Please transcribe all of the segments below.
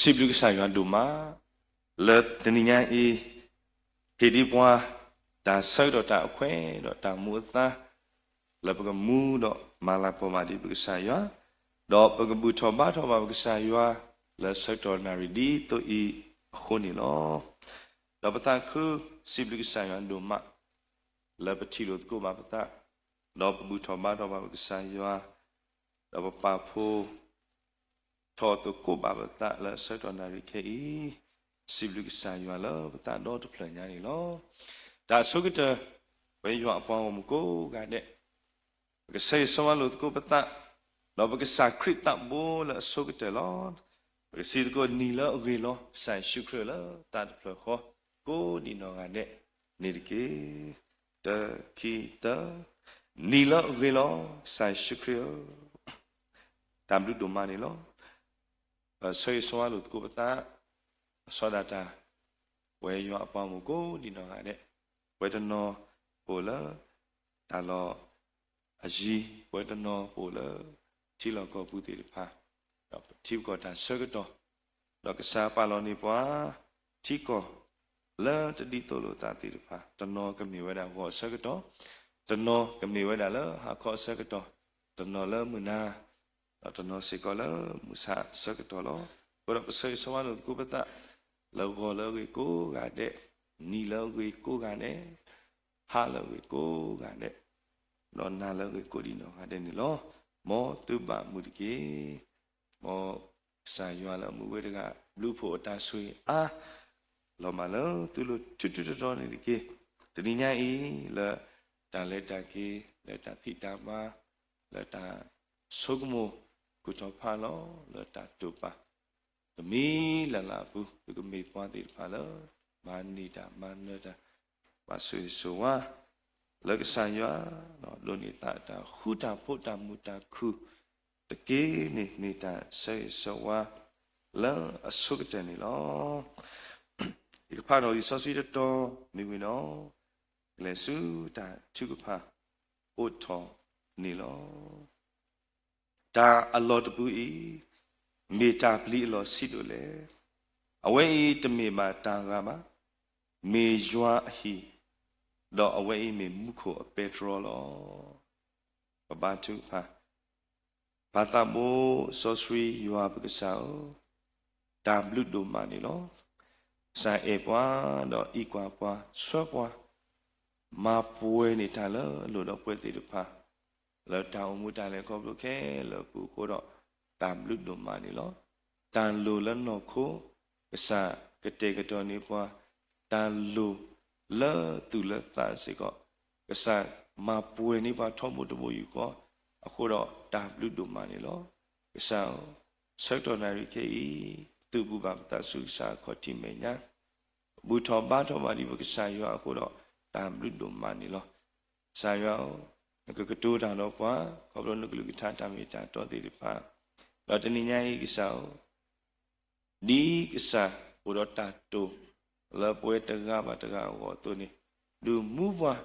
စံးဘျုးကစၢ်ယွၤဒိၣ်မး လၢတနံၤညါအံၤ ဟ့ၣ်ဒံးပှၤ တၢ်ဆၢကတီၢ်တၢ်အခွဲးဒီးတၢ်မူအသါ လၢပကမူဒီးမၤလၤကပီၤဘၣ်ဒံးပကစၢ်ယွၤ, ဒီးပကဘူၣ်ထီၣ်ဘါထီၣ်ဘၣ်ပကစၢ်ယွၤ လၢဆၢကတီၢ်နၣ်ရံၣ်ဒ်သိးအံၤအဃိန့ၣ်လီၤ. ဒီးပသးခုစံးဘျုးကစၢ်ယွၤဒိၣ်မး လၢပထံၣ်လိာ်သကိးဘၣ်ပသး, ဒီးပဘူၣ်ထီၣ်ဘါထီၣ်ဘၣ်ပကစၢ်ယွၤ, ဒီးပပာ်ဖှိၣ် ထီၣ်သကိးဘၣ်ပသးလၢဆၢကတီၢ်နၣ်ရံၣ်ခဲအံၤ, စံးဘျုးကစၢ်ယွၤလၢပသးဒီတဖျၢၣ်ညါန့ၣ်လီၤ. တၢ်အဆိကတၢၢ် ပဝဲယွၤအပှၤဂီၢ်မုၢ်ကိးဂၤဒဲး, ပကဆၢဂ့ၤဆၢဝါလိာ်သကိးပသး, ဒီးပကစၢ်ခရံာ်သးဘိလၢအဆိကတၢၢ်လီၤ. ပကစံးသကိးနံၤလၢအဂ့ၤလီၤ ကစၢ်ယ့ၣ်ၡူးခရံာ်လၢသးတဖျၢၣ်ဃီ ကိးဒံးနီၢ်ဂၤဒဲး န့ၣ်တက့ၢ်. တၢ ခံ သၢ, နံၤလၢအဂ့ၤလီၤ ကစၢ်ယ့ၣ်ၡူးခရံာ်ဧၢ, တၢ်ဘျုးဒိၣ်မးန့ၣ်လီၤ. ပဆၢဂ့ၤဆၢဝါလိာ်သကိးပသး, အစီဒၣ်တၢ်, ပဝဲယွၤအပှၤဂီၢ်မုၢ်ကိးဒံးနီၢ်ဂၤဒဲး, ပဝဲတနီၤအိၣ်လၢ တၢ်လီၢ်အယံၤ, ပဝဲတနီၤအိၣ်လၢ ထံလီၢ်ကီၢ်ပူၤသ့ၣ်တဖၣ်, ဒီးပထံပကီၢ်တၢ်ဆၢကတီၢ်, ဒီးကစၢ်ပာ်လီၤန့ၢ်ပှၤ ထံကီၢ် လၢတဒ်သိးလိာ်သးသ့ၣ်တဖၣ်, တနီၤကမ့ၢ်ဝဲဒၣ်ဂီၤအဆၢကတီၢ်, တနီၤကမ့ၢ်ဝဲဒၣ်လၢဟါခီအဆၢကတီၢ်, တနီၤလၢမုၢ်နၤ, ဒီးတနီၤစ့ၢ်ကီးလၢမုၢ်ဆါအဆၢကတီၢ်လီၤ. အဃိဒီးပဆၢဂ့ၤဆၢဝါလိာ်သကိးပသး, လၢဂီၤလၢအဂ့ၤကိးဂၤဒဲး, နံၤလၢအဂ့ၤကိးဂၤဒဲး, ဟါလၢအဂ့ၤကိးဂၤဒဲး, ဒီးနၤလၢအဂ့ၤကိးဒံးနီၢ်ဂၤဒဲးန့ၣ်လီၤ. မ်သုဘၣ်မုာ်တက့ၢ်. မ်ကစၢ်ယွၤလၢအမူဝဲတဂၤ ဘျုးဖှိၣ်အတၢ်ဆိၣ်ဂ့ၤအါ လီၤမၢ်လၢသုလိၤထူထူတီတီန့ၣ်တက့ၢ်. တနံၤညါအံၤ လၢတၢ်လဲၤတၢ်က့ၤ, လၢတၢ်ဖံးတၢ်မၤ, လၢတၢ်ဆိကမိၣ် ကူၣ်ထီၣ်ဖးလီၤ လၢတၢ်တိာ်ပာ် တမံၤလၢ်လၢ်အပူၤ သုကမ့ၢ်ပှၤသ့ၣ်တဖၣ်လၢ မၤန့ၢ်တၢ်မၤနၢၤတၢ် ဘၣ်ဆိၣ်ဂ့ၤဆိၣ်ဝါ လၢကစၢ်ယွၤ, ဒိးန့ၢ်သးတၢ်ဃူတၢ်ဖိးတၢ်မုာ်တၢ်ခုၣ်တက့ၢ်န့ၣ် မ့ၢ်တၢ်ဆၢဂ့ၤဆၢဝါ လၢအဆိကတၢၢ်န့ၣ်လီၤ. ယကဖးဒီးလံာ်စီဆှံတတီၤမ့ၢ်ဝံၤဒီး ကလဲၤဆူတၢ်ထုကဖၣ်အိးထီၣ်န့ၣ်လီၤ. တၢ်အလီၢ်တပူၤအံၤ မ့ၢ်တၢ်ပျံၤအလီၢ်ဆံးဒိၣ်လဲၣ်. အဝဲအံၤတမ့ၢ်ဘၣ်တၢ်ဂၤဘၣ်, မ့ၢ်ယွၤအဟံၣ်, ဒီးအဝဲအံၤမ့ၢ်မူခိၣ်အပဲတြီလီၤ. ပဘါထုကဖၣ်, ပၢ်သးဘိစီဆှံယွၤပကစၢ်ဧၢ, တၢ်ဘျုးဒိၣ်မးန့ၣ်လီၤ. ကစၢ်အဲၣ်ပှၤဒီးအံးကွၢ်ပှၤ ဆှၢပှၤ မၤပှဲၤန့ၢ်တၢ်လၢအလိၣ်ဒီးပှၤသ့ၣ်တဖၣ် လၢတၢ်အိၣ်မူတၢ်လဲၤခီဖျိခဲလၢာ်အပူၤအဃိဒီး တၢ်ဘျုးဒိၣ်မးန့ၣ်လီၤ. တၢ်လိၤလၢနီၢ်ခိ ကစၢ်ကတဲာ်ကတီၤန့ၢ်ပှၤ, တၢ်လိၤလၢသူၣ်လၢသးစ့ၢ်ကီး ကစၢ်မၤပှဲၤန့ၢ်ပှၤထီဘိတဘိယူၢ်ဃီ, အဃိဒီးတၢ်ဘျုးဒိၣ်မးန့ၣ်လီၤ. ကစၢ်ဧၢ, ဆၢကတီၢ်နၣ်ရံၣ်ခဲအံၤ ပသုးဘူးဘၣ်ပသးဆူကစၢ်အခီၣ်ထံးမဲာ်ညါ ဘူၣ်ထီၣ်ဘါထီၣ်ဘၣ်ဒံးပကစၢ်ယွၤအဃိဒီး တၢ်ဘျုးဒိၣ်မးန့ၣ်လီၤ. ကစၢ်ယွၤဧၢ, နကကတိၤတၢ်ဒီးပှၤ ခီဖျိနကလုၢ်ကထါတၢ်မ့ၢ်တၢ်တီသ့ၣ်တဖၣ်, ဒီးတနံၤညါအံၤကစၢ်ဧၢ, ဒ်ကစၢ်အိၣ်ဒီးတၢ်တိာ် လၢပဝဲတဂၤဘၣ်တဂၤအဂီၢ်အသိးန့ၣ်, ဒုးမူပှၤ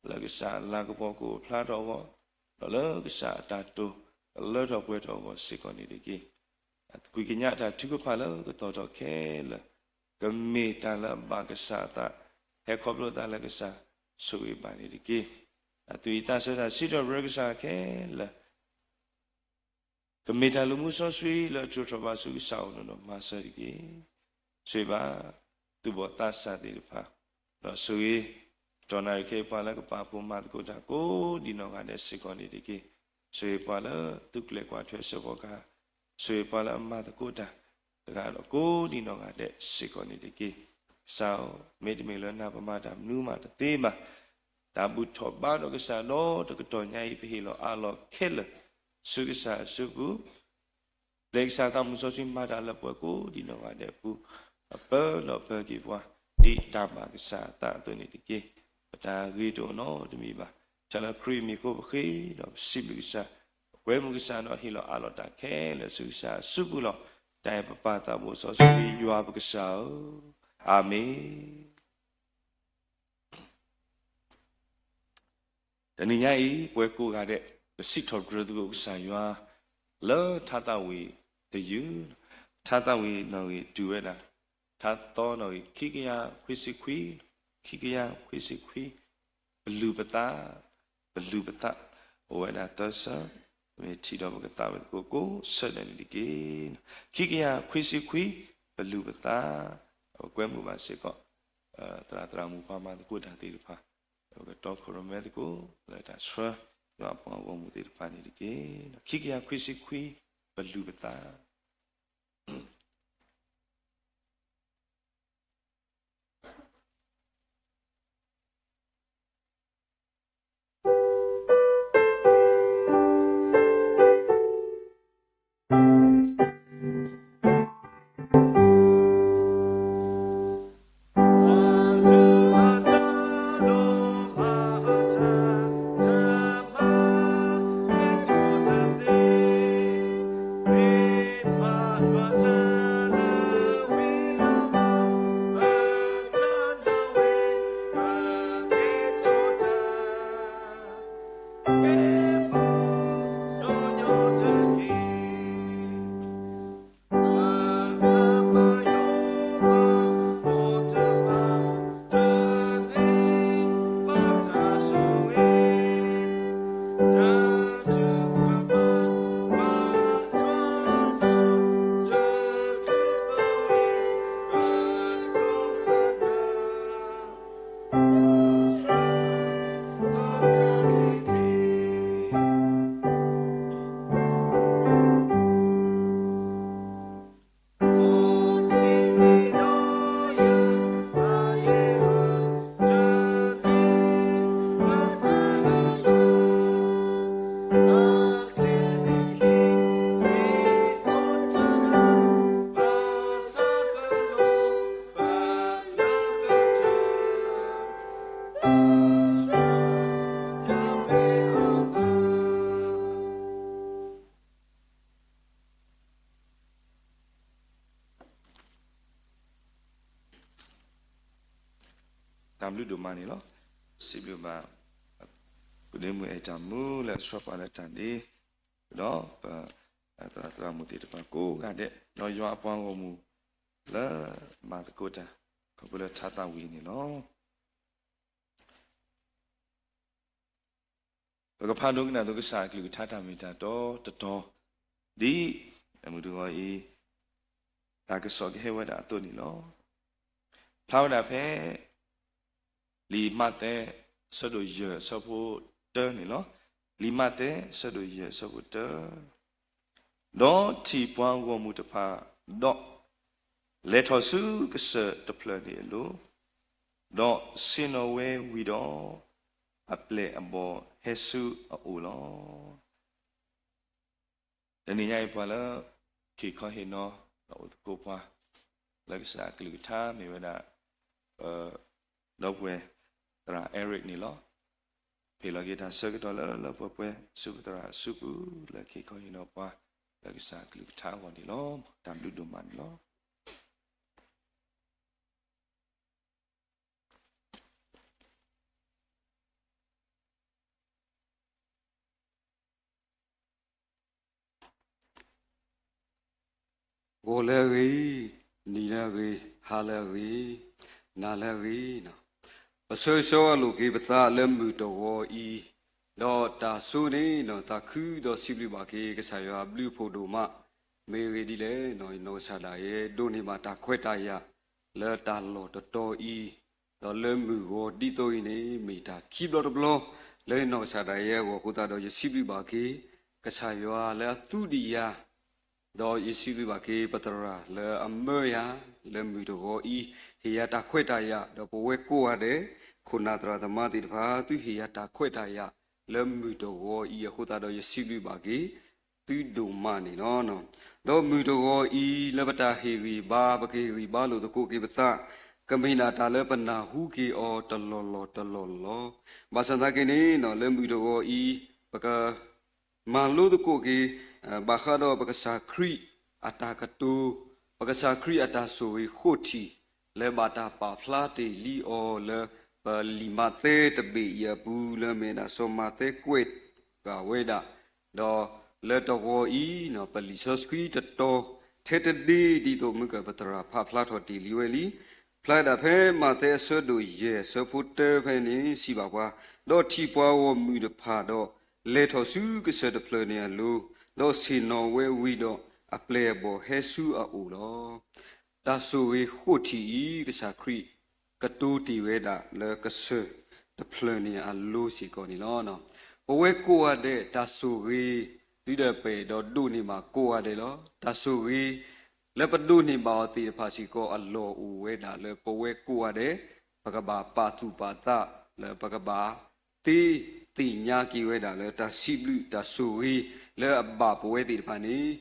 လၢကစၢ်အလၤကပီၤကအိၣ်ဖျါထီၣ်အဂီၢ်, ဒီးလၢကစၢ်အတၢ်တိာ်ကလၢထီၣ်ပှဲၤထီၣ်အဂီၢ်စ့ၢ်ကီးန့ၣ်တက့ၢ်. ကွံာ်ကညးတၢ်ထုကဖၣ်လၢကတီၤထီၣ်ခဲလၢာ် ကမ့ၢ်တၢ်လၢအဘၣ်ကစၢ်အသး, ဟဲခီဖျိသးလၢကစၢ်ဆိၣ်ဂ့ၤဘၣ်န့ၣ်တက့ၢ်. အသွံၣ်အသးဆၢတၢ်စံးထီၣ်ပတြၢၤကစၢ်ခဲလၢာ် ကမ့ၢ်တၢ်လူၤမူစီဆှံလၢအထူးထီၣ်ဘၣ်ဆူကစၢ်အအိၣ်နီၢ်နီၢ်မၤစၢၤတက့ၢ်. ဆိၣ်ဂ့ၤဘၣ်သူၣ်ဘီၣ်သးစၢ်သ့ၣ်တဖၣ်, ဒီးဆိၣ်ဂ့ၤ တီၢ်နၣ်ရံၣ်ခဲအံၤပှၤလၢကပာ်ဖှိၣ်မၤသကိးတၢ်ကိးဒံးနီၢ်ဂၤဒဲးစ့ၢ်ကီးန့ၣ်တက့ၢ်. ဆိၣ်ဂ့ၤပှၤလၢသူၣ်ကျဲၤကွၢ်ထွဲစၢဖှိၣ်ကဟၣ်, ဆိၣ်ဂ့ၤပှၤလၢအမၤသကိးတၢ်တဂၤဒီးကိးဒံးနီၢ်ဂၤဒဲးစ့ၢ်ကီးန့ၣ်တက့ၢ်. ကစၢ်ဧၢ, မ့တမ့ၢ်လၢနၤပမၤတၢ်မနုၤမးတသ့ဘၣ်. တၢ်ဘူၣ်ထီၣ်ဘါထီၣ်ကစၢ်ဒီတကတီၢ်ညါအံၤ ပဟ့ၣ်လီၤအးလီၤခဲလၢာ် ဆူကစၢ်အစုပူၤ ပျဲကစၢ်သးမုၣ်စီဆှံမၤတၢ်လၢပှၤကိးဒံးနီၢ်ဂၤဒဲးအပူၤ, အပၢဒီးပၢက့ၤပှၤ ဒ်တၢ်ဘၣ်ကစၢ်အသးအသိးန့ၣ်တက့ၢ်. ပတၢ်ဂ့ၤတအိၣ်နီတမံၤဘၣ်. တၢ်လၢခရံာ်မံၤအဃိပဃ့ဒီးပစံးဘျုးကစၢ်, ပကွဲမုာ်ကစၢ်ဒီးဟ့ၣ်လီၤအးလီၤတၢ်ခဲလၢာ်ဆူကစၢ်အစုပူၤလီၤ. တၢ်အဲၣ်ပပၢ်သးဘိစီဆှံယွၤပကစၢ်ဧၢ, အၤမ့ၣ်. တနံၤညါအံၤ ပဝဲကိးဂၤဒဲး ပစံးထီၣ်ပတြၢၤသကိးကစၢ်ယွၤ လၢထါသးဝံၣ်တယုၢ်, ထါသၣ်ဝံၤနီၣ်ဂံၢ်တုၤဝဲဒၣ် ထါသီနီၣ်ဂံၢ် ခံကယၤခွံဆံခွံ, ခံကယၤခွံဆံခွံ, ပလူၤပသး, ပလူၤပသး, အိၣ်ဝဲဒၣ်သၢဆၢ, မ့ၢ်ထံၣ်ဒီးပကသးဝံၣ်သကိးကိးဆၢဒၣ်န့ၣ်တက့ၢ်. ခံကယၤခွံဆံခွံ, ပလူၤပသး, ပကွဲမုာ်ဘၣ်စ့ၢ်ကီး သရၣ်သရၣ်မုၣ်ပှၤမၤသကိးတၢ်သ့ၣ်တဖၣ် ပကတီခိၣ်ရိၣ်မဲသကိး လၢတၢ်ဆှၢ ယွၤအပှၤဂီၢ်မုၢ်သ့ၣ်တဖၣ်န့ၣ်တက့ၢ်. ခံကယၤခွံဆံခွံ, ပလူၤပသး. တၢ်ဘျုးဒိၣ်မးန့ၣ်လီၤ. စံးဘျုးဘၣ် ကုၢ်ဒ့မုၣ်အဲၣ်တၢ်မူလၢအဆှၢပှၤလၢတၢ်ဒ့, ဒီးပသရၣ်သရၣ်မုၣ်သ့ၣ်တဖၣ်ကိးဂၤဒဲး, ဒီးယွၤအပှၤဂီၢ်မုၢ်လၢမၤသကိးတၢ် ခီဖျိလၢထါသၣ်ဝံၤန့ၣ်လီၤ. ပကဖးဒိကနၣ်သိးကစၢ်အကလုၢ်ကထါတၢ်မ့ၢ်တၢ်တီတတီၤ, ဒ်အမုၢ်တဂီၤအံၤ တၢ်ကစီၣ်ကဟဲဝဲဒၣ်အသိးန့ၣ်လီၤ. ဖျါဝဲဒၣ်ဖဲ လံာ်မးသဲ အဆၢဒိၣ်ယဲၢ် အဆၢဖိတၢန့ၣ်လီၤ. လံာ်မးသဲ အဆၢဒိၣ်ယဲၢ် အဆၢဖိတၢ, ဒီးထံၣ်ပှၤဂီၢ်မုၢ်တဖၣ်ဒီး လဲၤထီၣ်ဆူကစၢၢ်တဖျၢၣ်န့ၣ်အလိၤ, ဒီးဆ့ၣ်နီၤဝဲဝံၤဒီး အပျဲၢ်အဘီၣ်ဟဲဆူအအိၣ်လီၤ. တနံၤညါအံၤပှၤလၢ ခ့ၣ်ခီဟ့ၣ်နီၤ ဒီးအိၣ်သကိးပှၤ လၢကစၢ်အကလုၢ်ကထါမ့ၢ်ဝဲဒၣ် ပ ဒီပုၢ်ဝဲၢ်သရၣ် Eric န့ၣ်လီၤ. ဖ့ၣ်လီၤက့ၤတၢ်ဆၢကတီၢ်လၢလၢပှဲၤပှဲၤ ဆူပသရၣ်အစုပူၤ လၢခ့ၣ်ခီဟ့ၣ်နီၤပှၤ လၢကစၢ်အကလုၢ်ကထါအဂီၢ်န့ၣ်လီၤ. တၢ်ဘျုးဒိၣ်မးန့ၣ်လီၤ. ဂီၤလၢအဂ့ၤ, နံၤလၢအဂ့ၤ, ဟါလၢအဂ့ၤ, နၤလၢအဂ့ၤ, ပဆၢဂ့ၤဆၢဝါလိာ်က့ၤပသးလၢမုၢ်တဂီၤအံၤ, ဒီးတၢ်ဆိန့ၣ် သးခုဒီးစံးဘျုးဘၣ်က့ၤ ကစၢ်ယွၤအဘျုးအဖှိၣ်ဒိၣ်မး, မ့ၢ်အဂ့ၢ်ဒ်လဲၣ်, ယနီၢ်ကစၢ်ဒၣ်ယဲ ဒိးန့ၢ်ဘၣ်တၢ်ခွဲးတၢ်ယာ် လၢတၢ်လီၢ်တတီၤအံၤ, ဒီးလၢမုၢ်ဂီၤဒ်သိးအံၤန့ၣ် မ့ၢ်တၢ်ခံဘျီတဘျီ လၢယနီၢ်ကစၢ်ဒၣ်ယဲအဂီၢ်အဃိသတးဒီး ယစံးဘျုးဘၣ်က့ၤ ကစၢ်ယွၤလၢအသူဒံးယၤ, ဒီးယစံးဘျုးဘၣ်က့ၤ ပသရၣ်လၢအမၢယၤ လၢမုၢ်တဂီၤအံၤ ဟ့ၣ်ယၤတၢ်ခွဲးတၢ်ယာ်, ဒီးပဝဲကိးဂၤဒဲး ခိၣ်နၢ်သရၣ်သမါသ့ၣ်တဖၣ် သုဟ့ၣ်ယၤတၢ်ခွဲးတၢ်ယာ် လၢမုၢ်တဂီၤအံၤအဃိသတးဒီး ယစံးဘျုးဘၣ်က့ၤ သုဒိၣ်မးန့ၣ်လီၤ. ဒီးမုၢ်တဂီၤအံၤ လၢပတၢ်ဟ့ၣ်ဂံၢ်ဘါ ပကဟ့ၣ်ဂံၢ်ဘါလိာ်သကိးက့ၤပသး ကမ့ၢ်ဒၣ်တၢ်လၢပနၢ်ဟူက့ၤအီၤတလီၢ်လီၢ်တလီၢ်လီၢ်လီၤ. ဘၣ်ဆၣ်သနာ်က့န့ၣ် လၢမုၢ်တဂီၤအံၤ ပက မၤလိသကိးက့ၤ ဘၣ်ဃးဒီးပကစၢ်ခရံာ်အတၢ်ကတိၤ, ပကစၢ်ခရံာ်အတၢ်ဆိၣ်ဂ့ၤဃိထံၣ် လၢဘၣ်တၢ်ပာ်ဖျါတ့ၢ်လံအီၤလၢ ပလံာ်မးသဲတဘ့ၣ်အံၤအပူၤ လၢမ့ၢ်ဒၣ်စီၤမးသဲကွဲးဃာ်ဝဲဒၣ်, ဒီးလၢတဂီၤအံၤ ပလံာ်စီဆှံတတီၤ ထဲတဒ့ဒ်သိးမုၢ်ကပသရၣ်ဖးဖျါထီၣ်တ့ၢ်လံဝဲလံ. ဖျါဒၣ်ဖဲမးသဲအဆၢဒိၣ်ယဲၢ်အဆၢဖိတၢဖဲန့ၣ် စံးဘၣ်ပှၤ, ဒီးထံၣ်ပှၤဂီၢ်မုၢ်တဖၣ်ဒီး လဲၤထီၣ်ဆူကစၢၢ်တဖျၢၣ်န့ၣ်အလိၤ, ဒီးဆ့ၣ်နီၤဝဲဝံၤဒီးအပျဲၢ်အဘီၣ်ဟဲဆူအအိၣ်လီၤ. တၢ်ဆိၣ်ဂ့ၤဃိးထံၣ်အံၤ ကစၢ်ခရံာ်ကတိၤတ့ၢ်ဝဲဒၣ်လၢကစၢၢ်တဖျၢၣ်န့ၣ်အလိၤစ့ၢ်ကီးန့ၣ်လီၤ. ပဝဲကိးဂၤဒဲးတၢ်ဆိၣ်ဂ့ၤ ဒုဒီးပအဲၣ်ဒိးဒိးန့ၢ်ဘၣ်ကိးဂၤဒဲးလီၤ. တၢ်ဆိၣ်ဂ့ၤ လၢပဒိးန့ၢ်ဘၣ်အီၤသ့ၣ်တဖၣ်စ့ၢ်ကီး အလီၢ်အိၣ်ဝဲဒၣ်လၢပဝဲကိးဂၤဒဲး ပကဘၣ်ပာ်သူၣ်ပာ်သး လၢပကဘၣ် သ့သ့ၣ်ညါက့ၤဝဲဒၣ်လၢတၢ်စံးဘျုးတၢ်ဆိၣ်ဂ့ၤလၢအဘၣ်ပဝဲသ့ၣ်တဖၣ်န့ၣ်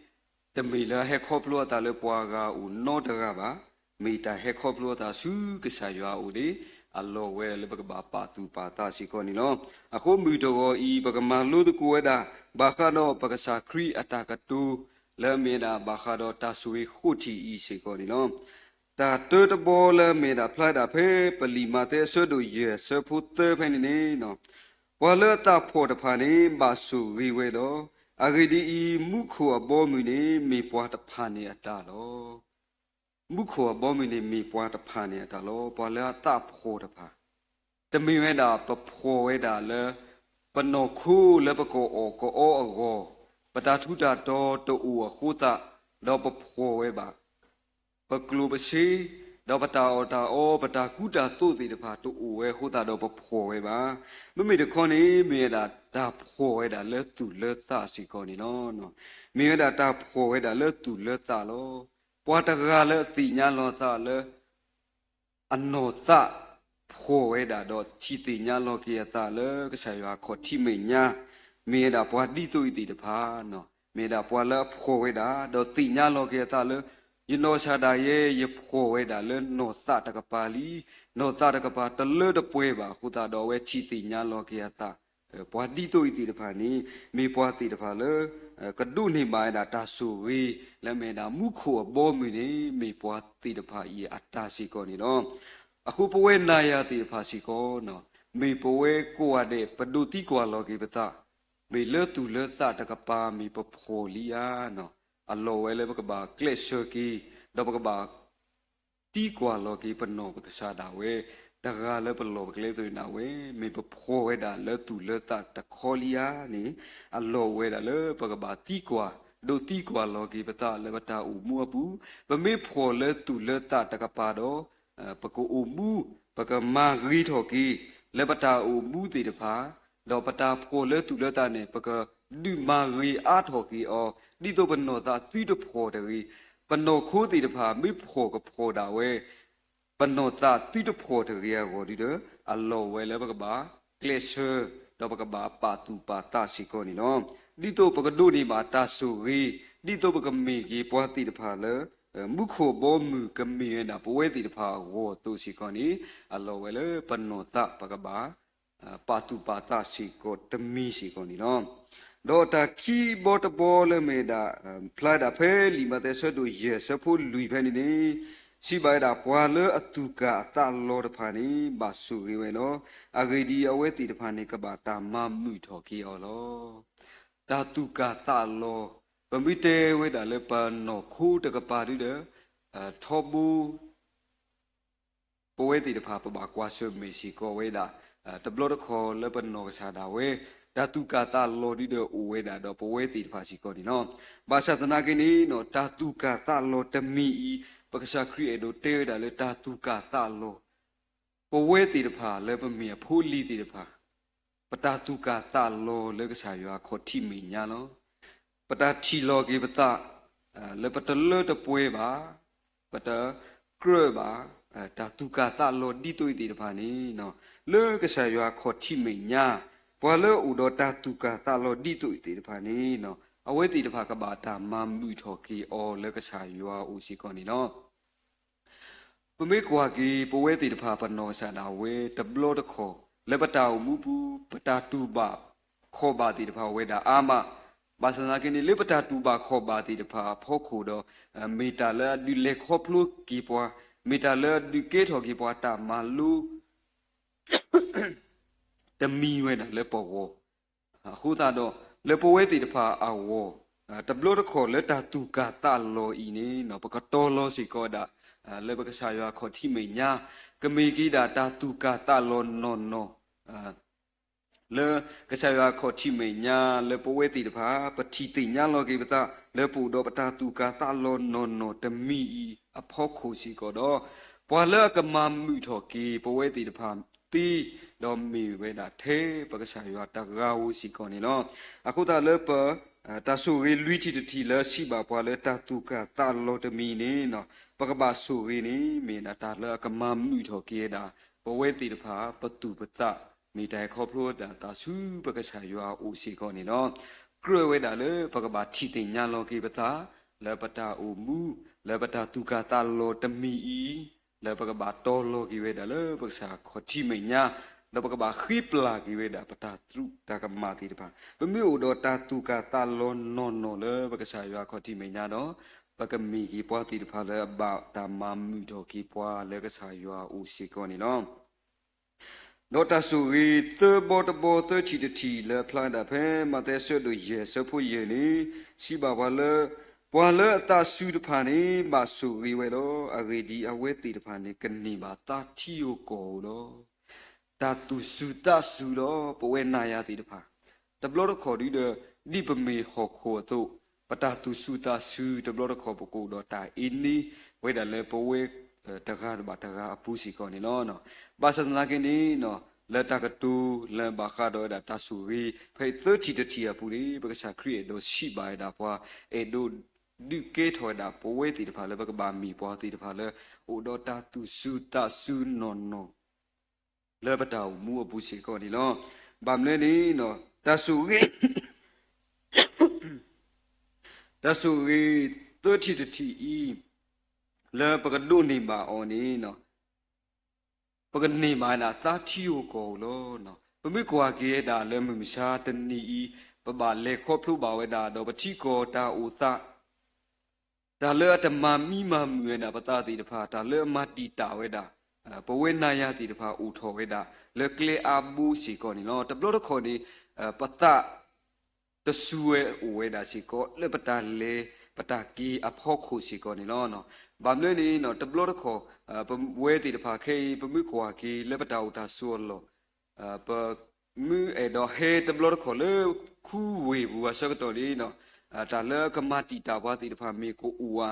တမ့ၢ်လၢအဟဲခီဖျိအသးလၢပှၤဂၤအအိၣ်နီတဂၤဘၣ်. မ့ၢ်တၢ်ဟဲခီဖျိအသးဆူကစၢ်ယွၤအအိၣ်န့ၣ် အလီၢ်ဝဲလၢပကဘၣ်ပာ်သူၣ်ပာ်သးစ့ၢ်ကီးန့ၣ်လီၤ. အဃိမုၢ်တဂီၤအံၤ ပကမၤလိသကိးဝဲဒၣ် ဘၣ်ဃးဒီးပကစၢ်ခရံာ်အတၢ်ကတိၤ လၢအမ့ၢ်ဝဲဒၣ်ဘၣ်ဃးဒီးတၢ်ဆိၣ်ဂ့ၤဃိးထံၣ်အံၤစ့ၢ်ကီးန့ၣ်လီၤ. တၢ်တၢတဘီလၢအမ့ၢ်ဝဲဒၣ်ဖျါဒၣ်ဖဲပလံာ်မးသဲအဆၢဒိၣ်ယဲၢ်အဆၢဖိသၢဖဲန့ၣ်န့ၣ် ပှၤလၢအသးဖှီၣ်တဖၣ်န့ၣ် ဘၣ်ဆိၣ်ဂ့ၤဝဲဒီး အဂ့ၢ်ဒ်အံၤ, မူခိၣ်အဘီအမုၢ်န့ၣ် မ့ၢ်ပှၤတဖၣ်န့ၣ်အတၢ်လီၤ. မူခိၣ်အဘီအမုၢ်န့ၣ်မ့ၢ်ပှၤတဖၣ်န့ၣ်အတၢ်လီၤ. ပှၤလၢအသးဖှီၣ်တဖၣ် တမ့ၢ်ဝဲဒၣ်ပဖှီၣ်ဝဲဒၣ်လၢ ပနီၢ်ခိလၢပကအီၣ်ကအီအဂီၢ်, ပတၢ်ထူးတၢ်တီၤတအိၣ်အဃိသတး ဒီးပဖှီၣ်ဝဲဘၣ်. ပကျိၣ်ပစ့, ဒီးပတၢ်အီၣ်တၢ်အီ, ပတၢ်ကူတၢ်သိးသ့ၣ်တဖၣ်တအိၣ်ဝဲအဃိသတးဒီးပဖှီၣ်ဝဲဘၣ်. မ့မ့ၢ်တခီန့ၣ် မ့ၢ်ဝဲဒၣ်တၢ်ဖှီၣ်ဝဲဒၣ်လၢသူၣ်လၢသးစ့ၢ်ကီးန့ၣ်လီၤ. မ့ၢ်ဝဲဒၣ်တၢ်ဖှီၣ်ဝဲဒၣ်လၢသူၣ်လၢသးလီၤ. ပှၤတဂၤလၢအသ့ၣ်ညါလီၤအသးလၢ အနီၢ်သးဖှီၣ်ဝဲဒၣ် ဒီးထံၣ်သ့ၣ်ညါလီၤက့ၤအသးလၢကစၢ်ယွၤအခီၣ်ထံးမဲာ်ညါ, မ့ၢ်ဝဲဒၣ်ပှၤဒ်သိးအံၤသ့ၣ်တဖၣ်, မ့ၢ်ဝဲဒၣ်ပှၤလၢအဖှီၣ်ဝဲဒၣ် ဒီးသ့ၣ်ညါလီၤက့ၤအသးလၢ ယနီၢ်ကစၢ်ဒၣ်ယဲ ယဖှီၣ်ဝဲဒၣ်လၢနီၢ်သးတကပၤလံ, နီၢ်သးတကပၤတလၢတပှဲၤဘၣ်အဃိသတးဒီး အဝဲထံၣ်သ့ၣ်ညါလီၤက့ၤအသး ပှၤဒ်သိးအံၤသ့ၣ်တဖၣ်န့ၣ် မ့ၢ်ပှၤသ့ၣ်တဖၣ်လၢ ကဒိးန့ၢ်ဘၣ်ဝဲဒၣ်တၢ်ဆိၣ်ဂ့ၤ လၢအမ့ၢ်ဝဲဒၣ်မူခိၣ်အဘီအမုၢ်န့ၣ် မ့ၢ်ပှၤသ့ၣ်တဖၣ်အံၤအတၢ်စ့ၢ်ကီးန့ၣ်လီၤ. အဃိပဝဲနၤယၤသ့ၣ်တဖၣ်စ့ၢ်ကီး မ့ၢ်ပဝဲကိးဂၤဒဲး ပဒိးသံကွၢ်လီၤက့ၤပသး, မ့ၢ်လၢသူၣ်လၢသးတကပၤ မ့ၢ်ပဖှီၣ်လံဧါ. အလီၢ်ဝဲလၢပကဘၣ်ကျဲးစၢးက့ၤ ဒီးပကဘၣ် သံကွၢ်လီၤက့ၤပနီၢ်ပကစၢ်ဒၣ်ဝဲ တဂၤလၢပလီၢ်ပကျဲသ့ၣ်ဒၣ်ဝဲ မ့ၢ်ပဖှီၣ်ဝဲဒၣ်လၢသူၣ်လၢသးတခီလံဧါန့ၣ် အလီၢ်ဝဲဒၣ်လၢပကဘၣ်သံကွၢ် ဒိးသံကွၢ်လီၤက့ၤပသးလၢပတၢ်အိၣ်မူအပူၤ, ပမ့ၢ်ဖှီၣ်လၢသူၣ်လၢသးတကပၤဒီး ပကအိၣ်မူ ပကမၤဂ့ၤထီၣ်က့ၤ လၢပတၢ်အိၣ်မူသ့ၣ်တဖၣ်, ဒီးပတၢ်ဖှီၣ်လၢသူၣ်လၢသးန့ၣ် ပကဒုးမၤဂ့ၤအါထီၣ်က့ၤအီၤ ဒ်သိးပနီၢ်သးသုတဖှီၣ်တဂ့ၤ, ပနီၢ်ခိသ့ၣ်တဖၣ် မ့ၢ်ဖှီၣ်ကဖှီၣ်ဒၣ်ဝဲ ပနီၢ်သးသုတဖှီၣ်တဂ့ၤအဂီၢ်ဒုဒီး အလီၢ်ဝဲလၢပကဘၣ်ကျဲးစၢး ဒီးပကဘၣ်ပာ်သူၣ်ပာ်သးစ့ၢ်ကီးန့ၣ်လီၤ. ဒ်သိးပကဒိးန့ၢ်ဘၣ်တၢ်ဆိၣ်ဂ့ၤ, ဒ်သိးပကမ့ၢ်က့ၤပှၤသ့ၣ်တဖၣ်လၢ မူခိၣ်ဘီမုၢ်ကမ့ၢ်ဝဲဒၣ်ပဝဲသ့ၣ်တဖၣ်အဂီၢ်အသိးစ့ၢ်ကီးန့ၣ် အလီၢ်ဝဲလၢပနီၢ်သးပကဘၣ် ပာ်သူၣ်ပာ်သးစ့ၢ်ကီးတမံၤစ့ၢ်ကီးန့ၣ်လီၤ. ဒီးတၢ်ခံဘီတဘီလၢမ့ၢ်ဒၣ် ဖျါဒၣ်ဖဲလံာ်မးသဲအဆၢဒိၣ်ယဲၢ်အဆၢဖိလွံၢ်ဖဲန့ၣ်န့ၣ် စံးဘၣ်ဝဲဒၣ် ပှၤလၢအသူၣ်ကၢ်အသးလီၤတဖၣ်န့ၣ် ဘၣ်ဆိၣ်ဂ့ၤဝဲလီၤ. အဂ့ၢ်ဒ်အံၤ, အဝဲသ့ၣ်တဖၣ်န့ၣ် ကဘၣ်တၢ်မၤမုာ်ထီၣ်က့ၤအီၤလီၤ. တၢ်သူၣ်ကၢ်သးလီၤ, ပမ့ၢ်တဲဝဲဒၣ်လၢပနီၢ်ခိတကပၤဒုဒီး ထီဘိ ပဝဲသ့ၣ်တဖၣ် ပဘၣ်ကွၢ်ဆၢၣ်မဲာ်စ့ၢ်ကီးဝဲဒၣ် တဘျီတခီၣ်လၢပနီၢ်ကစၢ်ဒၣ်ဝဲ တၢ်သူၣ်ကၢ်သးလီၤဒုဒီးအိၣ်ဝဲဒၣ်ဒီးပဝဲသ့ၣ်တဖၣ်စ့ၢ်ကီးန့ၣ်လီၤ. ဘၣ်ဆၣ်သနာ်က့န့ၣ် တၢ်သူၣ်ကၢ်သးလီၤတမံၤအံၤ ပကစၢ်ခရံာ်အဲၣ်ဒိးတဲဝဲဒၣ်လၢတၢ်သူၣ်ကၢ်သးလီၤ ပဝဲသ့ၣ်တဖၣ်လၢပမ့ၢ်အဖိအလံၤသ့ၣ်တဖၣ် ပတၢ်သူၣ်ကၢ်သးလီၤလၢကစၢ်ယွၤအခီၣ်ထံးမဲာ်ညါလီၤ. ပတၢ်ထံၣ်လီၤက့ၤပသး လၢပတလၢတပှဲၤဘၣ်, ပတကြၢးဘၣ်, တၢ်သူၣ်ကၢ်သးလီၤဒ်သိးအံၤသ့ၣ်တဖၣ်န့ၣ် လၢကစၢ်ယွၤအခီၣ်ထံးမဲာ်ညါ ပှၤလၢအအိၣ်ဒီးတၢ်သူၣ်ကၢ်သးလီၤဒ်သိးအံၤသ့ၣ်တဖၣ်န့ၣ် အဝဲသ့ၣ်တဖၣ်ကဘၣ်တၢ်မၤမုာ်ထီၣ်က့ၤအီၤလၢကစၢ်ယွၤအအိၣ်စ့ၢ်ကီးန့ၣ်လီၤ. ပမ့ၢ်ကွၢ်က့ၤ ပဝဲသ့ၣ်တဖၣ်ပနီၢ်ကစၢ်ဒၣ်ဝဲ တဘျီတခီၣ် လၢပတၢ်အိၣ်မူပူၤ ပတၢ်တူၢ်ဘၣ်ခီၣ်ဘၣ်သ့ၣ်တဖၣ်အိၣ်ဝဲဒၣ်အါမး, ဘၣ်ဆၣ်သနာ်က့န့ၣ် လၢပတၢ်တူၢ်ဘၣ်ခီၣ်ဘၣ်သ့ၣ်တဖၣ်အဖီခိၣ်ဒီး မ့ၢ်တၢ်လၢအဒုးလဲၤခီဖျိက့ၤပှၤ, မ့ၢ်တၢ်လၢအဒုးကဲထီၣ်က့ၤပှၤတၢ်မၤလိ တမံၤဝဲဒၣ်လၢပဂီၢ်, အဃိသတးဒီး လၢပဝဲသ့ၣ်တဖၣ်အဂီၢ် တဘျီတခီၣ်လၢတၢ်သူၣ်ကၢ်သးလီၤအံၤန့ၣ် ပကတီၤလီၤစ့ၢ်ကီးဝဲဒၣ် လၢပကစၢ်ယွၤခီၣ်ထံးမဲာ်ညါ ကမ့ၢ်က့ၤဒၣ်တၢ်သူၣ်ကၢ်သးလီၤနီၢ်နီၢ် လၢကစၢ်ယွၤခီၣ်ထံးမဲာ်ညါ လၢပဝဲသ့ၣ်တဖၣ် ပထံၣ်သ့ၣ်ညါလီၤက့ၤပသး လၢပအိၣ်ဒီးပတၢ်သူၣ်ကၢ်သးလီၤနီၢ်နီၢ်တမံၤအံၤအဖီခိၣ်စ့ၢ်ကီးဒီး ပှၤလၢအကမၤမုာ်ထီၣ်က့ၤပဝဲသ့ၣ်တဖၣ်သ့ ဒီးမ့ၢ်ဝဲဒၣ်ထဲပကစၢ်ယွၤတဂၤဧိၤစ့ၢ်ကီးန့ၣ်လီၤ. အဃိသတးလၢပ တၢ်ဆိၣ်ဂ့ၤလွံၢ်ထံၣ်တထံၣ်လၢစံးဘၣ်ပှၤလၢတၢ်သူၣ်ကၢ်သးလီၤတမံၤန့ၣ် ပကဘၣ်ဆိၣ်ဂ့ၤန့ၣ် မ့ၢ်ဒၣ်တၢ်လၢအကမၤမုာ်ထီၣ်က့ၤဝဲဒၣ် ပဝဲသ့ၣ်တဖၣ် ပသူၣ်ပသး မ့ၢ်တၢ်ခီဖျိဒၣ်တၢ်ဆူပကစၢ်ယွၤအအိၣ်စ့ၢ်ကီးန့ၣ်လီၤ. ကြၢးဝဲဒၣ်လၢပကဘၣ်ထံၣ်သ့ၣ်ညါလီၤက့ၤပသး လၢပတၢ်အိၣ်မူ လၢပတၢ်သူၣ်ကၢ်သးလီၤတမံၤအံၤ လၢပကဘၣ်တီၤလီၤက့ၤဝဲဒၣ်လၢပကစၢ်ခီၣ်ထံးမဲာ်ညါ ဒီးပကဘၣ်ဃ့ပျၢ်က့ၤဝဲဒၣ်ပတၢ်သရူးတၢ်ကမၣ်သ့ၣ်တဖၣ် ပမ့ၢ်အိၣ်ဒီးတၢ်သူၣ်ကၢ်သးလီၤနီၢ်နီၢ်လၢပကစၢ်ယွၤခီၣ်ထံးမဲာ်ညါဒီး ပကမ့ၢ်က့ၤပှၤသ့ၣ်တဖၣ်လၢအဘၣ်တၢ်မၤမုာ်ထီၣ်က့ၤပှၤလၢကစၢ်ယွၤအအိၣ်စ့ၢ်ကီးန့ၣ်လီၤ. ဒီးတၢ်ဆိၣ်ဂ့ၤသၢဘီတဘီသၢထံၣ်တထံၣ်လၢအဖျါဒၣ်ဖဲမးသဲအဆၢဒိၣ်ယဲၢ်အဆၢဖိယဲၢ်န့ၣ် စံးဘၣ်ပှၤလၢ ပှၤလၢအသးစူၤတဖၣ်န့ၣ် ဘၣ်ဆိၣ်ဂ့ၤဝဲလီၤ. အဂ့ၢ်ဒ်အံၤ, အဝဲသ့ၣ်တဖၣ်န့ၣ် ကန့ၢ်ဘၣ်သါထံဧိၤကီၢ်ဧိၤလီၤ. တၢ်သူၣ်စူၤသးစူၤလီၤ ပဝဲနၤယၤသ့ၣ်တဖၣ် တဘျီတခီၣ်ဒုဒီး ဒ်ပမ့ၢ်ဟီၣ်ခိၣ်အသိး ပတၢ်သူၣ်စူၤသးစူၤ တဘျီတခီၣ်ပကအိၣ်ဒီးတၢ်အ့န့ ဝဲဒၣ်လၢပဝဲ တဂၤဘၣ်တဂၤအပူၤစ့ၢ်ကီးန့ၣ်လီၤ. ဘၣ်ဆၣ်သနာ်က့န့ၣ် လၢတၢ်ကတိၤလၢဘၣ်ဃးဒီးဝဲဒၣ်တၢ်ဆိၣ်ဂ့ၤ ဖဲသၢထံၣ်တထံၣ်အပူၤန့ၣ် ပကစၢ်ခရံာ်အဲၣ်ဒိးစံးဘၣ်ဝဲဒၣ်ပှၤ အဲၣ်ဒိးဒုးကဲထီၣ်ဝဲဒၣ်ပဝဲသ့ၣ်တဖၣ်လၢပကဘၣ်မ့ၢ်ပှၤသ့ၣ်တဖၣ်လၢ အိၣ်ဒီးတၢ်သူၣ်စူၤသးစူၤနီၢ်နီၢ် လၢပတၢ်အိၣ်မူအပူၤစ့ၢ်ကီးန့ၣ်လီၤ. ဘၣ်မနုၤန့ၣ် တၢ်ဆိၣ်ဂ့ၤ တၢ်ဆိၣ်ဂ့ၤသၢထံၣ်တထံၣ်အံၤ လၢပကဒိးန့ၢ်ဘၣ်အီၤန့ၣ် ပကန့ၢ်ဘၣ်ဒၣ်သါထံဧိၤကီၢ်ဧိၤလီၤ. ပမ့ၢ်ကွၢ်က့ၤဝဲဒၣ်လၢမုၢ်မဆါတနံၤအံၤ ပဘၣ်လဲၤခီဖျိဘၣ်ဝဲဒၣ် ဒီးပထံကီၢ်တၢ်အိၣ်သး တၢ်လၢအတမၤမံမၤမုာ်ဝဲဒၣ်ပသးသ့ၣ်တဖၣ် တၢ်လၢအမၤတံာ်တာ်ဝဲဒၣ် ပဝဲနၤယၤသ့ၣ်တဖၣ်အိၣ်ထီၣ်ဝဲဒၣ် လၢကျဲအါဘိစ့ၢ်ကီးန့ၣ်လီၤ. တဘျီတခီၣ်န့ၣ် ပသး တစူၤဝဲအိၣ်ဝဲဒၣ်စ့ၢ်ကီး လၢပတၢ်လဲၤပတၢ်က့ၤအဖီခိၣ်စ့ၢ်ကီးန့ၣ်လီၤ. ဘၣ်မနုၤန့ၣ် တဘျီတခီၣ် ပဝဲသ့ၣ်တဖၣ်ခဲအံၤ ပမ့ၢ်ကွၢ်က့ၤလၢပတၢ်အိၣ်တၢ်ဆိးအလီၢ် ပမ့ၢ်အဲၣ်ဒိးဟဲတဘျီတခီၣ်လၢခူဝ့ၢ်ပူၤအဆၢကတီၢ်န့ၣ် တၢ်လၢကမၤတံာ်တာ်ပှၤသ့ၣ်တဖၣ်မ့ၢ်ကအိၣ်ဧါ,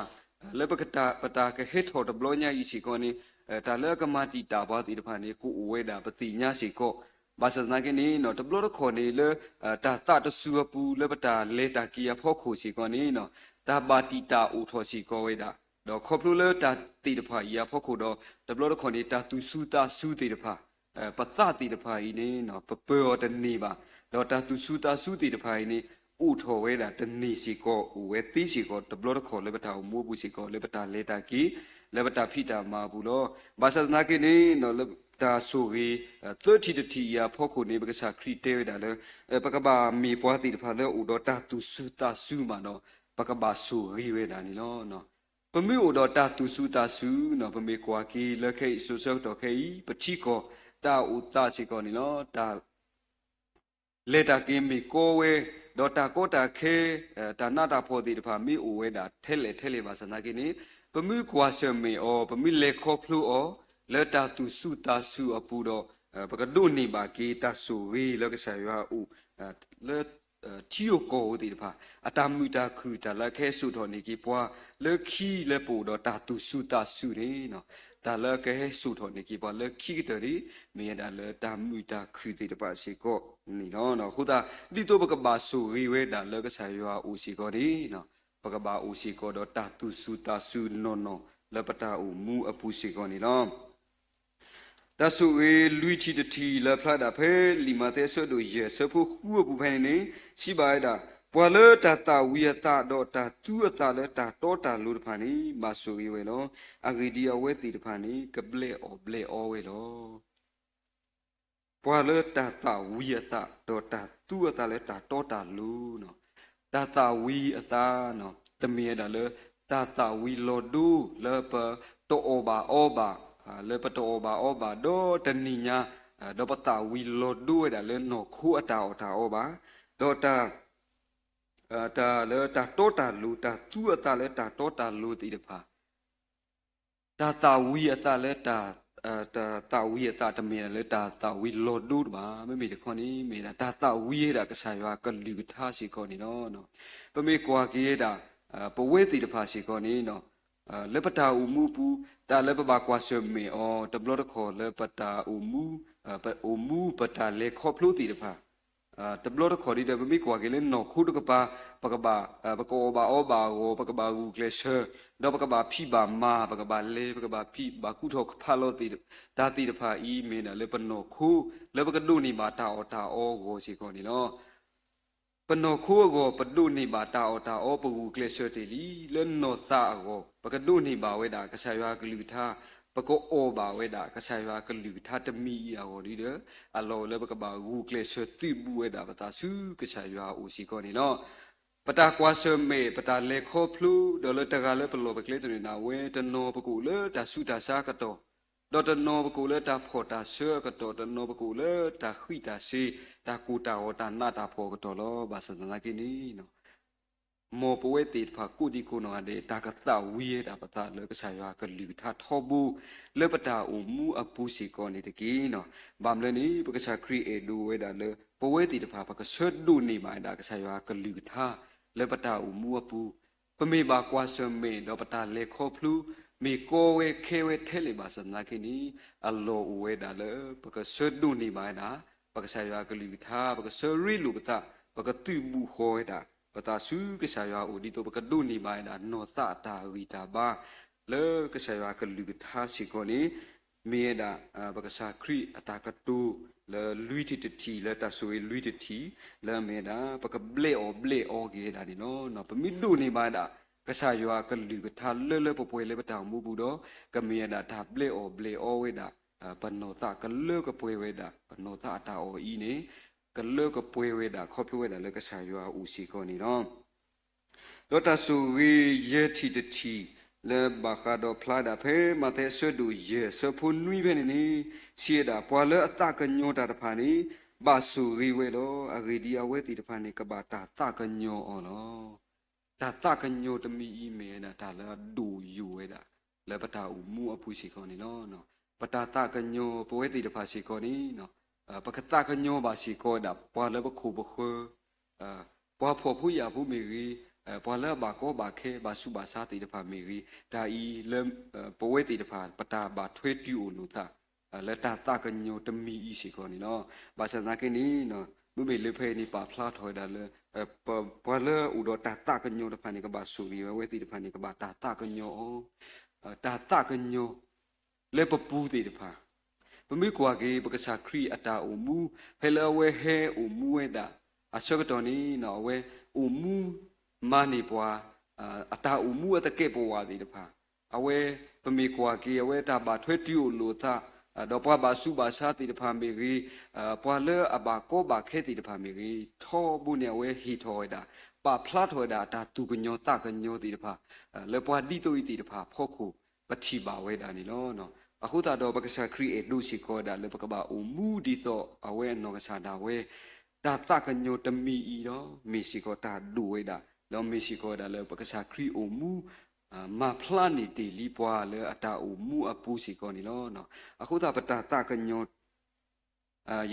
လၢပတၢ်ကဟဲထီၣ်တဘျီညါအံၤစ့ၢ်ကီးန့ၣ် တၢ်လၢအကမၤတံာ်တာ်ပှၤသ့ၣ်တဖၣ်န့ၣ် ကအိၣ်ဝဲဒၣ်ပသ့ၣ်ညါစ့ၢ်ကီး, ဘၣ်ဆၣ်သနာ်က့န့ၣ် တဘျီတခီၣ်န့ၣ်လၢ တၢ်သးတစူၤအပူၤ လၢပတၢ်လဲၤတၢ်က့ၤအဖီခိၣ်စ့ၢ်ကီးန့ၣ် တၢ်ဘၣ်တံာ်တာ်အိၣ်ထီၣ်စ့ၢ်ကီးဝဲဒၣ်, ဒီးခီဖျိလၢတၢ်သ့ၣ်တဖၣ်အံၤအဖီခိၣ်ဒီး တဘျီတခီၣ်န့ၣ် တၢ်သူၣ်စူၤသးစူၤသ့ၣ်တဖၣ် ပသးသ့ၣ်တဖၣ်အံၤန့ၣ် ပပၢၤအီၤတန့ၢ်ဘၣ်, ဒီးတၢ်သူၣ်စူၤသးစူၤသ့ၣ်တဖၣ်အံၤန့ၣ် အိၣ်ထီၣ်ဝဲဒၣ်တန့ၢ်စ့ၢ်ကီး အိၣ်ဝဲသ့စ့ၢ်ကီး တဘျီတခီၣ်လၢပတၢ်အိၣ်မူအပူၤစ့ၢ်ကီး လၢပတၢ်လဲၤတၢ်က့ၤ လၢပတၢ်ဖံးတၢ်မၤအပူၤလီၤ. ဘၣ်ဆၣ်သနာ်က့န့ၣ် လၢတၢ်ဆိၣ်ဂ့ၤ သၢထံၣ်တထံၣ်အံၤအဖီခိၣ်န့ၣ် ပကစၢ်ခရံာ်တဲဝဲဒၣ်လၢ ပကဘၣ်မ့ၢ်ပှၤသ့ၣ်တဖၣ်လၢအိၣ်ဒီးတၢ်သူၣ်စူၤသးစူၤမးဒီး ပကဘၣ်ဆိၣ်ဂ့ၤဝဲဒၣ်န့ၣ်လီၤ. ပမ့ၢ်အိၣ်ဒီးတၢ်သူၣ်စူၤသးစူၤ ပမ့ၢ်ကွၢ်က့ၤလၢခဲအံၤ စိၤဆၢကတီၢ်ခဲအံၤ ပထံကီၢ်တၢ်အိၣ်သးစ့ၢ်ကီးန့ၣ်လီၤ. တၢ် လဲၤတၢ်က့ၤမ့ၢ်ကီဝဲ, ဒီးတၢ်ကီတၢ်ခဲ တၢ်နးတၢ်ဖှီၣ်သ့ၣ်တဖၣ်မ့ၢ်အိၣ်ဝဲဒၣ်ထဲလဲၣ်ထဲလဲၣ်ဘၣ်ဆၣ်သနာ်က့န့ၣ် ပမ့ၢ်ကွၢ်ဆၢၣ်မဲာ်အီၤ ပမ့ၢ်လဲၤခီဖျိအီၤ လၢတၢ်သူၣ်စူၤသးစူၤအပူၤဒီး ပကဒိးန့ၢ်ဘၣ်က့ၤတၢ်ဆိၣ်ဂ့ၤလၢကစၢ်ယွၤအအိၣ် လၢ ထံဧိၤကီၢ်ဧိၤသ့ၣ်တဖၣ် အတၢ်မုာ်တၢ်ခုၣ် တၢ်လၢအကဟဲစိာ်ထီၣ်န့ၢ်က့ၤပှၤ လၢခံလၢပအိၣ်ဒီးတၢ်သူၣ်စူၤသးစူၤန့ၣ် တၢ်လၢအကဟဲစိာ်ထီၣ်န့ၢ်က့ၤပှၤလၢခံကတၢၢ်န့ၣ် မ့ၢ်ဝဲဒၣ်လၢတၢ်မုာ်တၢ်ခုၣ်သ့ၣ်တဖၣ်စ့ၢ်ကီးန့ၣ်လီၤ. အဃိသတး ဒ်သိးပကဘၣ်ဆိၣ်ဂ့ၤဝဲဒၣ်လၢကစၢ်ယွၤအအိၣ်စ့ၢ်ကီးန့ၣ် ပကဘၣ်အိၣ်စ့ၢ်ကီးဒီးတၢ်သူၣ်စူၤသးစူၤနီၢ်နီၢ် လၢပတၢ်အိၣ်မူအပူၤစ့ၢ်ကီးန့ၣ်လီၤ. တၢ်ဆိၣ်ဂ့ၤလွံၢ်ထံၣ်တထံၣ်လၢအဖျါဒၣ်ဖဲလံာ်မးသဲအဆၢဒိၣ်ယဲၢ်အဆၢဖိဃုအပူၤဖဲန့ၣ်န့ၣ် စံးဘၣ်ဝဲဒၣ်, ပှၤလၢတၢ်သၣ်ဝံၤအသးဒီးတၢ်သူအသးလၢတၢ်တီတၢ်လိၤတဖၣ်န့ၣ် ဘၣ်ဆိၣ်ဂ့ၤဝဲလီၤ. အဂ့ၢ်ဒ်အံၤ, အဝဲသ့ၣ်တဖၣ်န့ၣ် ကဘျဲးအီၣ်ဘျဲးအီဝဲလီၤ. ပှၤလၢတၢ်သၣ်ဝံၤအသး ဒီးတၢ်သူအသးလၢတၢ်တီတၢ်လိၤ, တၢ်သၣ်ဝံၤအသး တမ့ၢ်ဝဲဒၣ်လၢ တၢ်သၣ်ဝံၤလီၤဒိ လၢပတအီၣ်ဘၣ်အီဘၣ်, လၢပတအီၣ်ဘၣ်အီဘၣ်ဒီးတနံၤညါ, ဒီးပသၣ်ဝံၤလီၤဒိဝဲဒၣ်လၢနီၢ်ခိအတၢ်အီၣ်တၢ်အီဘၣ်, ဒီးတၢ် တၢ်လၢတၢ်တီတၢ်လိၤ, တၢ်သူအသးလၢတၢ်တီတၢ်လိၤသ့ၣ်တဖၣ်, တၢ်သၣ်ဝံၤအသးလၢတၢ်, တၢ်သၣ်ဝံၤအသးတမ့ၢ်ဒၣ်လၢတၢ်သၣ်ဝံၤလီၤဒိတဘၣ်. မ့မ့ၢ်တခီန့ၣ် မ့ၢ်ဒၣ်တၢ်သၣ်ဝံၤဝဲဒၣ်ကစၢ်ယွၤကလုၢ်ကထါစ့ၢ်ကီးန့ၣ်လီၤ. ပမ့ၢ်ကွၢ်က့ၤဝဲဒၣ် ပဝဲသ့ၣ်တဖၣ်စ့ၢ်ကီးန့ၣ် လၢပတၢ်အိၣ်မူအပူၤ, တၢ်လၢပဘၣ်ကွၢ်ဆၢၣ်မဲာ်အီၤ တဘျီတခီၣ်လၢပတၢ်အိၣ်မူ, ပအိၣ်မူပတၢ်လဲၤခီဖျိသ့ၣ်တဖၣ်, တဘျီတခီၣ်ဒီး ပမ့ၢ်ကွၢ်က့ၤလၢနီၢ်ခိတကပၤ, ပကဘၣ်, ပကအီၣ်ဘၣ်အီဘၣ်အဂီၢ်, ပကဘၣ်ဂုာ်ကျဲးစၢး, ဒီးပကဘၣ်ဖံးဘၣ်မၤ, ပကဘၣ်လဲၤ, ပကဘၣ်ဖံးဘၣ်ကူထီၣ်ဖးလီၤသ့ၣ်, တၢ်သ့ၣ်တဖၣ်အံၤ မ့ၢ်ဒၣ်လၢပနီၢ်ခိ, လၢပကဒိးန့ၢ်ဘၣ်တၢ်အီၣ်တၢ်အီအဂီၢ်စ့ၢ်ကီးန့ၣ်လီၤ. ပနီၢ်ခိအဂီၢ် ပဒိးန့ၢ်ဘၣ်တၢ်အီၣ်တၢ်အီ ပဂုာ်ကျဲးစၢးတ့ၢ်လံ, လၢနီၢ်သးအဂီၢ် ပကဒိးန့ၢ်ဘၣ်ဝဲဒၣ်ကစၢ်ယွၤကလုၢ်ကထါ, ပကအီၣ်ဘၣ်ဝဲဒၣ်ကစၢ်ယွၤကလုၢ်ကထါတမံၤအံၤအဂီၢ်ဒီး, အလီၢ်လၢပကဘၣ်ဂုာ်ကျဲးစၢးသုးဘူးဝဲဒၣ်ပသးဆူကစၢ်ယွၤအအိၣ်စ့ၢ်ကီးန့ၣ်လီၤ. ပတၢ်ကွၢ်ဆၢၣ်မဲာ် ပတၢ်လဲၤခီဖျိ ဒီးလၢတဂၤလၢပလီၢ်ပကျဲတန့ၢ်ဒၣ်ဝဲ, တနီၤပကအိၣ်လၢတၢ်ဆူးတၢ်ဆါအကတီၢ်, ဒီးတနီၤပကအိၣ်လၢတၢ်ဖှီၣ်တၢ်ဆၢအကတီၢ်, တနီၤပကအိၣ်လၢတၢ်ဃံးတၢ်စ့ၤ, တၢ်ကိၢ်တၢ်ဂီၤ တၢ်နးတၢ်ဖှီၣ်အကတီၢ်လီၤ. ဘၣ်ဆၣ်သနာ်က့န့ၣ် မ်ပဝဲသ့ၣ်တဖၣ်ကိးဒံကိးနီၢ်ဂၤဒဲး တၢ်ကသၣ်ဝံၤဝဲဒၣ်ပသးလၢကစၢ်ယွၤကလုၢ်ကထါထီဘိ လၢပတၢ်အိၣ်မူအပူၤစ့ၢ်ကီးန့ၣ်တက့ၢ်. ဘၣ်မနုၤလဲၣ်န့ၣ် ပကစၢ်ခရံာ်အဲၣ်ဒိးဝဲဒၣ်လၢ ပဝဲသ့ၣ်တဖၣ် ပကဆၢဒိးန့ၢ်ဘၣ်ဝဲဒၣ်ကစၢ်ယွၤကလုၢ်ကထါ လၢပတၢ်အိၣ်မူအပူၤ, ပမ့ၢ်ဘၣ်ကွၢ်ဆၢၣ်မဲာ်ဒီးပတၢ်လဲၤခီဖျိ မ့ၢ်ကီဝဲခဲဝဲထဲလဲၣ်ဘၣ်ဆၣ်သနာ်က့န့ၣ် အလီၢ်အိၣ်ဝဲဒၣ်လၢ ပကဆၢဒိးန့ၢ်ဘၣ်ဝဲဒၣ် ပကစၢ်ယွၤကလုၢ်ကထါ, ပကဆၢရ့လိာ်ပသး, ပကသုးဘူးဃီၤဝဲဒၣ် ပသးဆူကစၢ်ယွၤအအိၣ် ဒ်သိးပကဒိးန့ၢ်ဘၣ်ဝဲဒၣ် နီၢ်သးအတၢ်ဂံၢ်တၢ်ဘါ လၢကစၢ်ယွၤကလုၢ်ကထါစ့ၢ်ကီးန့ၣ် မ့ၢ်ဝဲဒၣ် ပကစၢ်ခရံာ်အတၢ်ကတိၤလၢလွံၢ်ထံၣ်တထံၣ် လၢတၢ်ဆိၣ်ဂ့ၤလွံၢ်ထံၣ်တထံၣ် လၢမ့ၢ်ဝဲဒၣ် ပကဘျဲးအီၣ်ဘျဲးအီက့ၤဝဲဒၣ်န့ၣ်လီၤ. ပမ့ၢ်ဒိးန့ၢ်ဘၣ်ဝဲဒၣ် ကစၢ်ယွၤကလုၢ်ကထါလၢလၢပှဲၤပှဲၤလၢပတၢ်အိၣ်မူပူၤဒီး ကမ့ၢ်ဝဲဒၣ်တၢ်ဘျဲးအီၣ်ဘျဲးအီဝဲဒၣ် ပနီၢ်သးကလၢကပှဲၤဝဲဒၣ် ပနီၢ်သးအတၢ်အီၣ်အံၤန့ၣ် ကလၢကပှဲၤဝဲဒၣ် ခီဖျိဝဲဒၣ်လၢကစၢ်ယွၤအအိၣ်စ့ၢ်ကီးန့ၣ်လီၤ. ဒီးတၢ်ဆိၣ်ဂ့ၤယဲၢ်ထံၣ်တထံၣ် လၢဘၣ်ဃးဒီးဖျါဒၣ်ဖဲ မးသဲအဆၢဒိၣ်ယဲၢ် အဆၢဖိနွံဖဲန့ၣ်န့ၣ် စံးဝဲဒၣ် ပှၤလၢအသးကညီၤတၢ်တဖၣ်န့ၣ် ဘၣ်ဆိၣ်ဂ့ၤဝဲလီၤ. အဂ့ၢ်ဒ်အံၤ အဝဲသ့ၣ်တဖၣ်န့ၣ် ကဘၣ်တၢ်သးကညီၤအီၤလီၤ. တၢ်သးကညီၤတမံၤအံၤမ့ၢ်ဝဲဒၣ် တၢ်လၢအဒိၣ်ယိာ်ဝဲဒၣ် လၢပတၢ်အိၣ်မူအပူၤစ့ၢ်ကီးန့ၣ်လီၤ. ပတၢ်သးကညီၤပဝဲသ့ၣ်တဖၣ်စ့ၢ်ကီးန့ၣ် ပကသးကညီၤဘၣ်စ့ၢ်ကီးဝဲဒၣ် ပှၤလၢပခိၣ်ပဃၢၤ ပှၤဖှီၣ်ဖိယာ်ဖိမ့ၢ်ဂ့ၤ, ပှၤလၢအဘၣ်ကီဘၣ်ခဲ ဘၣ်ဆူးဘၣ်ဆါသ့ၣ်တဖၣ်မ့ၢ်ဂ့ၤ, တၢ်အံၤလၢ ပဝဲသ့ၣ်တဖၣ် ပတၢ်ဘၣ်ထွဲတုၤအိၣ်လိာ်သး လၢတၢ်သးကညီၤတမံၤအံၤစ့ၢ်ကီးန့ၣ်လီၤ. ဘၣ်ဆၣ်သနာ်က့န့ၣ် မ့မ့ၢ်လၢဖဲအံၤန့ၣ် ပာ်ဖျါထီၣ်ဝဲဒၣ်လၢ ပှၤလၢအအိၣ်ဒီးတၢ်သးကညီၤတဖၣ်န့ၣ် ကဘၣ်ဆိၣ်ဂ့ၤဝဲ အဝဲသ့ၣ်တဖၣ်န့ၣ် ကဘၣ်တၢ်သးကညီၤအီၤ တၢ်သးကညီၤ လၢပပူၤသ့ၣ်တဖၣ်, ပမ့ၢ်ကွၢ်က့ၤ ပကစၢ်ခရံာ်အတၢ်အိၣ်မူ ဖဲလၢအဝဲဟဲအိၣ်မူဝဲဒၣ် အဆၢကတီၢ်န့ၣ် အဝဲအိၣ်မူမၤန့ၢ်ပှၤ အတၢ်အိၣ်မူအသကဲးပဝးသ့ၣ်တဖၣ်, အဝဲ ပမ့ၢ်ကွၢ်က့ၤ အဝဲတၢ်ဘၣ်ထွဲတုၤအိၣ်လိာ်အသး ဒီးပှၤဘၣ်ဆူးဘၣ်ဆါသ့ၣ်တဖၣ်မ့ၢ်ဂ့ၤ, ပှၤလၢအဘၣ်ကီဘၣ်ခဲသ့ၣ်တဖၣ်မ့ၢ်ဂ့ၤ, ထီဘိန့ၣ် အဝဲဟ့ၣ်ထီၣ်ဝဲဒၣ် ပာ်ဖျါထီၣ်ဝဲဒၣ် အတၢ်သူၣ်ကညီၤသးကညီၤသ့ၣ်တဖၣ် လၢပှၤဒ်သိးအံၤသ့ၣ်တဖၣ်အဖီခိၣ် ပထံၣ်ဘၣ်ဝဲဒၣ်န့ၣ်လီၤ. အဃိသတးဒီး ပကစၢ်ခရံာ်အဲၣ်ဒိးစ့ၢ်ကီးဝဲဒၣ်လၢ ပကဘၣ်အိၣ်မူဒ်သိးအဝဲအနီၢ်ကစၢ်ဒၣ်ဝဲ တၢ်သးကညီၤတမံၤအံၤဒီး မ့ၢ်စ့ၢ်ကီးတၢ်ဒိၣ်ဝဲဒၣ် ဒီးမ့ၢ်စ့ၢ်ကီးဝဲဒၣ်လၢ ပကစၢ်ခရံာ်အိၣ်မူ မၤဖျါန့ၢ်တ့ၢ်လံပှၤလၢအတၢ်အိၣ်မူအပူၤစ့ၢ်ကီးန့ၣ်လီၤ. အဃိသတး ပတၢ်သးကညီၤ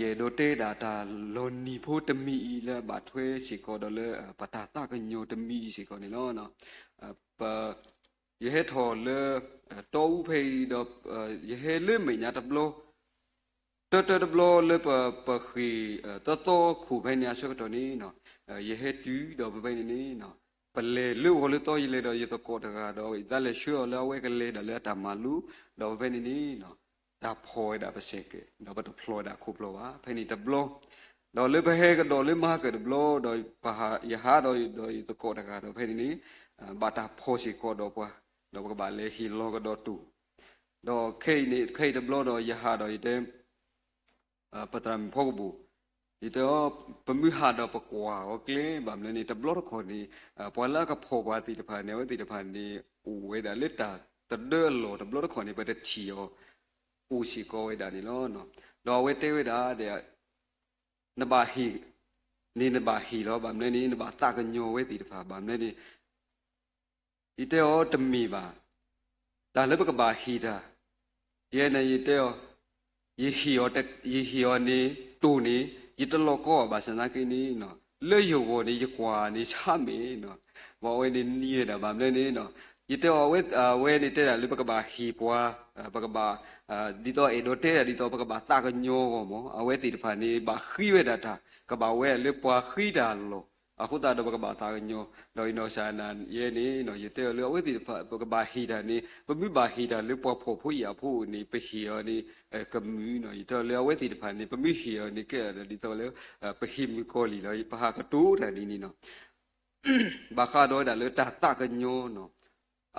ယအဲၣ်ဒိးတဲဒၣ်တၢ်လီၤနံၤဖိတမံၤအံၤလၢအဘၣ်ထွဲစ့ၢ်ကီးဒီးလၢ ပတၢ်သးကညီၤတမံၤအံၤစ့ၢ်ကီးန့ၣ်လီၤ. ပ ယဟဲထီၣ်လၢ တီအူဖဲအံၤဒီး ယဟဲလၢမဲာ်ညါတဘျီ တၢတၢတဘျီလၢပ ပဃ့ၢ် သီသီခိၣ်ဖဲန့ၣ်အဆၢကတီၢ်န့ၣ် ယဟဲတုၤဒီးဖဲန့ၣ်န့ၣ် ပလဲၤလၢဂီၤလၢသီ ယလဲၤဒီးယသကိးတဂၤဒီး ယသးလဲၤဆှၢအီၤလၢအဝဲကလဲၤဒၣ်လၢအတၢ်မၤလိ ဒီးဖဲန့ၣ်န့ၣ် တၢ်ဖီၣ်ဝဲဒၣ်ပစဲးကဲး ဒီးပတဖျီၣ်ဝဲဒၣ်ခိၣ်ဖျီၣ်ဘၣ် ဖဲန့ၣ်တဘျီ ဒီးလၢပဟဲကဒီးလၢမဟါကၢၣ်တဘျီဒီး ပဟး ယဟးဒီးယသကိးတဂၤဒီးဖဲန့ၣ်န့ၣ် ဘၣ်တၢ်ဖီၣ်စ့ၢ်ကီးဒီးပှၤ ဒီးပကဘၣ်လဲၤဟ့ၣ်လီၤကဒီးတိၢ် ဒီးခဲအံၤန့ၣ် ခဲအံၤတဘျီဒီးယဟးဒီးယတဲ ပသရၣ်မုၣ်ဖီကဘိၣ် ယတဲအီၤ ပမုၢ်ဟးဒီးပကွၢ်အီၤကျဲ ဘၣ်မနုၤန့ၣ် တဘျီတခီၣ်န့ၣ် ပှၤလၢအကဖီၣ်ပှၤသ့ၣ်တဖၣ်န့ၣ် အဝဲသ့ၣ်တဖၣ်န့ၣ် အိၣ်ဝဲဒၣ်လၢတၢ်တဒၢအလီၢ် တဘျီတခီၣ်န့ၣ် ပတထံၣ်အီၤ အိၣ်စ့ၢ်ကီးဝဲဒၣ်န့ၣ်လီၤ. ဒီးအဝဲတဲဝဲဒၣ်ဒီး နဘၣ်ဟ့ၣ် န့ၣ်နဘၣ်ဟ့ၣ်လီၤ. ဘၣ်မနုၤန့ၣ် နဘၣ်သးကညီၤဝဲသ့ၣ်တဖၣ်. ဘၣ်မနုၤန့ၣ် ယတဲအီၤတမ့ၢ်ဘၣ် တၢ်လၢပကဘၣ်ဟ့ၣ်တၢ်, ယဲန့ၣ် ယတဲအီၤ, ယဟ့ၣ်အီၤ, ယဟ့ၣ်အီၤန့ၣ် တိၢ်န့ၣ် ယတလီၢ်ကီဘၣ်ဆၣ်သနာ်က့န့ၣ် လၢယဂီၢ်န့ၣ် ယကွၢ်န့ၣ်ဆါမ့ၢ်နီၤ, ဘၣ်ဝဲန့ၣ်နံၤဝဲဒၣ် ဘၣ်မနုၤန့ၣ် ယတဲအီၤ အဝဲန့ၣ်တဲဒၣ်လၢပကဘၣ်ဟ့ၣ်ပှၤ, ပကဘၣ်, ဒ်သိးအဲၣ်ဒိးတဲဒၣ်ဒ်သိးပကဘၣ်သးကညီၤအဂီၢ်မ့ၢ် အဝဲသ့ၣ်တဖၣ်န့ၣ် ဘၣ်ဃ့ဝဲဒၣ်တၢ် ကဘၣ်ဝဲလၢပှၤဃ့တၢ်လီၢ်, အဃိသတးဒီးပကဘၣ်သးကညီၤ, ဒီးအနီၢ်ကစၢ်ဒၣ်ယဲန့ၣ် ယတဲအီၤလၢအဝဲသ့ၣ်တဖၣ် ပကဘၣ်ဟ့ၣ်တၢ်န့ၣ် ပမ့ၢ်ဘၣ်ဟ့ၣ်တၢ်လၢပှၤဖှီၣ်ဖိယာ်ဖိန့ၣ် ပဟ့ၣ်အီၤန့ၣ် ကမုာ်နီၤ. ယတဲအီၤလၢအဝဲသ့ၣ်တဖၣ်န့ၣ် ပမ့ၢ်ဟ့ၣ်အီၤန့ၣ် ကဲဒၣ်ဒ်သိးလၢ ပဟ့ၣ်မုၣ်ကီၤလံၢ်လီၤ. ပဟးကတိၤတၢ်ဒ်န့ၣ်နီၤ ဘၣ်ဃးဒီးဝဲဒၣ်လၢတၢ်သးကညီၤနီၤ.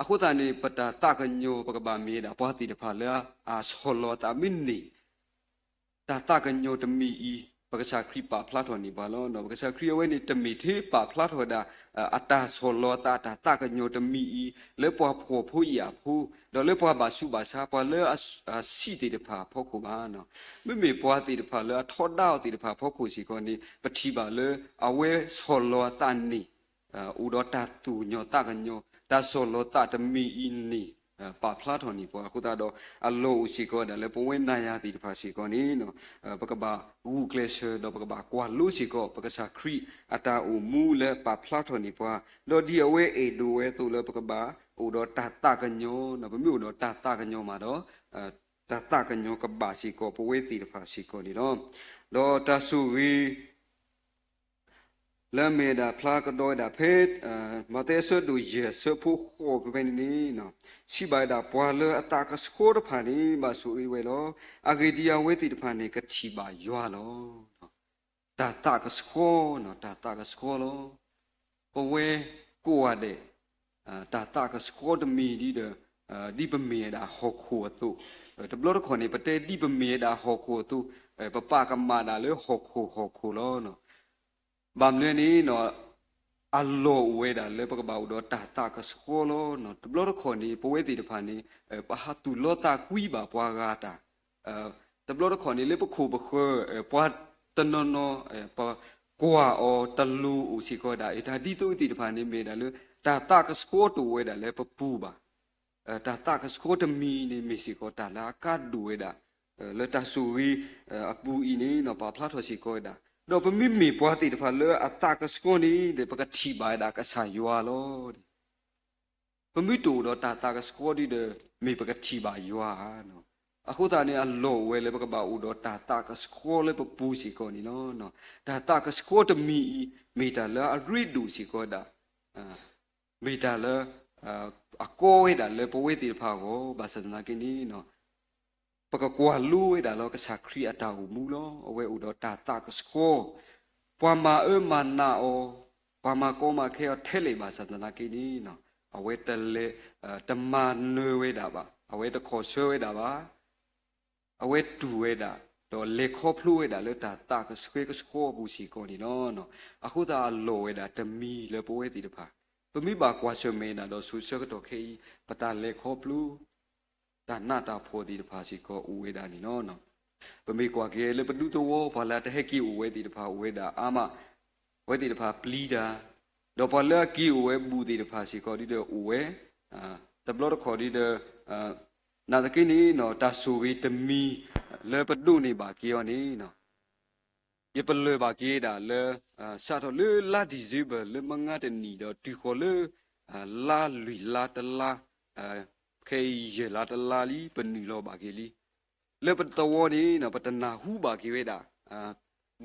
အဃိသတးန့ၣ် ပတၢ်သးကညီၤ ပကဘၣ်မ့ၢ်ဝဲဒၣ်ပှၤသ့ၣ်တဖၣ်လၢအဆီၣ်လီၤအသးမ့ၢ်န့ၢ် တၢ်သးကညီၤတမံၤအံၤ ပကစၢ်ခရံာ်ပာ်ဖျါထီၣ်န့ၢ်ပှၤလီၤ. ပကစၢ်ခရံာ်အဝဲန့ၣ် တမ့ၢ်ထဲပာ်ဖျါထီၣ်ဝဲဒၣ် အတၢ်ဆီၣ်လီၤအသး တၢ်သးကညီၤတမံၤအံၤ လၢပှၤဖှီၣ်ဖိယာ်ဖိ ဒီးလၢပှၤဘၣ်ဆူးဘၣ်ဆါ ပှၤလၢအဆံးသ့ၣ်တဖၣ်အဖီခိၣ်ဘၣ်နီၤ. မ့မ့ၢ်ပှၤသ့ၣ်တဖၣ်လၢအထီဒါအီၤသ့ၣ်တဖၣ်အဖီခိၣ်စ့ၢ်ကီးန့ၣ် ပထံၣ်ဘၣ်လၢ အဝဲဆီၣ်လီၤအသးန့ၢ် အိၣ်ဒီးတၢ်သူၣ်ကညီၤသးကညီၤ တၢ်ဆီၣ်လီၤသးတမံၤအံၤန့ၣ် ပာ်ဖျါထီၣ်န့ၢ်ပှၤအဃိသတးဒီး အလီၢ်အိၣ်စ့ၢ်ကီးဝဲဒၣ်လၢပဝဲနၤယၤသ့ၣ်တဖၣ်စ့ၢ်ကီးန့ၣ် ပကဘၣ်ဂုာ်ကျဲးစၢး ဒီးပကဘၣ်ကွၢ်လိစ့ၢ်ကီး ပကစၢ်ခရံာ်အတၢ်အိၣ်မူလၢပာ်ဖျါထီၣ်န့ၢ်ပှၤ, ဒီးဒ်အဝဲအဲၣ်ဒိးဝဲအသိးလၢပကဘၣ်အိၣ်ဒီးတၢ်သးကညီၤ, ပမ့ၢ်အိၣ်ဒီးတၢ်သးကညီၤမးဒီး တၢ်သးကညီၤကဘၣ်စ့ၢ်ကီး ပဝဲသ့ၣ်တဖၣ်စ့ၢ်ကီးန့ၣ်လီၤ. ဒီးတၢ်ဆိၣ်ဂ့ၤ လၢအမ့ၢ်ဝဲဒၣ်ဖျါကဒီးဝဲဒၣ်ဖဲ မးသဲအဆၢဒိၣ်ယဲၢ်အဆၢဖိဃိးဖဲန့ၣ်န့ၣ် စံးဘၣ်ဝဲဒၣ် ပှၤလၢအသးကဆှီတဖၣ်န့ၣ် ဘၣ်ဆိၣ်ဂ့ၤဝဲလီၤ. အဂ့ၢ်ဒ်အံၤ အဝဲသ့ၣ်တဖၣ်န့ၣ် ကထံၣ်ဘၣ်ယွၤလီၤ. တၢ်သးကဆှီ, တၢ်သးကဆှီလီၤ. ပဝဲကိးဂၤဒဲး တၢ်သးကဆှီတမံၤဒ်ဒီး ဒ်ပမ့ၢ်ဝဲဒၣ်ဟီၣ်ခိၣ်အသိး, တဘျီတခီၣ်န့ၣ် ပတဲဒ်ပမ့ၢ်ဝဲဒၣ်ဟီၣ်ခိၣ်အသိး, ပပာ်ကမၣ်ဒၣ်လၢဟီၣ်ခိၣ်ဟီၣ်ခိၣ်လီၤ. ဘၣ်မနုၤန့ၣ် အလီၢ်အိၣ်ဝဲဒၣ်လၢပကဘၣ်အိၣ်ဒီးတၢ်သးကဆှီလီၤ. တဘျီတခီၣ်န့ၣ် ပဝဲသ့ၣ်တဖၣ်န့ၣ် ပဟးသူၣ်လီသးကွံဘၣ်ပှၤဂၤတၢ်, တဘျီတခီၣ်န့ၣ် လၢပခိၣ်ပဃၢၤ ပှၤတနီၤနီၤ ပကွၢ်အီၤတလိၤအိၣ်စ့ၢ်ကီးဒၣ်, တၢ်ဒ်သိးသ့ၣ်တဖၣ်န့ၣ်မ့ၢ်ဒၣ်လၢ တၢ်သးကဆှီတအိၣ်ဝဲဒၣ်လၢပပူၤဘၣ်. တၢ်သးကဆှီတမံၤန့ၣ် မ့ၢ်စ့ၢ်ကီးတၢ်လၢအကါဒိၣ်ဝဲဒၣ် လၢတၢ်ဆိၣ်ဂ့ၤအပူၤအံၤန့ၣ် ပာ်ဖျါထီၣ်စ့ၢ်ကီးဝဲဒၣ်. ဒီးပမ့မ့ၢ်ပှၤသ့ၣ်တဖၣ်လၢအသးကဆှီန့ၣ် ပကထံၣ်ဘၣ်ဝဲဒၣ်ကစၢ်ယွၤလီၤ. ပမ့ၢ်တအိၣ်ဒီးတၢ်သးကဆှီဒ်ဒီး မ့ၢ်ပကထံၣ်ဘၣ်ယွၤဧါ. အဃိသတးန့ၣ် အလီၢ်အိၣ်ဝဲလၢပကဘၣ်အိၣ်ဒီးတၢ်သးကဆှီလၢပပူၤစ့ၢ်ကီးန့ၣ်လီၤ. တၢ်သးကဆှီတမံၤအံၤ မ့ၢ်တၢ်လၢအရ့ဒိၣ်စ့ၢ်ကီးဝဲဒၣ်, မ့ၢ်တၢ်လၢ အကီဝဲဒၣ်လၢပဝဲသ့ၣ်တဖၣ်အဂီၢ် ဘၣ်ဆၣ်သနာ်က့န့ၣ် ပကကွၢ်လိဝဲဒၣ်လၢကစၢ်ခရံာ်အတၢ်အိၣ်မူလီၤ. အဝဲအိၣ်ဒီးတၢ်သးကဆှီ, ပှၤမၤအၢမၤနးအီၤ, ပှၤမၤကီမၤခဲအီၤထဲလဲၣ်ဘၣ်ဆၣ်သနာ်က့န့ၣ် အဝဲတလဲၤ တမၤနၢၤဝဲဒၣ်ဘၣ်, အဝဲတခီၣ်ဆၢဝဲဒၣ်ဘၣ်. အဝဲတူၢ်ဝဲဒၣ် ဒီးလဲၤခီဖျိဝဲဒၣ်လၢတၢ်သးကဆှဲကဆှီအပူၤစ့ၢ်ကီးန့ၣ်လီၤ. အဃိသတးအလီၢ်ဝဲဒၣ်တမံၤလၢပဝဲသ့ၣ်တဖၣ် ပမ့ၢ်ဘၣ်ကွၢ်ဆၢၣ်မဲာ်ဒၣ်ဒီးဆိးဆၢကတီၢ်ခဲအံၤ ပတၢ်လဲၤခီဖျိ တၢ်နးတၢ်ဖှီၣ်သ့ၣ်တဖၣ်စ့ၢ်ကီးအိၣ်ဝဲဒၣ်န့ၣ်လီၤ. ပမ့ၢ်ကွၢ်က့ၤလၢပဒူသဝီ ပှၤလၢအတဟဲက့ၤအိၣ်ဝဲသ့ၣ်တဖၣ်အိၣ်ဝဲဒၣ်အါမး, အဝဲသ့ၣ်တဖၣ်ပျံၤတၢ်, ဒီးပှၤလၢအက့ၤအိၣ်ဝဲဘူၣ်သ့ၣ်တဖၣ်စ့ၢ်ကီးဒ်ဒီးအိၣ်ဝဲ, တဘျီတခီၣ်ဒ်ဒီး နာ်သက့န့ၣ် တၢ်ဆိၣ်ဂ့ၤတမံၤလၢပဒိးန့ၢ်ဘၣ်က့ၤအီၤန့ၣ် ယပလၢၢ်ဘၣ်က့ၤဒၣ်လၢ စးထီၣ်လၢလါ December လၢမုၢ်ဂၤတနံၣ်ဒီးတုၤဃီၤလၢ လါလွံၢ်လါတလါ, ခဲအံၤယဲၢ်လါတလါလံ ပနုာ်လီၤဘၣ်က့ၤလံ. လၢပသဝီန့ၣ် ပတနၢ်ဟူဘၣ်က့ၤဝဲဒၣ်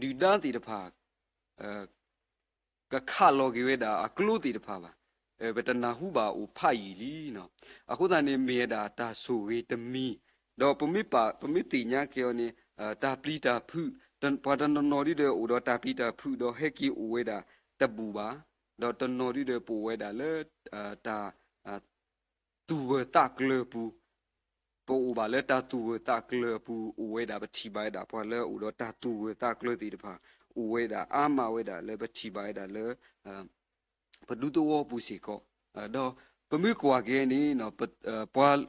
ဒုၣ်ဒါသ့ၣ်တဖၣ် ကခးလီၤက့ၤဝဲဒၣ်အကျိသ့ၣ်တဖၣ်ဘၣ်. ပတနၢ်ဟူဘၣ်အိၣ်ဖးယံာ်လံ. အဃိသတးန့ၣ်မ့ၢ်ဝဲဒၣ်တၢ်ဆိၣ်ဂ့ၤတမံၤ, ဒီးပမ့ၢ်ပာ် ပမ့ၢ်သ့ၣ်ညါက့ၤအီၤန့ၣ် တၢ်ပျံၤတၢ်ဖုး, ပှၤတနီၤနီၤဒ်ဒီးအိၣ်ဒီးတၢ်ပျံၤတၢ်ဖုးဒီးဟဲက့ၤအိၣ်ဝဲဒၣ်တဘူၣ်ဘၣ်, ဒီးတနီၤဒ်ဒီးပအိၣ်ဝဲဒၣ်လၢ တၢ် သူၣ်ဂၢၢ်သးကျၢၤအပူၤ, ပအိၣ်ဘၣ်လၢတၢ်သူၣ်ဂၢၢ်သးကျၢၤအပူၤ အိၣ်ဝဲဒၣ် ပထံၣ်ဘၣ်ဝဲဒၣ်ပှၤလၢအအိၣ်ဒီးတၢ်သူၣ်ဂၢၢ်သးကျၢၤသ့ၣ်တဖၣ် အိၣ်ဝဲဒၣ်အါမးဝဲဒၣ်လၢပထံၣ်ဘၣ်ဝဲဒၣ်လၢ ပဒူသဝီပူၤစ့ၢ်ကီး, ဒီးပမ့ၢ်ကွၢ်က့ၤန့ၣ် ပှၤ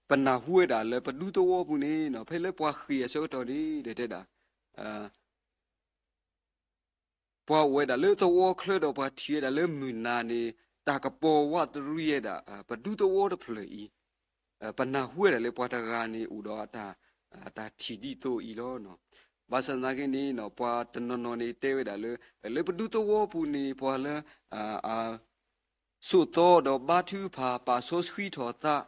ပနၢ်ဟူဝဲဒၣ်လၢပဒူသဝီပူၤန့ၣ် ဖဲလၢပှၤဃ့ၢ်အဆၢကတီၢ်န့ၣ် တဲဒၣ် ပှၤအိၣ်ဝဲဒၣ်လၢသဝီချၢဒီးပှၤထံၣ်ဝဲဒၣ်လၢမုၢ်နၤန့ၣ် တၢ်ကပီၤဝးတရံးဝဲဒၣ် ပဒူသဝီတဖျၢၣ်အံၤ ပနၢ်ဟူဝဲဒၣ်လၢပှၤတဂၤန့ၣ်အိၣ်ဒီးအတၢ် တၢ်ထံၣ်ဒ်သိးအံၤလီၤ. ဘၣ်ဆၣ်သနာ်က့န့ၣ် ပှၤတနီၤနီၤန့ၣ်တဲဝဲဒၣ်လၢ လၢပဒူသဝီပူၤန့ၣ် ပှၤလၢ အ ဆိးသီဒီးဘါထုကဖၣ် ပာ်စီဆှံထီၣ်သး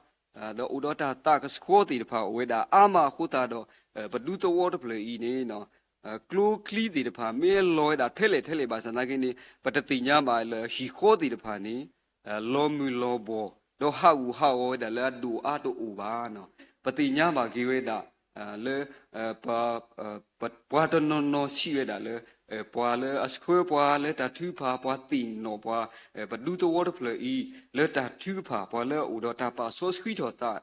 ဒီးအိၣ်ဒီးတၢ်သးကဆှီသ့ၣ်တဖၣ်အိၣ်ဝဲဒၣ်အါမးအဃိသတးဒီး ပဒူသဝီတဖျၢၣ်အံၤန့ၣ် ကျိချံသ့ၣ်တဖၣ်မ့ၢ်လီၤဝဲဒၣ်ထဲလဲၣ်ထဲလဲၣ်ဘၣ်ဆၣ်သနာ်က့န့ၣ် ပတသ့ၣ်ညါဘၣ်လၢဟံၣ်ဃီသ့ၣ်တဖၣ်န့ၣ် လီၤမုၢ်လီၤဘှီၣ် ဒီးဟးဂူာ်ဟးဂီၤဝဲဒၣ်လၢအဒိၣ်အါတအိၣ်ဘၣ်. ပသ့ၣ်ညါဘၣ်က့ၤဝဲဒၣ် လၢ ပှၤတနီၤနီၤစံးဝဲဒၣ်လၢ ပှၤလၢအဆှၢပှၤလၢတၢ်ထုကဖၣ် ပှၤသ့ၣ်နီၣ်ပှၤ ပဒူသဝီတဖျၢၣ်အံၤ လၢတၢ်ထုကဖၣ် ပှၤလၢအအိၣ်ဒီးတၢ်ပာ်စီဆှံထီၣ်သး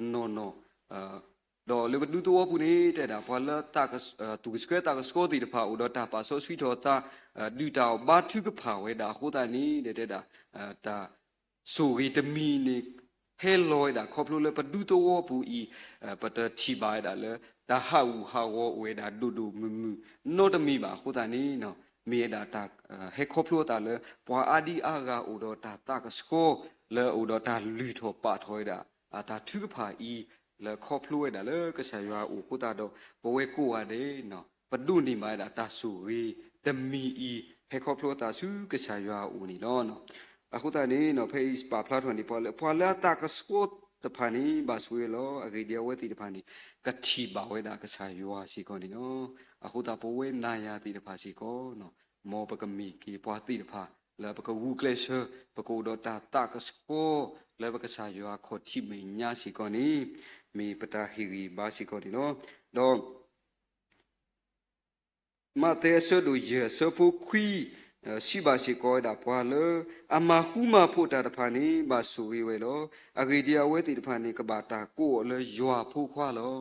နီၢ်နီၢ် ဒီးလၢပဒူသဝီပူၤန့ၣ် တဲဒၣ်ပှၤလၢ သူၣ်ကဆှီသးကဆှီသ့ၣ်တဖၣ် အိၣ်ဒီးတၢ်ပာ်စီဆှံထီၣ်သး ဒုၣ်တၢ်အီၣ်ဘါထုကဖၣ်ဝဲဒၣ်အဃိသတးန့ၣ် တဲဒၣ် တၢ် ဆိၣ်ဂ့ၤတမံၤန့ၣ် ဟဲလီၤဝဲဒၣ်ခီဖျိလၢပဒူသဝီပူၤအံၤ ပတထံၣ်ဘၣ်ဝဲဒၣ်လၢ တၢ်ဟးဂူာ်ဟးဂီၤအိၣ်ဝဲဒၣ်ဒိၣ်ဒိၣ်မုၢ်မုၢ်နီတမံၤဘၣ်အဃိသတးန့ၣ် မ့ၢ်ဝဲဒၣ်တၢ် ဟဲခီဖျိအသးလၢ ပှၤအါဒံအါဂၤအိၣ်ဒီးတၢ်သးကဆှီ လၢအအိၣ်ဒီးတၢ်လုၢ်ထီၣ်ပာ်ထီၣ်ဝဲဒၣ် တၢ်ထုကဖၣ်အံၤ လၢခီဖျိဝဲဒၣ်လၢကစၢ်ယွၤအအိၣ်အဃိသတးဒီး ပဝဲကိးဂၤဒဲး ပဒိးန့ၢ်ဘၣ်ဝဲဒၣ်တၢ်ဆိၣ်ဂ့ၤတမံၤအံၤ ဟဲခီဖျိအသးဆူကစၢ်ယွၤအအိၣ်န့ၣ်လီၤ. အဃိသတးန့ၣ် ဖဲအံၤပာ်ဖျါထီၣ်န့ၢ်ပှၤလၢ ပှၤလၢအသးကဆှီတဖၣ်န့ၣ် ဘၣ်ဆိၣ်ဂ့ၤလီၤ. အဂ့ၢ်ဒ်အံၤ အဝဲသ့ၣ်တဖၣ်န့ၣ် ကထံၣ်ဘၣ်ဝဲဒၣ်ကစၢ်ယွၤစ့ၢ်ကီးန့ၣ်လီၤ. အဃိသတးပဝဲနၤယၤသ့ၣ်တဖၣ်စ့ၢ်ကီး မ်ပကမ့ၢ်က့ၤပှၤသ့ၣ်တဖၣ် လၢပကဂုာ်ကျဲးစၢး ပကအိၣ်ဒီးတၢ်သးကဆှီ လၢပကစၢ်ယွၤခီၣ်ထံးမဲာ်ညါစ့ၢ်ကီးန့ၣ် မ့ၢ်ပတၢ်ဟ့ၣ်ဂံၢ်ဘါစ့ၢ်ကီးန့ၣ်လီၤ. ဒီး မးသဲအဆၢဒိၣ်ယဲၢ်အဆၢဖိခွံ စံးဘၣ်စ့ၢ်ကီးဝဲဒၣ်ပှၤလၢ အမၤဃူမၤဖိးတၢ်တဖၣ်န့ၣ် ဘၣ်ဆိၣ်ဂ့ၤဝဲလီၤ. အဂ့ၢ်ဒ်အံၤ အဝဲသ့ၣ်တဖၣ်န့ၣ် ကဘၣ်တၢ်ကိးအီၤလၢယွၤအဖိခွါလီၤ.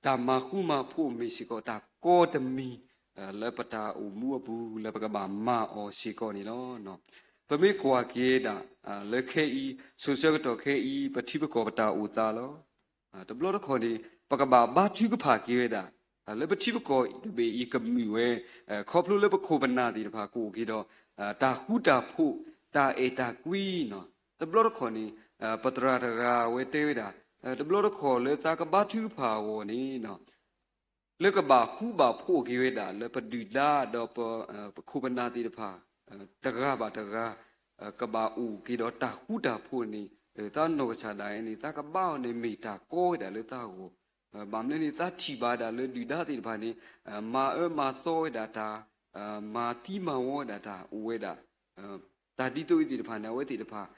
တၢ်မၤဃူမၤဖိးမ့ၢ်စ့ၢ်ကီးတၢ်ကီတမံၤ လၢပတၢ်အိၣ်မူအပူၤ လၢပကဘၣ်မၤအီၤစ့ၢ်ကီးန့ၣ်လီၤ. ပမ့ၢ်ကွၢ်က့ၤဒၣ် လၢခဲအံၤ စိၤဆၢကတီၢ်ခဲအံၤ ပထံပကီၢ်ပတၢ်အိၣ်သးလီၤ. တဘျီတခီၣ်န့ၣ် ပကဘၣ်ဘါထုကဖၣ်က့ၤဝဲဒၣ် လၢပထံပကီၢ်တဘ့ၣ်အံၤကမုာ်ဝဲ ခီဖျိလၢပခိၣ်ပနၢ်သ့ၣ်တဖၣ်ကအိၣ်က့ၤဒီး တၢ်ဃူတၢ်ဖိး တၢ်အဲၣ်တၢ်ကွံနီၤ. တဘျီတခီၣ်န့ၣ် ပသရၣ်တဂၤဝဲတဲဝဲဒၣ် တဘျီတခီၣ်လၢသးကဘါထုကဖၣ်အဂီၢ်န့ၣ် လၢကဘၣ်ဃူဘၣ်ဖိးက့ၤဝဲဒၣ် လၢပဒုၣ်ဒါဒီးပ ပခိၣ်ပနၢ်သ့ၣ်တဖၣ် တဂၤဘၣ်တဂၤ ကဘၣ်အိၣ်က့ၤဒီးတၢ်ဃူတၢ်ဖိးန့ၣ် သးနီၢ်ကစၢ်ဒၣ်အံၤန့ၣ် သးကဘါအီၤန့ၣ် မ့ၢ်တၢ်ကီဝဲဒၣ်လၢသးအဂီၢ်. ဘၣ်မနုၤန့ၣ် သးထံၣ်ဘၣ်ဒၣ်လၢဒုၣ်ဒါသ့ၣ်တဖၣ်န့ၣ် မၤအၢမၤသီဝဲဒၣ်တၢ် မၤသံမၤဝီဝဲဒၣ်တၢ်အိၣ်ဝဲဒၣ် တၢ်ဒ်သိးအံၤသ့ၣ်တဖၣ်န့ၣ် အဝဲသ့ၣ်တဖၣ်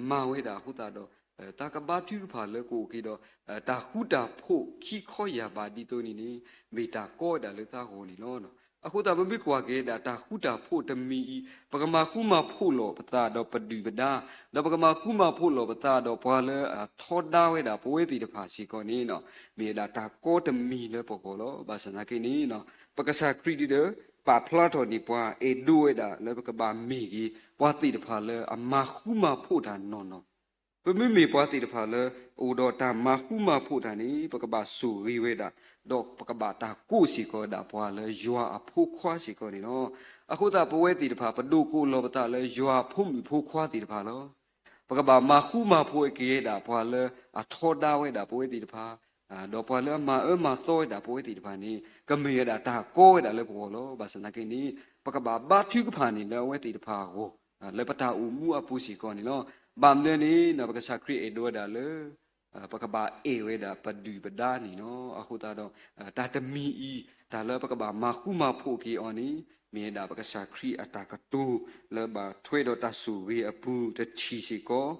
မၤဝဲဒၣ်အဃိသတးဒီး သးကဘါထုကဖၣ်လၢကအိၣ်က့ၤဒီး တၢ်ဃူတၢ်ဖိးခံခီယၢ်ဘးဒ်သိးန့ၣ်န့ၣ် မ့ၢ်တၢ်ကီဝဲဒၣ်လၢသးဂီၢ်န့ၣ်လီၤ. အဃိသတး ပမ့ၢ်ကွၢ်က့ၤဒၣ်တၢ်ဃူတၢ်ဖိးတမံၤအံၤ ပကမၤဃူမၤဖိးလိာ်ပသးဒီးပဒုၣ်ပဒါ ဒီးပကမၤဃူမၤဖိးလိာ်ပသးဒီးပှၤလၢအထီဒါဝဲဒၣ်ပဝဲသ့ၣ်တဖၣ်စ့ၢ်ကီးန့ၣ် မ့ၢ်ဝဲဒၣ်တၢ်ကီတမံၤလၢပဂီၢ်လီၤ. ဘၣ်ဆၣ်သနာ်က့န့ၣ် ပကစၢ်ခရံာ်ဒ်ဒီး ပာ်ဖျါထီၣ်န့ၢ်ပှၤ အဲၣ်ဒိးဝဲဒၣ်လၢပကဘၣ်မ့ၢ်က့ၤ ပှၤသ့ၣ်တဖၣ်လၢအမၤဃူမၤဖိးတၢ်နီၢ်နီၢ် ပမ့မ့ၢ်ပှၤသ့ၣ်တဖၣ်လၢ အိၣ်ဒီးတၢ်မၤဃူမၤဖိးတၢ်န့ၣ် ပကဘၣ်ဆိၣ်ဂ့ၤဝဲဒၣ် ဒီးပကဘၣ်တၢ်ကိးစ့ၢ်ကီးဝဲဒၣ်ပှၤလၢယွၤအဖိခွါစ့ၢ်ကီးန့ၣ်လီၤ. အဃိသတးပဝဲသ့ၣ်တဖၣ် ပဒိးကိးလီၤပသးလၢယွၤအဖိမုၣ်ဖိခွါသ့ၣ်တဖၣ်လီၤ. ပကဘၣ်မၤဃူမၤဖိးက့ၤဝဲဒၣ်ပှၤလၢအထီဒါဝဲဒၣ်ပဝဲသ့ၣ်တဖၣ် ဒီးပှၤလၢအမၤအၢမၤသီဝဲဒၣ်ပဝဲသ့ၣ်တဖၣ်န့ၣ် ကမ့ၢ်ဝဲဒၣ်တၢ်ကီဝဲဒၣ်လၢပဂီၢ်လီၤ. ဘၣ်ဆၣ်သနာ်က့န့ၣ် ပကဘၣ်ဘါထုကဖၣ်န့ၣ်လၢအဝဲသ့ၣ်တဖၣ်အဂီၢ် လၢပတၢ်အိၣ်မူအပူၤစ့ၢ်ကီးန့ၣ်လီၤ. ဘၣ်မနုၤန့ၣ် ပကစၢ်ခရံာ်အဲၣ်ဒိးဝဲဒၣ်လၢ ပကဘၣ်အဲၣ်ဝဲဒၣ်ပဒုၣ်ပဒါန့ၣ်လီၤ. အဃိသတးဒီး တၢ်တမံၤအံၤ တၢ်လၢပကဘၣ်မၤဃူမၤဖိးက့ၤအီၤန့ၣ် မ့ၢ်ဝဲဒၣ်ပကစၢ်ခရံာ်အတၢ်ကတိၤ လၢဘၣ်ထွဲဒီးတၢ်ဆိၣ်ဂ့ၤအပူၤတထံၣ်စ့ၢ်ကီး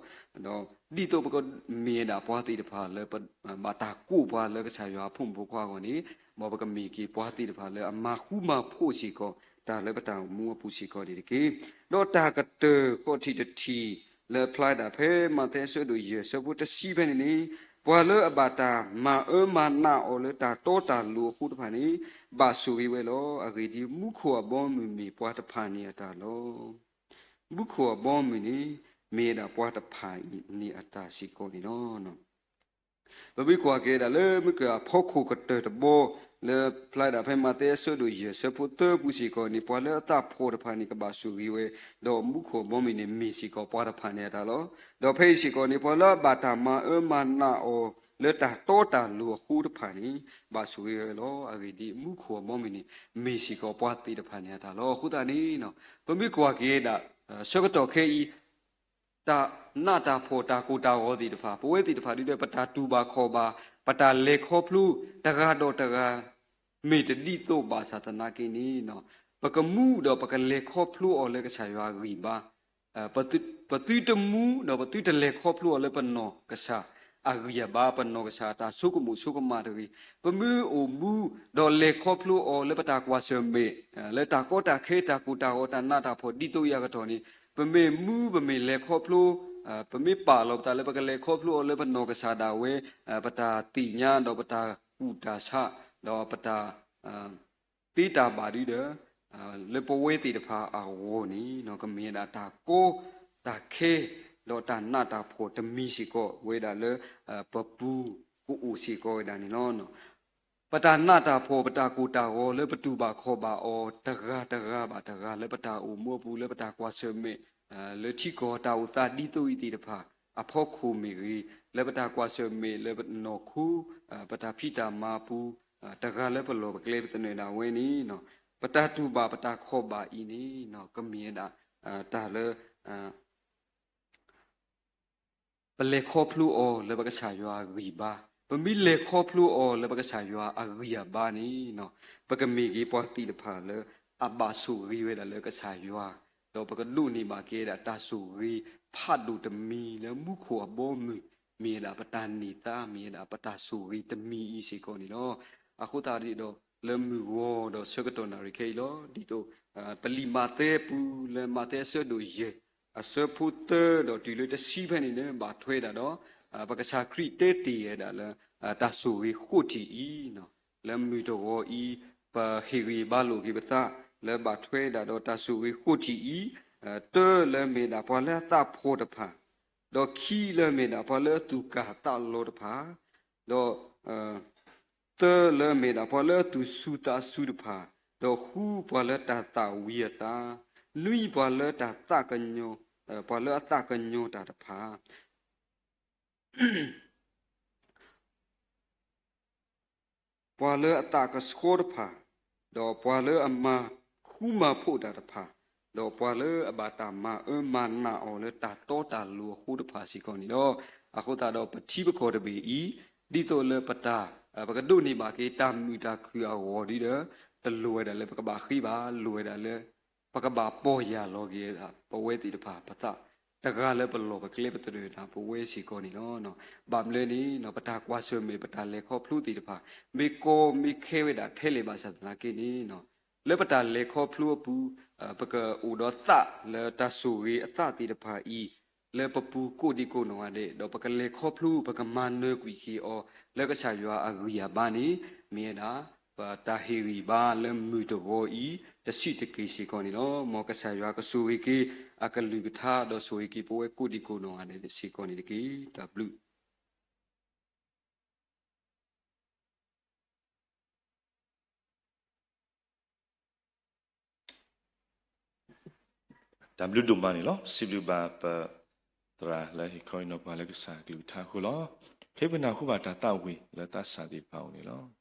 ဒီးဒ်သိးပကမ့ၢ်ဝဲဒၣ်ပှၤသ့ၣ်တဖၣ်လၢ ဘၣ်တၢ်ကိးပှၤလၢကစၢ်ယွၤအဖိမုၣ်ဖိခွါအဂီၢ်န့ၣ် မ်ပကမ့ၢ်က့ၤပှၤသ့ၣ်တဖၣ်လၢအမၤဃူမၤဖိးစ့ၢ်ကီး တၢ်လၢပတၢ်အိၣ်မူအပူၤစ့ၢ်ကီးန့ၣ်တက့ၢ်. ဒီးတၢ်ကတၢၢ်ဃီထံးတထံၣ် လၢအဖျါဒၣ်ဖဲမးသဲအဆၢဒိၣ်ယဲၢ်အဆၢဖိတဆံဖဲန့ၣ်န့ၣ် ပှၤလၢအဘၣ်တၢ်မၤအၢမၤနးအီၤလၢတၢ်တီတၢ်လိၤအဃိတဖၣ်န့ၣ် ဘၣ်ဆိၣ်ဂ့ၤဝဲလီၤ. အဂ့ၢ်ဒ်အံၤ မူခိၣ်အဘီအမုၢ်မ့ၢ်ပှၤတဖၣ်န့ၣ်အတၢ်လီၤ. မူခိၣ်အဘီအမုၢ်န့ၣ် မ့ၢ်ဝဲဒၣ်ပှၤတဖၣ်န့ၣ်အတၢ်စ့ၢ်ကီးန့ၣ်လီၤ. ပမ့ၢ်ကွၢ်က့ၤဒၣ်လၢမုၢ်ကၢအဖီခိၣ်ကတၢၢ်တဘီ လၢဖျါဒၣ်ဖဲမးသဲအဆၢဒိၣ်ယဲၢ် ဆၢဖိသၢပူၤစ့ၢ်ကီးန့ၣ် ပှၤလၢအသးဖှီၣ်တဖၣ်န့ၣ် ကဘၣ်ဆိၣ်ဂ့ၤဝဲ, ဒီးမူခိၣ်အဘီအမုၢ်န့ၣ် မ့ၢ်စ့ၢ်ကီးပှၤတဖၣ်န့ၣ်အတၢ်လီၤ. ဒီးဖဲအံၤစ့ၢ်ကီးန့ၣ် ပှၤလၢအဘၣ်တၢ်မၤအၢမၤနးအီၤလၢတၢ်တီတၢ်လိၤအဃိတဖၣ်န့ၣ် ဘၣ်ဆိၣ်ဂ့ၤဝဲလီၤ. အဂ့ၢ်ဒ်အံၤ, မူခိၣ်အဘီအမုၢ်န့ၣ် မ့ၢ်စ့ၢ်ကီးပှၤသ့ၣ်တဖၣ်န့ၣ်အတၢ်လီၤ. အဃိသတးန့ၣ် ပမ့ၢ်ကွၢ်က့ၤဒၣ် ဆၢကတီၢ်ခဲအံၤ တၢ်နးတၢ်ဖှီၣ်တၢ်ကိၢ်တၢ်ဂီၤသ့ၣ်တဖၣ် ပဝဲသ့ၣ်တဖၣ်ဒ်ဒီး ပတၢ်တူၢ်ဘၣ်ခီၣ်ဘၣ် ပတၢ်လဲၤခီဖျိ တဂၤဒီးတဂၤ မ့ၢ်တဒ်သိးဘၣ်ဆၣ်သနာ်က့န့ၣ် ပကမူဒီးပကလဲၤခီဖျိအီၤလၢကစၢ်ယွၤအဂံၢ်ဘါ, ပသုတမူဒီးပသုတလဲၤခီဖျိအီၤလၢပနီၢ်ကစၢ်အဂံၢ်အဘါ ပနီၢ်ကစၢ်အတၢ်ဆိကမိၣ်ဆိကမးတဂ့ၤ. ပမ့ၢ်အိၣ်မူဒီးလဲၤခီဖျိအီၤလၢပတၢ်ကွၢ်ဆၢၣ်မဲာ် လၢတၢ်ကီတၢ်ခဲတၢ်ကိၢ်တၢ်ဂီၤတၢ်နးတၢ်ဖှီၣ်ဒ်သိးအံၤအကတီၢ်န့ၣ် ပမ့ၢ်မူပမ့ၢ်လဲၤခီဖျိ ပမ့ၢ်ပာ်လီၤပသးလၢပကလဲၤခီဖျိအီၤလၢပနီၢ်ကစၢ်ဒၣ်ဝဲ ပတၢ်သ့ၣ်ညါဒီးပတၢ်ကူၣ်တၢ်ဆး ဒီးပတၢ် သ့တၢ်ဘၣ်ဒ်ဒီး လၢပဝဲသ့ၣ်တဖၣ်အဂီၢ်န့ၣ် ကမ့ၢ်ဝဲဒၣ်တၢ်ကီတၢ်ခဲ ဒီးတၢ်နးတၢ်ဖှီၣ်တမံၤစ့ၢ်ကီးဝဲဒၣ်လၢ ပပူၤကအိၣ်စ့ၢ်ကီးဝဲဒၣ်န့ၣ်လီၤ. ပတၢ်နးတၢ်ဖှီၣ် ပတၢ်ကိၢ်တၢ်ဂီၤလၢပတူၢ်ဘၣ်ခီၣ်ဘၣ်အီၤ တဂၤတဂၤဘၣ်တဂၤ လၢပတၢ်အိၣ်မူအပူၤ လၢပတၢ်ကွၢ်ဆၢၣ်မဲာ် လၢထံကီၢ်တၢ်အိၣ်သးဒ်သိးအံၤသ့ၣ်တဖၣ် အဖီခိၣ်မ့ၢ်ဂ့ၤ လၢပတၢ်ကွၢ်ဆၢၣ်မဲာ် လၢပနီၢ်ခိ ပတၢ်ဖံးတၢ်မၤအပူၤ တဂၤလၢပလီၢ်ပကျဲပသနၢၣ်ဒၣ်ဝဲန့ၣ် ပတၢ်တူၢ်ဘၣ်ပတၢ်ခီၣ်ဘၣ်အံၤန့ၣ် ကမ့ၢ်ဝဲဒၣ် တၢ်လၢ ပလဲၤခီဖျိအီၤလၢပကစၢ်ယွၤအဂံၢ်ဘါ, ပမ့ၢ်လဲၤခီဖျိအီၤလၢပကစၢ်ယွၤအဂံၢ်အဘါန့ၣ် ပကမ့ၢ်က့ၤပှၤသ့ၣ်တဖၣ်လၢ အဘၣ်ဆိၣ်ဂ့ၤဝဲဒၣ်လၢကစၢ်ယွၤ, ဒီးပကဒိးန့ၢ်ဘၣ်က့ၤဝဲဒၣ်တၢ်ဆိၣ်ဂ့ၤဖးဒိၣ်တမံၤလၢမူခိၣ်အဘီအမုၢ်, မ့ၢ်ဝဲဒၣ်ပတၢ်န့ၢ်သါ မ့ၢ်ဝဲဒၣ်ပတၢ်ဆိၣ်ဂ့ၤတမံၤအံၤစ့ၢ်ကီးန့ၣ်လီၤ. အဃိသတးဒီး လၢမုၢ်ဂီၤဒီးဆၢကတီၢ်နၣ်ရံၣ်ခဲအံၤလီၤ. ဒ်သိး ပလံာ်မးသဲပူၤလၢမးသဲအဆၢဒိၣ်ယဲၢ် အဆၢဖိသၢဒီးတုၤလၢတဆံဖဲန့ၣ်န့ၣ် ဘၣ်ထွဲဒၣ်ဒီး ပကစၢ်ခရံာ်တဲတ့ၢ်ဝဲဒၣ်လၢ တၢ်ဆိၣ်ဂ့ၤဃိးထံၣ်အံၤ, လၢမုၢ်တဂီၤအံၤ ပဟ့ၣ်ဂံၢ်ဘါလိာ်က့ၤပသး လၢဘၣ်ထွဲဒၣ်ဒီးတၢ်ဆိၣ်ဂ့ၤဃိးထံၣ်အံၤ, တၢလၢမ့ၢ်ဒၣ်ပှၤလၢအသးဖှီၣ်တဖၣ်, ဒီးခံလၢမ့ၢ်ဒၣ်ပှၤလၢအသူၣ်ကၢ်သးလီၤတဖၣ်, ဒီး သၢလၢမ့ၢ်ဒၣ်ပှၤလၢအသူၣ်စူၤသးစူၤတဖၣ်, ဒီးဃုပှၤလၢတၢ်သၣ်ဝံၤအသး, နွံပှၤလၢတၢ်သးကညီၤ, ပှၤလၢအသးကညီၤတၢ်တဖၣ် ပှၤလၢအသးကဆှီတဖၣ်, ဒီးပှၤလၢအမၤဃူမၤဖိးတၢ်တဖၣ်, ဒီးပှၤလၢအဘၣ်တၢ်မၤအၢမၤနးအီၤလၢတၢ်တီတၢ်လိၤအဃိတဖၣ်စ့ၢ်ကီးန့ၣ်လီၤ. အဃိသတးဒီးပထံပကီၢ်တဘ့ၣ်အံၤ, ဒ်သိးလၢပတၢ်, ပကဒိးန့ၢ်ဘၣ်က့ၤတၢ်မုာ်တၢ်ခုၣ်အဂီၢ်ဒီး, တလိၣ်ဝဲဒၣ်လၢပကဘၣ်ဃ့ဘၣ်, လိၣ်ဝဲဒၣ်လၢ ပကဘၣ်ပီၢ်ယၢ်လီၤက့ၤဝဲဒၣ် ပဝဲသ့ၣ်တဖၣ်ပသး, တဂၤလၢပလီၢ်ပကျဲပသနၢၣ်ဒၣ်ပဝဲစ့ၢ်ကီးန့ၣ်လီၤ. ဘၣ်မနုၤလဲၣ်န့ၣ် ပတၢ်ကွၢ်ဆၢၣ်မဲာ် ပတၢ်လဲၤခီဖျိသ့ၣ်တဖၣ် မ့ၢ်ကီမ့ၢ်ခဲဝဲဒၣ်ထဲလဲၣ်ဘၣ်ဆၣ်သနာ်က့န့ၣ်, လၢပတၢ်လဲၤခီဖျိအပူၤ, ပကအိၣ်ဒီးသးလၢတၢ်ဆိၣ်ဂ့ၤအသးသ့ၣ်တဖၣ်အံၤ, လၢပပူၤကိးဒံကိးနီၢ်ဂၤဒဲး, ဒီးပကလဲၤခီဖျိ ပကမၤနၢၤကွံာ်က့ၤအီၤ လၢကစၢ်ယွၤအဂံၢ်အဘါန့ၣ်, မ့ၢ်ဝဲဒၣ် ပတၢ်ဟ့ၣ်ဂံၢ်ဘါလၢမုၢ်တဂီၤအံၤ တဆံးတက့ၢ်စ့ၢ်ကီးန့ၣ်လီၤ. မ်ကစၢ်ယွၤကဆိၣ်ဂ့ၤက့ၤ အကလုၢ်ကထါ ဒီးဆိၣ်ဂ့ၤက့ၤပဝဲကိးဒံကိးနီၢ်ဂၤဒဲးစ့ၢ်ကီးန့ၣ်တက့ၢ်. တၢ်ဘျုး တၢ်ဘျုးဒိၣ်မးန့ၣ်လီၤ. စံးဘျုးဘၣ်ပသရၣ်လၢဟ့ၣ်ခီဟ့ၣ်နီၤပှၤလၢကစၢ်ကလုၢ်ကထါအဃိလီၤ. ခဲအံၤပနၢ်ဟူဘၣ်တၢ်သးဝံၣ်လၢသးစၢ်သ့ၣ်တဖၣ်အအိၣ်န့ၣ်လီၤ.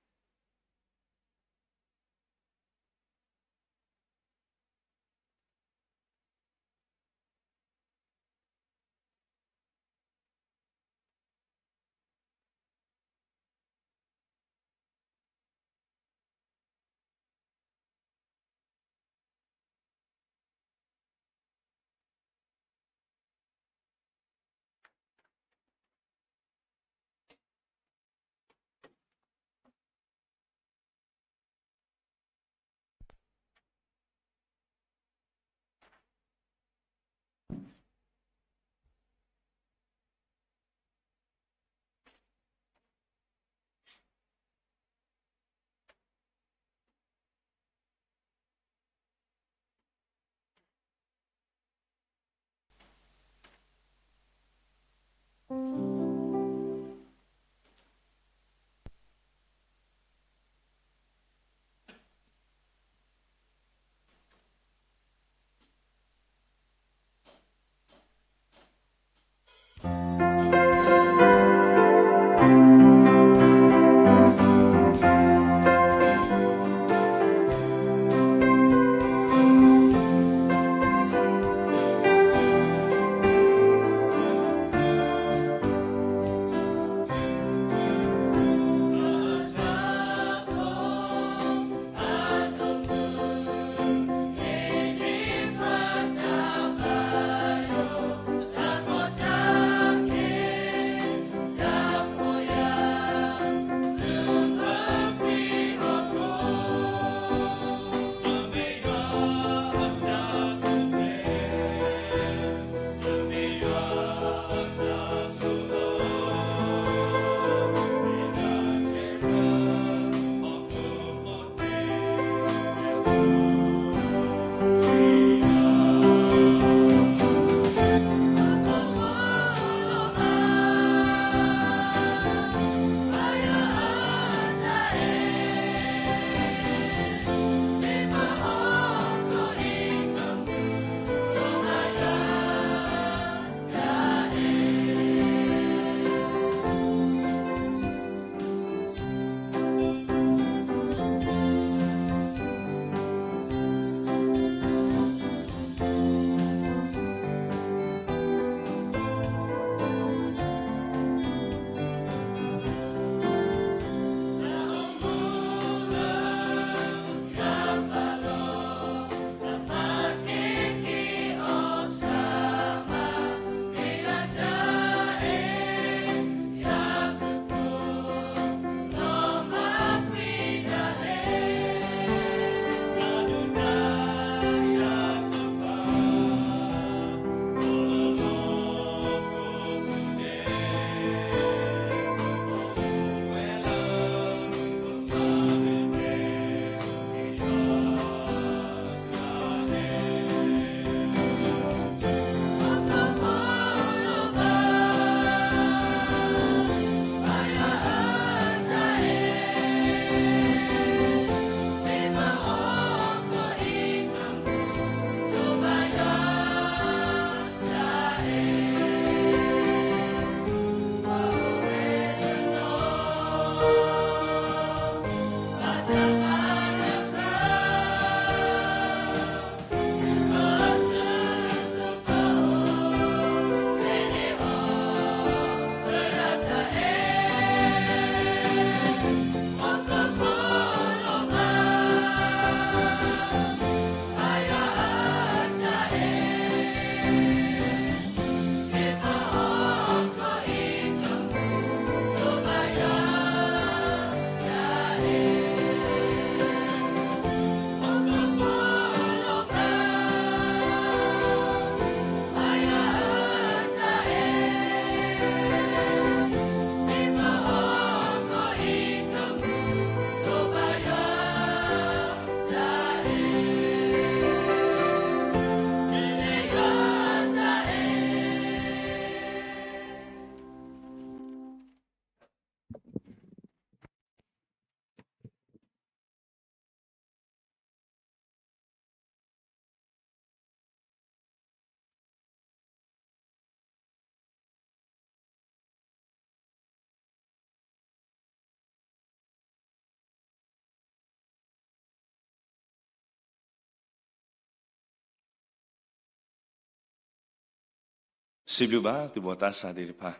စံးဘျုးဘၣ်သုးဘီၣ်သးစၢ်သ့ၣ်တဖၣ်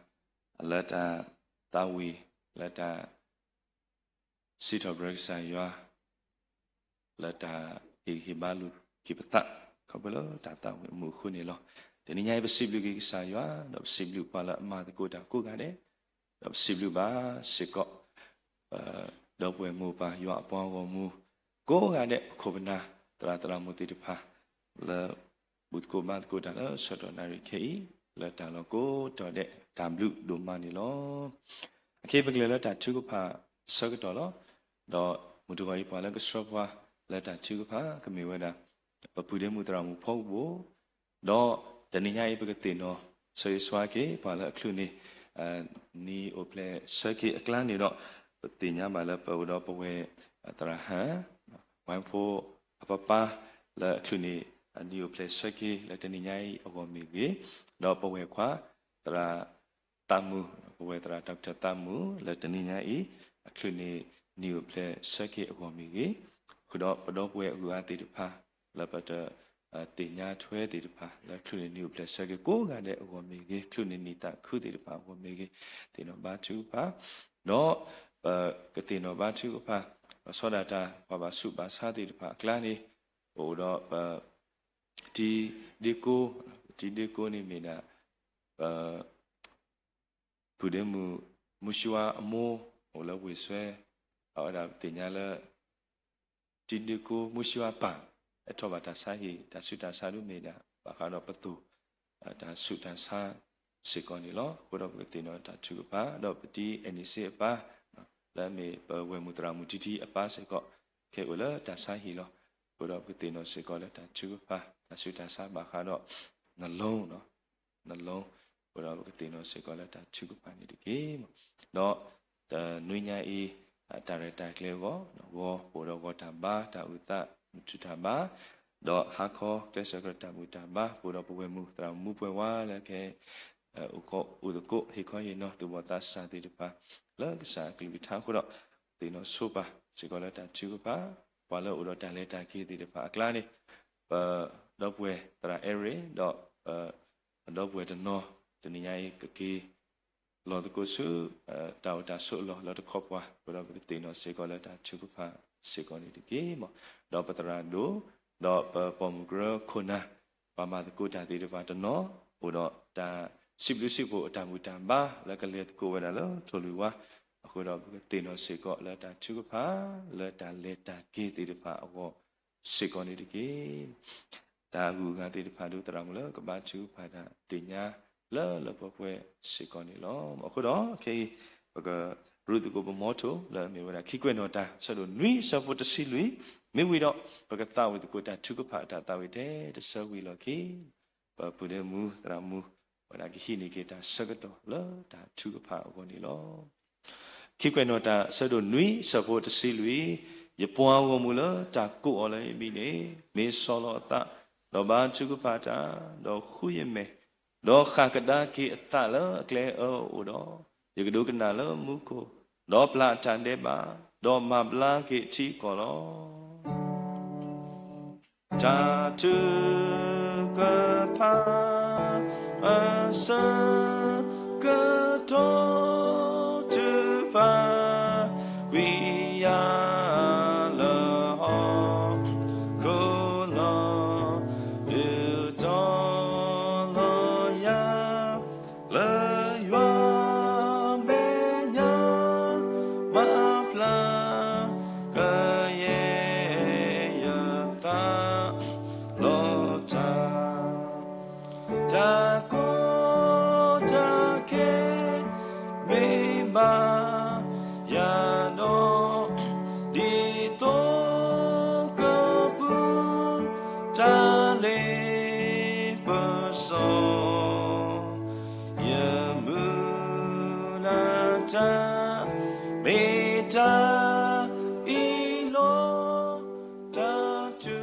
လၢတၢ်သးဝံၣ် လၢတၢ် စံးထီၣ်ပတြၢၤကစၢ်ယွၤ လၢတၢ်ဟ့ၣ်ဂံၢ်ဟ့ၣ်ဘါလိာ်က့ၤပသး ခီဖျိလၢတၢ်သးဝံၣ်အမူအဃိန့ၣ်လီၤ. တနံၤညါအံၤ ပစံးဘျုးက့ၤကစၢ်ယွၤ ဒီးပစံးဘျုးပှၤလၢအမၤသကိးတၢ်ကိးဂၤဒဲး, ဒီးပစံးဘျုးဘၣ်စ့ၢ်ကီး ဒီပုၢ်ဝဲၢ်မိၢ်ပၢ်ယွၤအပှၤဂီၢ်မူ ကိးဂၤဒဲး ပခိၣ်ပနၢ် သရၣ်သရၣ်မုၣ်သ့ၣ်တဖၣ် လၢ ဘူၣ်သကိးဘါသကိးတၢ်လၢဆၢကတီၢ်နၣ်ရံၣ်ခဲအံၤ လၢတၢ်လီၢ်ကိးတီၤဒဲး တၢ်ဘျုးဒိၣ်မးန့ၣ်လီၤ. အခဲအံၤပကလဲၤလၢတၢ်ထုကဖၣ်အဆၢကတီၢ်လီၤ. ဒီးမုၢ်တဂီၤအံၤပှၤလၢကဆှၢပှၤလၢတၢ်ထုကဖၣ် ကမ့ၢ်ဝဲဒၣ် ပပုၢ်ဒ့မုၣ်သရၣ်မုၣ်ဖီကဘိၣ် ဒီးတနံၤညါအံၤ ပကသ့ၣ်နီၣ်ဆၢဂ့ၤဆၢဝါက့ၤ ပှၤလၢအချုးန့ၢ် နံၣ်အိၣ်ဖျဲၣ်ဆၢက့ၤအကျါန့ၣ်ဒီး ပသ့ၣ်ညါဘၣ်လၢပအိၣ်ဒီးပဝဲၢ်သရၣ်ဟၣ် ဝဲဖိအပၢ်ပၢ် လၢအချုးန့ၢ် နံၣ်အိၣ်ဖျဲၣ်ဆၢက့ၤလၢတနံၤညါအံၤအဂီၢ်မ့ၢ်ဂ့ၤ, ဒီးပဝဲၢ်ခွါ သရၣ် သးမုၢ် ပဝဲၢ်သရၣ် Doctor သးမုၢ် လၢတနံၤညါအံၤ အချုးန့ၢ် နံၣ်အိၣ်ဖျဲၣ်ဆၢက့ၤအဂီၢ်မ့ၢ်ဂ့ၤ, ဃုာ်ဒီးပဒီပုၢ်ဝဲၢ်အဂုၤအဂၤသ့ၣ်တဖၣ် လၢပတ သ့ၣ်ညါထွဲသ့ၣ်တဖၣ် လၢချုးန့ၢ်နံၣ်အိၣ်ဖျဲၣ်ဆၢက့ၤကိးဂၤဒဲးအဂီၢ်မ့ၢ်ဂ့ၤ, ချုးန့ၢ်နံၣ်သးခုသ့ၣ်တဖၣ်အဂီၢ်မ့ၢ်ဂ့ၤ, သ့ၣ်နီၣ်ဘါထုကဖၣ်, ဒီးပကသ့ၣ်နီၣ်ဘါထုကဖၣ် ပဆီဒၣ်တၢ် ပှၤဘၣ်ဆူးဘၣ်ဆါသ့ၣ်တဖၣ်အကျါန့ၣ် ပအိၣ်ဒီးပ တံၤဒ့ကိ, တံၤဒ့ကိန့ၣ်မ့ၢ်ဒၣ် ပ ပုၢ်ဒ့မုၣ် မုၢ်ဆှံဝါအမိၢ် အိၣ်လၢဝ့ၢ်စွဲ, အဝဲဒၣ်ပသ့ၣ်ညါလၢ တံၤဒ့ကိ မုၢ်ဆှံဝါပၢ် ဟဲထီၣ်ဘၣ်တၢ်ဆါဟံၣ် တၢ်ဆူးတၢ်ဆါဒ်မ့ၢ်ဒၣ် ဘၣ်ဃးဒီးပသိၣ် တၢ်ဆူးတၢ်ဆါစ့ၢ်ကီးန့ၣ်လီၤ. အဃိဒီးပကသ့ၣ်နီၣ်တၢ်ထုကဖၣ် ဒီးပတံၤအဲၣ်နံၣ်စ့အပၢ် လၢအမ့ၢ်ပဝဲၢ်မုၣ်သရၣ်မုၣ်တံၤတံၤအပၢ်စ့ၢ်ကီး ခဲအံၤအိၣ်လၢတၢ်ဆါဟံၣ်လီၤ. အဃိဒီးပကသ့ၣ်နီၣ်စ့ၢ်ကီးလၢတၢ်ထုကဖၣ် တၢ်ဆူးတၢ်ဆါဘၣ်ဃးဒီး နလိ နလိ, အဃိဒီးပကသ့ၣ်နီၣ်စ့ၢ်ကီးလၢတၢ်ထုကဖၣ်န့ၣ်တက့ၢ်. ဒီးတနွံညါအံၤ တၢ်ရဲၣ်တၢ်ကျဲၤအဂီၢ် ဂီၤ ပအိၣ်ဒီးဂီၤတၢ်ဘါ တၢ်အုၣ်သး မုၢ်ထူၣ်တၢ်ဘါ, ဒီးဟါခီကျဲးစၢးကရၢတၢ်ဘူၣ်တၢ်ဘါ ပအိၣ်ဒီးပဝဲၢ်မုၣ်သရၣ်မုၣ်ပှဲၤဝါလၢကဟဲ အိၣ်သကိးဟ့ၣ်ခီဟ့ၣ်နီၤ သူၣ်ဘီၣ်သးစၢ်သ့ၣ်တဖၣ် လၢကစၢ်အကလုၢ်ကထါအဃိဒီး သ့ၣ်နီၣ်ဆိပာ်စ့ၢ်ကီးလၢတၢ်ထုကဖၣ် ပှၤလၢအအိၣ်ဒီးတၢ်လဲၤတၢ်က့ၤသ့ၣ်တဖၣ်အကျါန့ၣ် ပဒီပုၢ်ဝဲၢ်သရၣ်အဲရ့ၣ် ဒီး ပဒီပုၢ်ဝဲၢ်တနီၤ တနံၤညါအံၤကက့ၤ လီၤသကိးဆူ တၢ်အိၣ်တၢ်ဆိးအလီၢ်လၢတခီပှၤ အဃိဒီးပကသ့ၣ်နီၣ်စ့ၢ်ကီးလၢတၢ်ထုကဖၣ်စ့ၢ်ကီးန့ၣ်တက့ၢ်. ဒီးပသရၣ်ဒိၣ် ဒီးပပိာ်မုၣ်ကရၢခိၣ်နၢ် ပှၤမၤသကိးတၢ်သ့ၣ်တဖၣ်တနီၤ အိၣ်ဒီးတၢ်စံးဘျုးစံးဖှိၣ်အတၢ်ဘူၣ်တၢ်ဘါ လၢကလဲၤသကိးဝဲဒၣ်လၢထိၣ်လွံၢ်ဝါ အဃိဒီးပကသ့ၣ်နီၣ်စ့ၢ်ကီးလၢတၢ်ထုကဖၣ် လၢတၢ်လဲၤတၢ်က့ၤသ့ၣ်တဖၣ်အဂီၢ်စ့ၢ်ကီးန့ၣ်တက့ၢ်. တၢ်အဂုၤအဂၤသ့ၣ်တဖၣ်ဒုးသရၣ်မုၣ်လၢကဘါထုကဖၣ်တၢ် သ့ၣ်ညါလၢလၢပှဲၤပှဲၤစ့ၢ်ကီးန့ၣ်လီၤ. အဃိဒီးခဲအံၤ ပကရူၢ်သကိးပမီထိၣ်လၢအမ့ၢ်ဝဲဒၣ် ခံကွဲးနီၣ်တၢ် ဆၢဒိၣ်နွံ ဆၢဖိတဆံလွံၢ်, မ့ၢ်ဝံၤဒီး ပကသးဝံၣ်သကိးတၢ်ထုကဖၣ်အတၢ်သးဝံၣ်ထဲတဆၢဝံၤလီၢ်ခံ ပပုၢ်ဒ့မုၣ်သရၣ်မုၣ် ဝဲဒၣ်ကဟံးန့ၢ်က့ၤတၢ်ဆၢကတီၢ်လၢတၢ်ထုကဖၣ်အဂီၢ်န့ၣ်လီၤ. ခံကွဲးနီၣ်တၢ် ဆၢဒိၣ်နွံ ဆၢဖိတဆံလွံၢ်, ယပှၤဂီၢ်မုၢ်လၢတၢ်ကိးအီၤလၢယမံၤန့ၣ် မ့ၢ်ဆီၣ်လီၤအသး, ဒီးဘါထုကဖၣ်တၢ်, ဒီးဃုယမဲာ်, ဒီးဃၣ်ကဒါက့ၤအသးလၢအကျဲအၢအအိၣ်ဒီး, ယကဒိကနၣ်လၢမူခိၣ်, ဒီးပျၢ်အတၢ်ဒဲးဘး, ဒီးမၤဘျါက့ၤထံကီၢ်လီၤ. တၢ်ထုကဖၣ် အဆၢကတီၢ် ထုကဖၣ်ကွံာ်ယၤလၢဟီၣ်ခိၣ်လီၤ. ဒုးတီၤလီၤယၤ လၢယွၤမဲာ်ညါ မၤဖျါ ကယဲၢ်ယသးလီၤတၢ်, တၢ်ကီတၢ်ခဲ မ့ၢ်ဘၣ်ယၤဒီး ဒ်သိးကပူၤ တၢ်လ့ပစီ ယမုၢ်လၢ်တၢ် မ့ၢ်တၢ်အံၤလီၤ. တၢ်ထု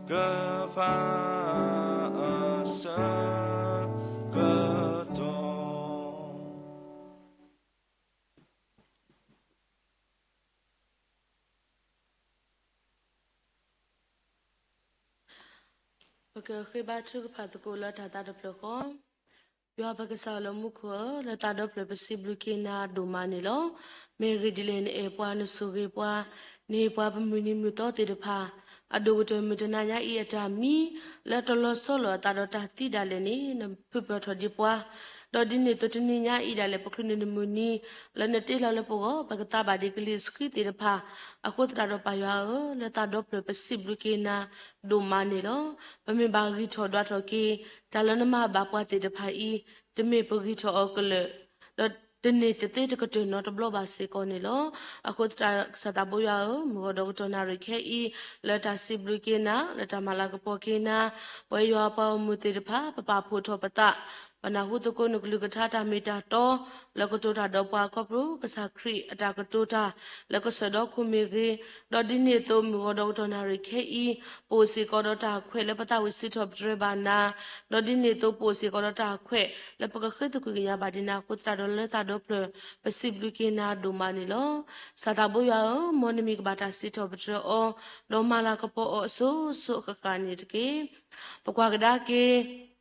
ကဖၣ်အဆၢကတီၢ် ပကဃ့ဘါထုကဖၣ်သကိးလၢတၢ်သးတဖျၢၣ်ဃီ, ယွၤပကစၢ်လၢမူခိၣ်ဧၢ, လၢသးဒီဖျၢၣ်ပစံးဘျုးက့ၤနၤဒိၣ်မးန့ၣ်လီၤ. မ့ၢ်ဂ့ၢ်ဒ်လဲၣ်နအဲၣ်ပှၤနဆိၣ်ဂ့ၤပှၤ, နဟ့ၣ်ပှၤပမုၢ်နံၤမုၢ်သီသ့ၣ်တဖၣ်, အဒိၣ်ကတၢၢ်မုၢ်တနၤညါအံၤအတၢ်မံ, လၢတလီၤဆီလီၤအသးဒီးတၢ်သံဒၣ်လဲာ်န့ၣ် နဖုပၢၢ်ထီၣ်ဒံးပှၤ, ဒီးဒ်န့ၣ်အသိးတနံၤညါအံၤဒၣ်လဲာ် ပချုးန့ၢ်နမုၢ်နံၤ လၢနတ့လီၤလၢပဂီၢ် ပကသးဘၣ်ဒံးကလံၤအဆှံသ့ၣ်တဖၣ်, အဃိသတးဒီးပၢ်ယွၤဧၢ, လၢသးဒီဖျၢၣ်ပစံးဘျုးက့ၤနၤဒိၣ်မးန့ၣ်လီၤ. ပမ့ၢ်ဘၣ်ဂံၢ်ထီၣ်ဒွးထီၣ်က့ၤ တၢ်လၢနမၤဘၣ်ပှၤသ့ၣ်တဖၣ်အံၤ, တမ့ၢ်ပဂံၢ်ထီၣ်အီၤကလၢာ်, ဒီးတန့ၢ်တသ့တကတၢၢ်နီတဘျီဘၣ်စ့ၢ်ကီးန့ၣ်လီၤ. အဃိသတးကစၢ်သးဘိယွၤဧၢ, မုၢ်ဂီၤဒီးကတီၢ်နၣ်ရံၣ်ခဲအံၤ လၢတၢ်စံးဘျုးက့ၤနၤ, လၢတၢ်မၤလၤကပီၤက့ၤနၤ, ပဝဲယွၤပှၤဂီၢ်မုၢ်သ့ၣ်တဖၣ် ပပာ်ဖှိၣ်ထီၣ်ပသး ပနၢ်ဟူသကိးနကလုၢ်ကထါတၢ်မ့ၢ်တၢ်တီ လၢကတိၤတၢ်ဒီးပှၤခီဖျိ ကစၢ်ခရံာ်အတၢ်ကတိၤတၢ် လၢကစၢၢ်ဒီခိၣ်မ့ၢ်ဂ့ၤ, ဒီးဒ်န့ၣ်အသိးမုၢ်ဂီၤဒီးကတီၢ်နၣ်ရံၣ်ခဲအံၤ, ပအိၣ်စ့ၢ်ကီးဒီးတၢ်ခွဲးလၢပသးဝံၣ်စံးထီၣ်ပတြၢၤဘၣ်နၤ, ဒီးဒ်န့ၣ်အသိးပအိၣ်စ့ၢ်ကီးဒီးတၢ်ခွဲးလၢပကဃ့သကွံၢ်ကညးဘၣ်ဒံးနၤအဃိသတးဒီးလၢသးဒီဖျၢၣ် ပစံးဘျုးက့ၤနၤဒိၣ်မးန့ၣ်လီၤ. ကစၢ်သးဘိယွၤဧၢ, မ်နမံၤကဘၣ်တၢ်စံးထီၣ်ပတြၢၤအီၤ, ဒီးမၤလၤကပီၤအီၤအစိၤစိၤအဃၣ်ဃၣ်န့ၣ်တက့ၢ်. ပကွၢ်ကဒါက့ၤ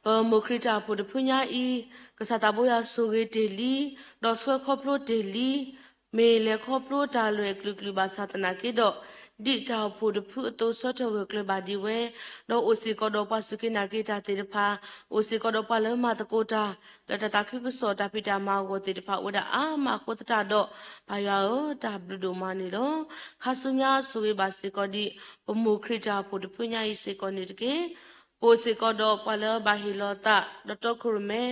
ပမိၢ်ခရံာ်တၢ်အိၣ်ဖှိၣ်တဖုညါအံၤ, ကစၢ်သးဘိယွၤဆိၣ်ဂ့ၤတ့ၢ်လံ, ဒီးဆှၢခီဖျိတ့ၢ်လံ, မ့ၢ်လဲၤခီဖျိတၢ်လွဲၢ်ကလုာ်ကလုာ်ဘၣ်ဆၣ်သနာ်က့ဒီး, ဒ်တၢ်အိၣ်ဖှိၣ်တဖုအသိးဆၢထၢၣ်ဂၢၢ်ကျၢၤဘၣ်ဒံးဝဲ, ဒီးအိၣ်စ့ၢ်ကီးဒီးပှၤစူၢ်က့ၤနာ်က့ၤတၢ်သ့ၣ်တဖၣ်, အိၣ်စ့ၢ်ကီးဒီးပှၤလၢမၤသကိးတၢ် လၢတၢ်သးခုကစီၣ်တၢ်ဖံးတၢ်မၤအဂီၢ်သ့ၣ်တဖၣ်အိၣ်ဝဲဒၣ်အါမးအဃိသတးဒီး, ပၢ်ယွၤဧၢ, တၢ်ဘျုးဒိၣ်မးန့ၣ်လီၤ. ခါဆူညါဆိၣ်ဂ့ၤဘၣ်စ့ၢ်ကီးဒံး ပမိၢ်ခရံာ်တၢ်အိၣ်ဖှိၣ်တဖုညါအံၤစ့ၢ်ကီးန့ၣ်တက့ၢ်. ပအိၣ်စ့ၢ်ကီးဒီးပှၤလၢဘၣ်ဟ့ၣ်လီၤသး ဒီးတီခိၣ်ရိၣ်မဲ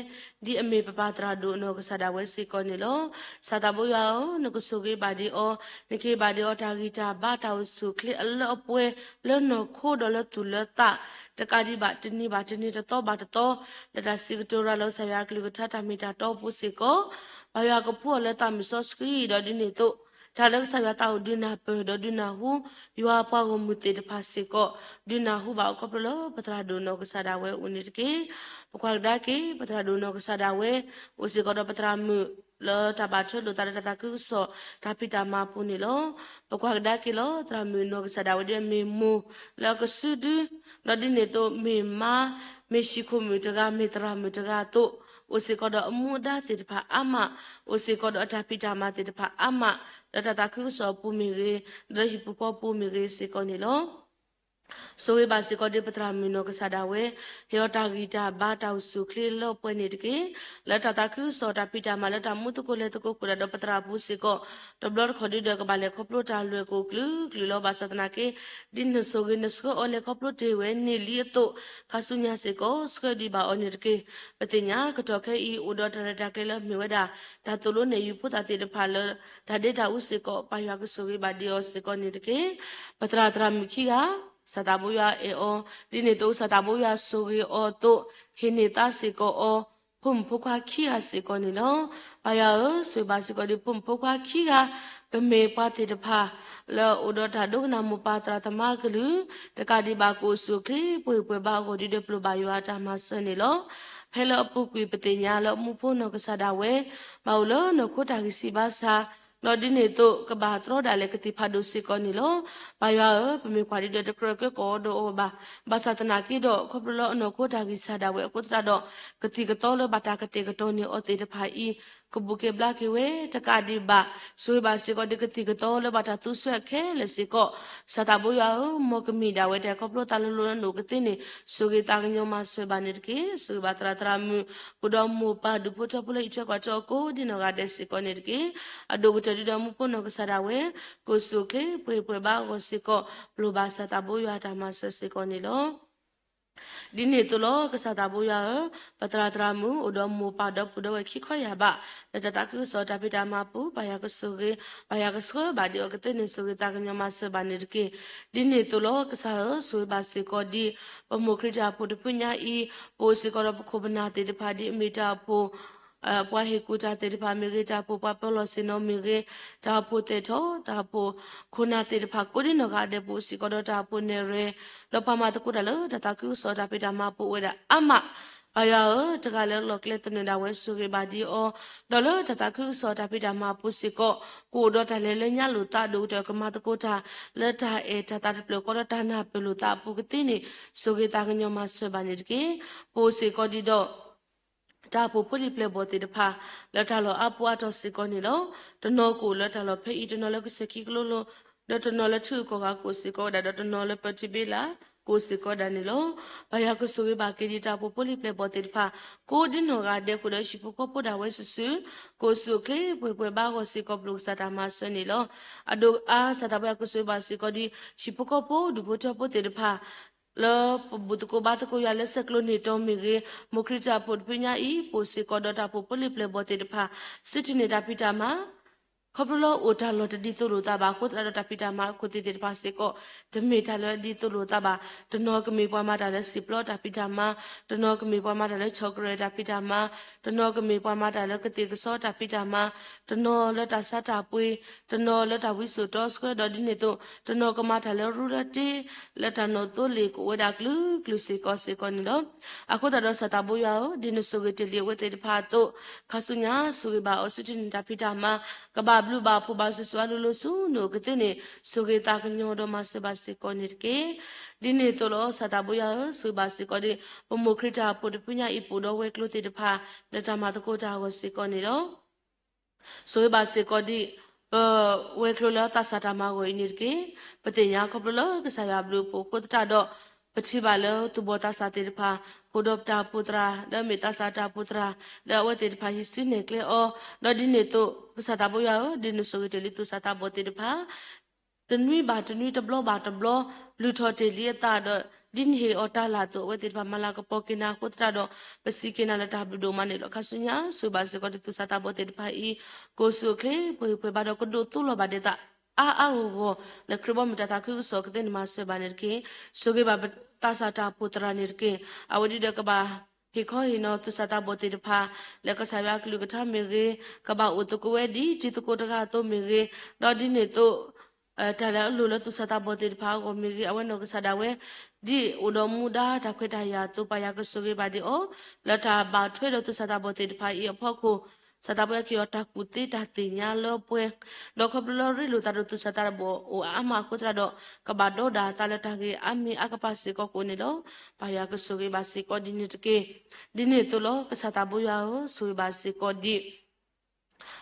ဒ်အမ့ၢ်ပပၢ်သရၣ်ဒိၣ်အနီၢ်ကစၢ်ဒၣ်ဝဲစ့ၢ်ကီးန့ၣ်လီၤ. ကစၢ်သးဘိယွၤဧၢ, နကဆိၣ်ဂ့ၤဘၣ်ဒံးအီၤ, နကဟ့ၣ်ဘၣ်ဒံးအီၤတၢ်ဂံၢ်တၢ်ဘါတၢ်အိၣ်ဆူၣ်အိၣ်ချ့အလၢအပှဲၤ လၢနီၢ်ခိဒီးလၢသူၣ်လၢသး, တကးဒံးဘၣ်တနံၤဘၣ်တနံၤတသီဘၣ်တသီ, လၢတၢ်စံးကတိၤရၤလီၤကစၢ်ယွၤအကလုၢ်ကထါတၢ်မ့ၢ်တၢ်တီအပူၤစ့ၢ်ကီး, ပၢ်ယွၤကဖှူအီၤလၢသးမုၢ်စီဆှံ, ဒီးဒ်န့ၣ်အသိး တၢ်လၢကစၢ်ယွၤသးအိၣ်ဒုးနၢ်ပၢၢ် ဒီးဒုးနၢ်ဟူ ယွၤပှၤဂီၢ်မုၢ်သ့ၣ်တဖၣ်စ့ၢ်ကီး, ဒုးနၢ်ဟူဘၣ်အီၤခီဖျိလၢပသရၣ်ဒိၣ်နီၢ်ကစၢ်ဒၣ်ဝဲအအိၣ်န့ၣ်တက့ၢ်. ပကွၢ်ကဒါက့ၤ ပသရၣ်ဒိၣ်နီၢ်ကစၢ်ဒၣ်ဝဲ အိၣ်စ့ၢ်ကီးဒီးပသရၣ်မုၣ် လၢတၢ်ဘၣ်ထွဲလိာ်သးလၢတၢ်သးခုကစီၣ်တၢ်ဖံးတၢ်မၤအပူၤန့ၣ်လီၤ. ပကွၢ်ကဒါက့ၤလီၤ သရၣ်မုၣ်နီၢ်ကစၢ်ဒၣ်ဝဲဒ်အမ့ၢ်မိၢ်လၢအကစုဒု, ဒီးဒ်န့ၣ်အသိးမ့ၢ်မါ, မ့ၢ်ဟံၣ်ခိၣ်မုၣ်တဂၤ မ့ၢ်သရၣ်မုၣ်တဂၤအသိး, အိၣ်စ့ၢ်ကီးဒီးအမူအဒါသ့ၣ်တဖၣ်အါမး, အိၣ်စ့ၢ်ကီးဒီးအတၢ်ဖံးတၢ်မၤသ့ၣ်တဖၣ်အါမး, လၢတၢ်သးခုကစီၣ်အပူၤမ့ၢ်ဂ့ၤ, လၢဟံၣ်ပူၤဃီပူၤမ့ၢ်ဂ့ၤစ့ၢ်ကီးန့ၣ်လီၤ. ဆိၣ်ဂ့ၤဘၣ်စ့ၢ်ကီးဒံးပသရၣ်မုၣ်နီၢ်ကစၢ်ဒၣ်ဝဲ, ဟ့ၣ်အီၤတၢ်ဂံၢ်တၢ်ဘါတၢ်အိၣ်ဆူၣ်အိၣ်ချ့လၢအပှဲၤန့ၣ်တက့ၢ်. လၢတၢ်သးခုကစီၣ်တၢ်ဖံးတၢ်မၤလၢတၢ်မူသကိးလဲၤသကိးဃုာ်ဒီးပသရၣ်ပူၤစ့ၢ်ကီး, တဘျီတခီၣ်ဒုဒီးကဘၣ်လဲၤခီဖျိတၢ်လွဲၢ်ကအိၣ်ကလုာ်ကလုာ်လီၤ. ဘၣ်ဆၣ်သနာ်က့, ဒ်နဆိၣ်ဂ့ၤနဆှၢအီၤလဲၤခီဖျိတ့ၢ်ဝဲန့ၣ်လံအသိး, ခါဆူညါစ့ၢ်ကီး ဆှၢဒံးဘၣ်အီၤန့ၣ်တက့ၢ်. ပသ့ၣ်ညါကတီၢ်ခဲအံၤ အိၣ်ဒီးတၢ်ရဲၣ်တၢ်ကျဲၤလၢမ့ၢ်ဝဲဒၣ် တၢ်သိၣ်လိနဲၣ်ယုၤဖိသၣ်သ့ၣ်တဖၣ်လၢ တၢ်ဒ့တၢ်အူစ့ၢ်ကီး ပၢ်ယွၤကဆိၣ်ဂ့ၤဘၣ်ဒံးအီၤစ့ၢ်ကီးန့ၣ်တက့ၢ်. ပသရၣ်သရၣ်မုၣ်ခံဂၤ, ကစၢ်သးဘိယွၤအဲၣ်အီၤ, ဒ်န့ၣ်အသိးကစၢ်သးဘိယွၤဆိၣ်ဂ့ၤအီၤအသိး, ဟ့ၣ်န့ၢ်သါစ့ၢ်ကီးအီၤ, ဖိမုၣ်ဖိခွါခံဂၤစ့ၢ်ကီးန့ၣ်လီၤ. ပၢ်ယွၤဧၢ, ဆိၣ်ဂ့ၤဘၣ်စ့ၢ်ကီးဒံးဖိမုၣ်ဖိခွါခံဂၤ, ကမ့ၢ်ပှၤသ့ၣ်တဖၣ် လၢအအိၣ်ဒီးတၢ်ဒိကနၣ်မိၢ်ပၢ်သရၣ်သမါအကလုၢ်, တကးဒံးဘၣ်ကအိၣ်ဆူၣ်အိၣ်ချ့ ပှဲၤပှဲၤဘါအဂီၢ်ဒုဒီးပလိၣ်ဘၣ်ယွၤအတၢ်မၤစၢၤန့ၣ်လီၤ. ဖဲလၢအပူၤကွံာ်ပသ့ၣ်ညါလၢအမူဖိနီၢ်ကစၢ်ဒၣ်ဝဲ ဘၣ်အိၣ်လၢနီၢ်ခိတၢ်ဂံၢ်စၢ်ဘါစၢ်, ဒီးဒ်န့ၣ်အသိးကဘၣ်တြီဒၣ်လဲာ်ကသံၣ်ဖးဒိၣ်စ့ၢ်ကီးန့ၣ်လီၤ. ပၢ်ယွၤဧၢ, ပမ့ၢ်ကွၢ်ဒံးဒီးတကြၢးကြၢးကီးဒီးအီၤဘၣ်. ဘၣ်ဆၣ်သနာ်က့ဒီး ခီဖျိလၢအနီၢ်ခိတၢ်ဂံၢ်စၢ်ဒၣ်ဝဲအဃိသတးဒီး ကသံၣ်ကသီလၢဘၣ်တၢ်ကတဲာ်ကတီၤန့ၢ်အီၤသ့ၣ်တဖၣ်အံၤ ကဘူၣ်က့ၤဘျါက့ၤဝဲ, တကးဒံးဘၣ် ဆိၣ်ဂ့ၤဘၣ်စ့ၢ်ကီးဒံးကသံၣ်ကသီလၢဘၣ်တၢ်သူစၢၤခဲလၢာ်စ့ၢ်ကီး, ကစၢ်သးဘိယွၤဧၢ, မ်ကမံၤဒၣ်ဝဲတၢ်ခီဖျိသးလိၤလိၤလၢနအိၣ်ကသ့န့ၣ် ဆိၣ်ဂ့ၤသးကညီၤမၤစၢၤဘၣ်န့ၣ်တက့ၢ်. ဆိၣ်ဂ့ၤဘၣ်သရၣ်သရၣ်မုၣ်, အိၣ်ဒီးမိၢ်ပၢ်ဒူၣ်ဖိထၢဖိလၢဟံၣ်ထွဲကွၢ်ထွဲအီၤကိးဒ်နီၢ်ဂၤဒဲးစ့ၢ်ကီးန့ၣ်တက့ၢ်. အဒိၣ်ကတၢၢ်ဒုဒီးမူဖိနီၢ်ကစၢ်ဒၣ်ဝဲ ကအိၣ်ဆူၣ်အိၣ်ချ့ ပှဲၤပှဲၤဘါအဂီၢ်စ့ၢ်ကီး ပလိၣ်ဘၣ်ကစၢ်သးဘိယွၤတၢ်မၤစၢၤစ့ၢ်ကီးန့ၣ်လီၤ. ဒ်န့ၣ်အသိးလီၤ. ကစၢ်သးဘိယွၤဧၢ, ပသရၣ်သရၣ်မုၣ် အိၣ်ဒီးမိၢ်ပၢ်ဒီပုၢ်ဒီဝဲၢ်ခံခီယၢ်ဘး လၢတၢ်သးခုကစီၣ်တၢ်ဖံးတၢ်မၤအပူၤ ပၢ်ယွၤကဆိၣ်ဂ့ၤ, ပၢ်ယွၤကဆှၢဘၣ်ဒံးအီၤကသ့န့ၣ် ဆိၣ်ဂ့ၤသးကညီၤမၤစၢၤဘၣ်န့ၣ်တက့ၢ်. ဒ်န့ၣ်အသိးလီၤ. ကစၢ်ဧၢ, ဆိၣ်ဂ့ၤဘၣ်စ့ၢ်ကီးဒံး ပမိၢ်ခရံာ်တၢ်အိၣ်ဖှိၣ်တဖုညါအံၤ, ပအိၣ်စ့ၢ်ကီးဒီးပခိၣ်ပနၢ်သ့ၣ်တဖၣ် ဒ်အမ့ၢ်တၢ်အိၣ်ဖှိၣ် ပှၤဟ့ၣ်ကူၣ်တၢ်သ့ၣ်တဖၣ်မ့ၢ်ဂ့ၤ, တၢ်အိၣ်ဖှိၣ်ပှၤပၢလီၢ်ဆ့ၣ်နီၤမ့ၢ်ဂ့ၤ, တၢ်အိၣ်ဖှိၣ်သဲးထီၣ်, တၢ်အိၣ်ဖှိၣ်ခိၣ်နၢ်သ့ၣ်တဖၣ် ကိးဒ်နီၢ်ဂၤဒဲး ပအိၣ်စ့ၢ်ကီးဒီးတၢ်အိၣ်ဖှိၣ်နဲၣ်ရွဲၣ်, ဒီးပှၤမၤသကိးတၢ်လၢတၢ်သးခုကစီၣ်တၢ်ဖံးတၢ်မၤအပူၤအိၣ်ဝဲဒၣ်အါမး, ပၢ်ယွၤဧၢ, တဂၤလၢအလီၢ်ကျဲသနၢၣ်ဒၣ်ဝဲ ဆိၣ်ဂ့ၤဘၣ်ဒံးအီၤ, ဒီးလၢတၢ်သးခုကစီၣ်တၢ်ဖံးတၢ်မၤအပူၤစ့ၢ်ကီး ကအိၣ်ဒီးတၢ်လဲၤလၢညါလိာ်သးအဒိၣ်ကတၢၢ် ကမၤသကိးတၢ် လၢတၢ်အဲၣ်တၢ်သးတဖျၢၣ်ဃီဒီးတၢ်နၢ်ပၢၢ်လိာ်သးအပူၤကသ့န့ၣ် ဆိၣ်ဂ့ၤသးကညီၤမၤစၢၤဘၣ်န့ၣ်တက့ၢ်. ပအိၣ်စ့ၢ်ကီးဒံးဒီး တၢ်အိၣ်ဖှိၣ်ဖိလံၤပျဲၢ်ဘီၣ်သ့ၣ်တဖၣ် လၢတၢ်လီၢ်အါပူၤအါတီၤစ့ၢ်ကီးန့ၣ်လီၤ. တနီၤကအိၣ်လၢတၢ်လီၢ်ဖဲအံၤ, တနီၤလၢကစၢၢ်ခံကလိလိၤ, ဒီးတနီၤလၢထံဂုၤကီၢ်ဂၤကအိၣ်စ့ၢ်ကီးဝဲဒၣ်, ဒီးတနီၤလၢပၢထံဘ့လးကအိၣ်စ့ၢ်ကီးဝဲဒၣ်န့ၣ်လီၤ. ပၢ်ယွၤကဆိၣ်ဂ့ၤဘၣ်က့ၤဒံးတၢ်အိၣ်ဖှိၣ်ဖိလံၤပျဲၢ်ဘီၣ်သ့ၣ်တဖၣ် ကိးဒ်နီၢ်ဂၤဒဲးအဃိဒီး ဟံၣ်ဖိဃီဖိဒၣ်ဝဲစုာ်စုာ် ကအိၣ်ဆူၣ်အိၣ်ချ့ပှဲၤပှဲၤဘၣ်အဂီၢ်စ့ၢ်ကီး ပျိၢ်ကစၢ်တၢ်မၤစၢၤန့ၣ်လီၤ. အဒိၣ်အါ ကစၢ်သးပှၢ်ယွၤကဆိၣ်ဂ့ၤဘၣ်စ့ၢ်ကီးဒံး ဟံၣ်ဖိဃီဖိ ဒူၣ်ဖိထၢဖိသ့ၣ်တဖၣ် လၢပဘူၣ်သကိးဘါသကိးယွၤလၢဆဲးကျိးန့ၢ်တီမ့ၢ်ဂ့ၤ, မိၢ်ခရံာ်တၢ်အိၣ်ဖှိၣ်တဖုညါအံၤ ပအိၣ်စ့ၢ်ကီးဒီးတၢ်အိၣ်ဖှိၣ်ဖိလံၤပျဲၢ်ဘီၣ်သ့ၣ်တဖၣ် စံးထံၣ်န့ၢ်တၢ်ဖံးတၢ်မၤ ခီဖျိလၢအိၣ်တၢ်လီၢ်တဒ်သိးလိာ်သးဘၣ်အဃိသတးဒီး တၢ်ဖံးတၢ်မၤအခိၣ်သ့ၣ်တဖၣ်စ့ၢ်ကီး တမ့ၢ်တၢ်လၢဒ်သိးလိာ်သးဘၣ်. တနီၤကမ့ၢ်ပှၤမၤတၢ်လၢစံာ်ပျီတၢ်ဖံးတၢ်မၤ, တနီၤကမ့ၢ်ပှၤမၤတၢ်လၢဆီၣ်ကရၢၢ်တၢ်ဖံးတၢ်မၤ, တနီၤကမ့ၢ်ပှၤမၤတၢ်လၢကသ့ၣ်ကစီတၢ်ဖံးတၢ်မၤ, တနီၤလၢတၢ်ဆါတၢ်ပှ့ၤ, တနီၤလၢတၢ်ဝံစိာ်တီဆှၢ, ဒီးဒ်န့ၣ်အသိး တနီၤကမၤတၢ်လၢရူလၢတ့ လၢတၢ်နီၣ်သိလ့ၣ်ကအိၣ်ဝဲဒၣ်ကလုာ်ကလုာ်စ့ၢ်ကီးစ့ၢ်ကီးန့ၣ်လီၤ. အဃိသတးဒီး ကစၢ်သးဘိယွၤဧၢ, ဒ်နဆိၣ်ဂ့ၤတ့ၢ်လံအဝဲသ့ၣ်တဖၣ်အသိး, ခါဆူညါဆိၣ်ဂ့ၤဘၣ်အီၤ စံးထံၣ်န့ၢ်တၢ်ဖံးတၢ်မၤ, ကဘၣ်ဘျုးဘၣ်ဖှိၣ်ဘၣ်ဆူၣ်ဆူၣ်အါလိၤလိၤဆူနအိၣ်ကသ့န့ၣ် ဆိၣ်ဂ့ၤသးကညီၤဒီးမၤစၢၤဘၣ်စ့ၢ်ကီးန့ၣ်တက့ၢ်. ဒ်န့ၣ်အသိးလီၤ ကစၢ်သးဘိယွၤဧၢ, ဆိၣ်ဂ့ၤဘၣ်စ့ၢ်ကီးဒံး ပမိၢ်ခရံာ်တၢ်အိၣ်ဖှိၣ်တဖုညါအံၤ ပအိၣ်ဒီးဝဲၤကျိၤသ့ၣ်တဖၣ် လၢတၢ်မၤသကိးတၢ်အဂီၢ်စ့ၢ်ကီးန့ၣ်လီၤ. ဆိၣ်ဂ့ၤဘၣ်စ့ၢ်ကီးဒံး ပဝဲၤကျိၤလၢသးစၢ်တၢ်မၤအဂီၢ်အံၤန့ၣ်တက့ၢ်. ပသ့ၣ်ညါခီဖျိလၢကစၢ်ယွၤဘျုးအဖှိၣ်အဃိသတးဒီး ပထံၣ်ဘၣ်လၢသူၣ်ဘီၣ်သးစၢ်သ့ၣ်တဖၣ် ဃုာ်ဒီးပတၢ်အိၣ်ဖှိၣ်သရၣ် လၢအမ့ၢ်သးစၢ်တၢ်အိၣ်ဖှိၣ်သရၣ် လၢအဝဲသ့ၣ်တဖၣ်ဟံးစုနဲၣ်ကျဲအီၤ, ဒီးဒ်န့ၣ်အသိး ကစၢ်သးဘိယွၤဧၢ, ဒ်နဆိၣ်ဂ့ၤတ့ၢ်လံသူၣ်စၢ်သးဘီၣ်သ့ၣ်တဖၣ် တနွံဘၣ်တနွံ တဘျီဘၣ်တဘျီ လုၢ်ထီၣ်တ့ၢ်လံအသးဒီး ဒ်နဟ့ၣ်အီၤတၢ်လၢ်အသိး အဝဲသ့ၣ်တဖၣ်မၤလၤကပီၤက့ၤနၤအဃိသတးဒီး ပစံးက့ၤနၤလၢတၢ်ဘျုးဒိၣ်မးန့ၣ်လီၤ. ခါဆူညါဆိၣ်ဂ့ၤဘၣ်စ့ၢ်ကီးဒံးသူၣ်စၢ်သးဘီၣ်သ့ၣ်တဖၣ်အံၤ ကအိၣ်ဆူၣ်အိၣ်ချ့ပှဲၤပှဲၤဘၣ်ဒီး ကဒိးသိလီၤဘၣ်ဒံးသး အါအါဂီၢ်ဂီၢ် လၢခရံာ်ဘီမုၢ်တၢ်သးခုကစီၣ်ကသ့န့ၣ်မၤစၢၤဘၣ်န့ၣ်တက့ၢ်. ဆိၣ်ဂ့ၤဘၣ်ပသးစၢ်တၢ်အိၣ်ဖှိၣ်သရၣ်န့ၣ်တက့ၢ်. အဝဲဒၣ်ဒီးကဘၣ်ဟ့ၣ်ခီဟ့ၣ်နီၤသူၣ်စၢ်သးဘီၣ်သ့ၣ်တဖၣ် လၢကစၢ်ယွၤအကလုၢ်ကထါမ့ၢ်ဂ့ၤ, ကဘၣ်အိၣ်သကိးဝဲဒ်တံၤသကိးတဂၤအသိးမ့ၢ်ဂ့ၤ, ဒီးဒ်န့ၣ်အသိး တၢ်လၢအလိၣ်လၢသူၣ်စၢ်သးဘီၣ်သ့ၣ်တဖၣ်အဂီၢ်မ့ၢ်ဂ့ၤ, အဝဲနီၢ်ကစၢ်ဒၣ်ဝဲ ဒ်အိၣ်ဒီးမူဒါတၢ်ခွဲးတၢ်ယာ်အသိး ပၢ်ယွၤကဆိၣ်ဂ့ၤဘၣ်ဒံးအီၤ လၢတၢ်ဘၣ်ထွဲဒီးသူၣ်စၢ်သးဘီၣ်သ့ၣ်တဖၣ်အံၤအဖီခိၣ်, ကစၢ်သးဘိယွၤကဟ့ၣ်အီၤတၢ်ကူၣ်သ့တၢ်သ့ၣ်ညါလၢပှဲၤ, ဒီးခီဖျိလၢရ့လိာ်သးဒီးသူၣ်စၢ်သးဘီၣ်အိၣ်အါမးအဃိသတးဒီး ကဘၣ်ဒီးဒၣ်အသးလၢတၢ်ဂ့ၤအါမံၤအါကပၤစ့ၢ်ကီးကိးန့ၣ်လီၤ. ပၢ်ယွၤကဆိၣ်ဂ့ၤဘၣ်စ့ၢ်ကီးဒ်န့ၣ်တက့ၢ်. ဒ်န့ၣ်အသိးလီၤ ကစၢ်သးဘိယွၤဧၢ, ဆိၣ်ဂ့ၤဘၣ်စ့ၢ်ကီးဒံး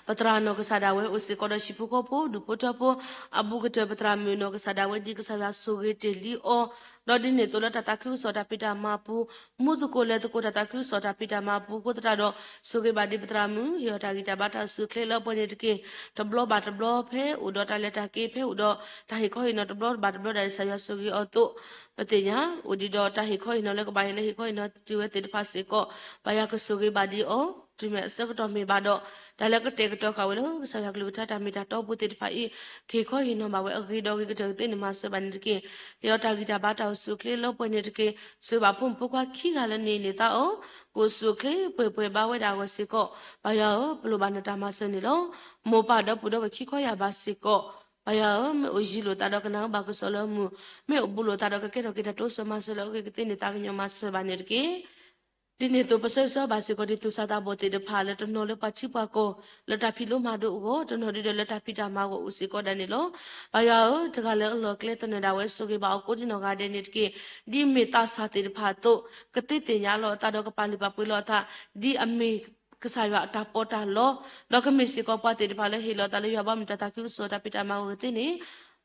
ပသရၣ်နီၢ်ကစၢ်ဒၣ်ဝဲအိၣ်စ့ၢ်ကီးဒီးဟံၣ်ဖိဃီဖိ ဒူၣ်ဖိထၢဖိ အဘူးကတၢၢ် ပသရၣ်မုၣ်နီၢ်ကစၢ်ဒၣ်ဝဲဒ်ကစၢ်ယွၤဆိၣ်ဂ့ၤတ့ၢ်လံအီၤ, ဒီးဒ်န့ၣ်အသိးလၢတၢ်သးခုကစီၣ်တၢ်ဖံးတၢ်မၤအပူၤ, မူသကိးလဲၤသကိးတၢ်သးခုကစီၣ်တၢ်ဖံးတၢ်မၤအပူၤအဃိသတးဒီး ဆိၣ်ဂ့ၤဘၣ်ဒံးပသရၣ်မုၣ် ဟ့ၣ်အီၤတၢ်ဂံၢ်တၢ်ဘါတၢ်အိၣ်ဆူၣ်အိၣ်ချ့လၢပှဲၤန့ၣ်တက့ၢ်. တဘျီဘၣ်တဘျီဖဲအိၣ်ဒီးတၢ်လဲၤတၢ်က့ၤ ဖဲအိၣ်ဒီးတၢ်ဟ့ၣ်ခီဟ့ၣ်နီၤတဘျီဘၣ်တဘျီဒၣ် ကစၢ်ယွၤဆိၣ်ဂ့ၤအီၤအသိး ပသ့ၣ်ညါ အိၣ်ဒံးဒီးတၢ်ဟ့ၣ်ခီဟ့ၣ်နီၤလၢကဘၣ်ဟ့ၣ်လၢဟ့ၣ်ခီဟ့ၣ်နီၤတ့ၢ်ဝဲသ့ၣ်တဖၣ်စ့ၢ်ကီး ပၢ်ယွၤကဆိၣ်ဂ့ၤဘၣ်ဒံးအီၤ, တုၤမ့ၢ်အဆၢကတီၢ်မ့ၢ်ဘၣ်ဒီး တၢ်လၢကတဲာ်ကတီၤဃာ်ဝဲလၢကစၢ်ယွၤကလုၢ်ကထါတၢ်မ့ၢ်တၢ်တီအပူၤသ့ၣ်တဖၣ်အံၤ ကဟ့ၣ်ခီဟ့ၣ်နီၤဘၣ်ဝဲအဂ့ၤဒီးအဂ့ၤကတၢၢ်ကသ့န့ၣ်မၤစၢၤဘၣ်န့ၣ်တက့ၢ်. ဟ့ၣ်အီၤတၢ်ဂံၢ်တၢ်ဘါတၢ်အိၣ်ဆူၣ်အိၣ်ချ့လၢပှဲၤန့ၣ်တက့ၢ်. ဆိၣ်ဂ့ၤဘၣ်ဖိမုၣ်ဖိခွါခံဂၤလၢန့ၣ်န့ၢ်သါအီၤ ကအိၣ်ဆူၣ်အိၣ်ချ့ပှဲၤပှဲၤဘၣ်ဝဲဒၣ်အဂီၢ်စ့ၢ်ကီး ပၢ်ယွၤဧၢ ပလိၣ်ဘၣ်နတၢ်မၤစၢၤန့ၣ်လီၤ. မိၢ်ပၢ်ဒီပုၢ်ဒီဝဲၢ်ခံခီယာ်ဘၣ်စ့ၢ်ကီး ပၢ်ယွၤဧၢ မ့ၢ်အိၣ်ယံၤလိာ်သးဒီးကနၢ်ဟူဘၣ်ကစီၣ်လၢအမုာ်, မ့ၢ်အိၣ်ဘူးလိာ်သးဒီးကကဲထီၣ်က့ၤတၢ်တိစၢၤမၤစၢၤလၢအဂ့ၤကသ့န့ၣ် သးကညီၤမၤစၢၤဘၣ်န့ၣ်တက့ၢ်. ဒ်န့ၣ်အသိး ပဆၢဂ့ၤဆၢဝါဘၣ်စ့ၢ်ကီးဒ်သူၣ်စၢ်သးဘီၣ်သ့ၣ်တဖၣ်လၢတနီၤလၢပှၤထံပှၤကီၢ် လၢတၢ်ဖံးလိမၤဒိးအဂီၢ်, တနီၤဒ်ဒီးလၢတၢ်ဖံးတၢ်မၤအဂီၢ်အိၣ်စ့ၢ်ကီးဒၣ်န့ၣ်လီၤ. ပၢ်ယွၤဧၢ တဂၤလၢအလီၢ်အကျဲသနၢၣ်ဒၣ်ဝဲ ဆိၣ်ဂ့ၤဘၣ်အီၤကိးဒ်နီၢ်ဂၤဒဲးန့ၣ်တက့ၢ်. ဒ်အမ့ၢ်သးစၢ်သ့ၣ်တဖၣ်အသိး ကသ့သ့ၣ်ညါလီၤအသးဒီးကပာ်လုၢ်ပာ်ပှ့ၤလီၤအသး ဒ်အမ့ၢ်ကစၢ်ယွၤအတၢ်ပီးတၢ်လီ, ဒီးကမ့ၢ်စ့ၢ်ကီးပှၤသ့ၣ်တဖၣ်လၢဟ့ၣ်လီၤအသးလၢယွၤဘီမုၢ်တၢ်သးခုကစီၣ်တၢ်ဖံးတၢ်မၤအဂီၢ်ကသ့န့ၣ်,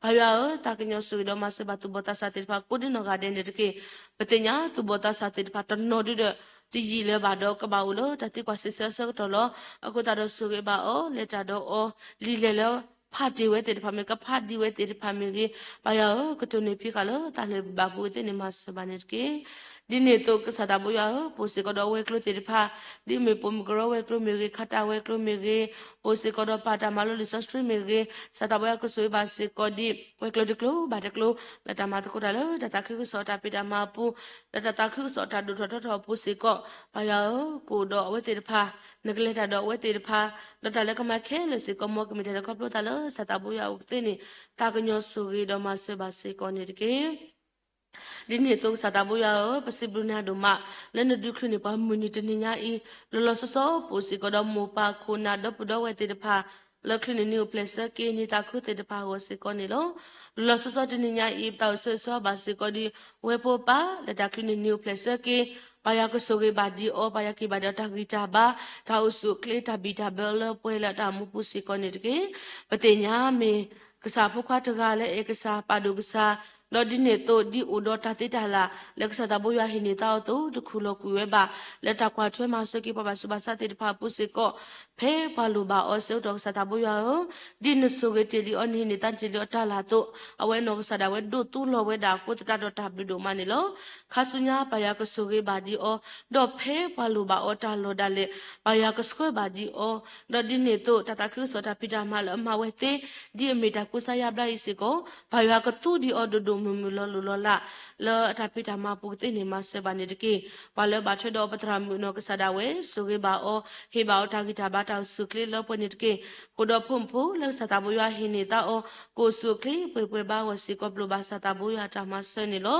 ပၢ်ယွၤဧၢ သးကညီၤဆိၣ်ဂ့ၤဒီးမၤစၢၤဘၣ်သူၣ်ဘီၣ်သးစၢ်သ့ၣ်တဖၣ်ကိးဒ်နီၢ်ဂၤဒဲးန့ၣ်တက့ၢ်. ပသ့ၣ်ညါသူၣ်ဘီၣ်သးစၢ်သ့ၣ်တဖၣ်တနီၤဒ်ဒီး တယံာ်လၢၤဘၣ်ဒီး ကဘၣ်အိၣ်လၢတၢ်သံကွၢ်စံးဆၢအဆၢကတီၢ်လီၤ. အဃိသတးဒီးဆိၣ်ဂ့ၤဘၣ်အီၤ လဲၤတၢ်ဒီးအီၤ လံာ်လဲၢ်လၢ ဖးတ့ၢ်ဝဲသ့ၣ်တဖၣ်မ့ၢ်ဂ့ၤ ကဖးဒံးဝဲသ့ၣ်တဖၣ်မ့ၢ်ဂ့ၤ, ပၢ်ယွၤဧၢ ကတိၢ်န့ၢ်ဖံးဃာ်လၢတၢ်လၢာ်ဘၣ်ပူၤကသ့န့ၣ်မၤစၢၤဘၣ်န့ၣ်တက့ၢ်. ဒ်န့ၣ်အသိးကစၢ်သးဘိယွၤဧၢ ပအိၣ်စ့ၢ်ကီးဒီးဝဲၤကျိၤသ့ၣ်တဖၣ် ဒ်အမ့ၢ်ပိာ်မုၣ်ကရၢဝဲၤကျိၤမ့ၢ်ဂ့ၤ, ခးတၢ်ဝဲၤကျိၤမ့ၢ်ဂ့ၤ, ပအိၣ်စ့ၢ်ကီးဒီးပၢ်တၢ်မၤလိလံာ်စီဆှံမ့ၢ်ဂ့ၤ, ကစၢ်သးဘိယွၤကဆိၣ်ဂ့ၤဘၣ်စ့ၢ်ကီးဒ် ဝဲၤကျိၤတကျိၤဘၣ်တကျိၤ လၢတၢ်မၤသကိးတၢ်လၢတၢ်သးခုကစီၣ်တၢ်ဖံးတၢ်မၤအပူၤ, လၢတၢ်သးခုကစီၣ်တၢ်ဒိၣ်ထီၣ်ထီထီၣ်အပူၤစ့ၢ်ကီး, ပၢ်ယွၤဧၢ ကအိၣ်ဒီးအဝဲသ့ၣ်တဖၣ်, နကလဲၤတၢ်ဒီးအဝဲသ့ၣ်တဖၣ်, ဒီးတၢ်လၢကမၤခဲလၢာ်စ့ၢ်ကီး မ်ကမ့ၢ်တၢ်လၢခီဖျိသးလၢကစၢ်သးဘိယွၤအအိၣ်ကသ့န့ၣ် သးကညီၤဆိၣ်ဂ့ၤဒီးမၤစၢၤဘၣ်စ့ၢ်ကီးန့ၣ်တက့ၢ်. ဒ်န့ၣ်အသိးကစၢ်သးဘိယွၤဧၢ, ပစံးဘျုးနၤဒိၣ်မး လၢနဒုးချုးန့ၢ်ပှၤမုၢ်နံၤတနံၤညါအံၤ, လီၤလီၤဆီဆီပအိၣ်စ့ၢ်ကီးဒီးမိၢ်ပၢ်ခိၣ်နၢ်ဒီပုၢ်ဒီဝဲၢ်သ့ၣ်တဖၣ်, လၢချုးန့ၢ်နံၤအိၣ်ဖျဲၣ်ဆၢက့ၤန့ၢ်သးခုသ့ၣ်တဖၣ်အဂီၢ်စ့ၢ်ကီးန့ၣ်လီၤ. လီၤဆီဆီတနံၤညါအံၤ ပသးအိၣ်ဆၢဂ့ၤဆၢဝါဘၣ်စ့ၢ်ကီးဒီး ဝဲၢ်ဖိပၢ် လၢတၢ်ချုးန့ၣ်နံၤအိၣ်ဖျဲၣ်ဆၢက့ၤ ပၢ်ယွၤကဆိၣ်ဂ့ၤဘၣ်ဒံးအီၤ, ပၢ်ယွၤကဟ့ၣ်ဘၣ်ဒံးအီၤတၢ်ဂံၢ်တၢ်ဘါ, တၢ်အိၣ်ဆူၣ်အိၣ်ချ့ တၢ်ဘံၣ်တၢ်ဘၢလၢပှဲၤလၢတၢ်အိၣ်မူပူၤစ့ၢ်ကီးန့ၣ်တက့ၢ်. ပသ့ၣ်ညါမ့ၢ် ကစၢ်ဖိခွါတဂၤလၢအဲၣ်ကစၢ် ပာ်ဒိၣ်ကစၢ်, ဒီးဒ်န့ၣ်အသိး ဒ်အိၣ်ဒီးတၢ်သ့တၢ်လၢ် လၢကစၢ်သးဘိယွၤဟ့ၣ်န့ၢ်သးအီၤအသိး တခူၣ်လီၤကွံာ်ဝဲဘၣ် လၢတၢ်ကွၢ်ထွဲမၤစၢၤက့ၤပှၤဘၣ်ဆူးဘၣ်ဆါသ့ၣ်တဖၣ်အပူၤစ့ၢ်ကီး ဖဲပှၤလိၣ်ဘၣ်အီၤ ဆၢကတီၢ် ကစၢ်သးဘိယွၤဧၢ, ဒ်နဆိၣ်ဂ့ၤတ့ၢ်လံအီၤ နဟ့ၣ်န့ၢ်သါတ့ၢ်လံအီၤတၢ်လၢ်အသိး အဝဲနီၢ်ကစၢ်ဒၣ်ဝဲဒိးသူလီၤဝဲဒၣ်အဃိသတးဒီးတၢ်ဘျုးဒိၣ်မးန့ၣ်လီၤ. ခါဆူညါပၢ်ယွၤကဆိၣ်ဂ့ၤဘၣ်ဒံးအီၤ, ဒီးဖဲပှၤလိၣ်ဘၣ်အီၤတၢ်လီၢ်ဒၣ်လဲာ် ပၢ်ယွၤကဆှၢဘၣ်ဒံးအီၤ, ဒီးဒ်န့ၣ်အသိး တၢ်သးခုကစီၣ်တၢ်ဖံးတၢ်မၤလၢအမၤဝဲသ့ ဒ်အမ့ၢ်တၢ်ကူစါယါဘျါအံၤစ့ၢ်ကီး ပၢ်ယွၤကသူဒံးအီၤဒိၣ်ဒိၣ်မုၢ်မုၢ်လီၤလိၤလီၤလး လၢအတၢ်ဖံးတၢ်မၤပူၤကသ့န့ၣ်မၤစၢၤဘၣ်န့ၣ်တက့ၢ်. ပှၤလၢဘၣ်ထွဲဒီးပသရၣ်မုၣ်နီၢ်ကစၢ်ဒၣ်ဝဲ ဆိၣ်ဂ့ၤဘၣ်အီၤ, ဟ့ၣ်ဘၣ်အီၤတၢ်ဂံၢ်တၢ်ဘါတၢ်အိၣ်ဆူၣ်အိၣ်ချ့လၢပှဲၤန့ၣ်တက့ၢ်. ဃိာ်ဒီးဖိမုၣ်ဖိလၢကစၢ်သးဘိယွၤဟ့ၣ်န့ၢ်သးအီၤ ကအိၣ်ဆူၣ်အိၣ်ချ့ပှဲၤပှဲၤဘါအဂီၢ်စ့ၢ်ကီး ပျိာ်ဘၣ်ကစၢ်သးဘိယွၤအတၢ်မၤစၢၤန့ၣ်လီၤ.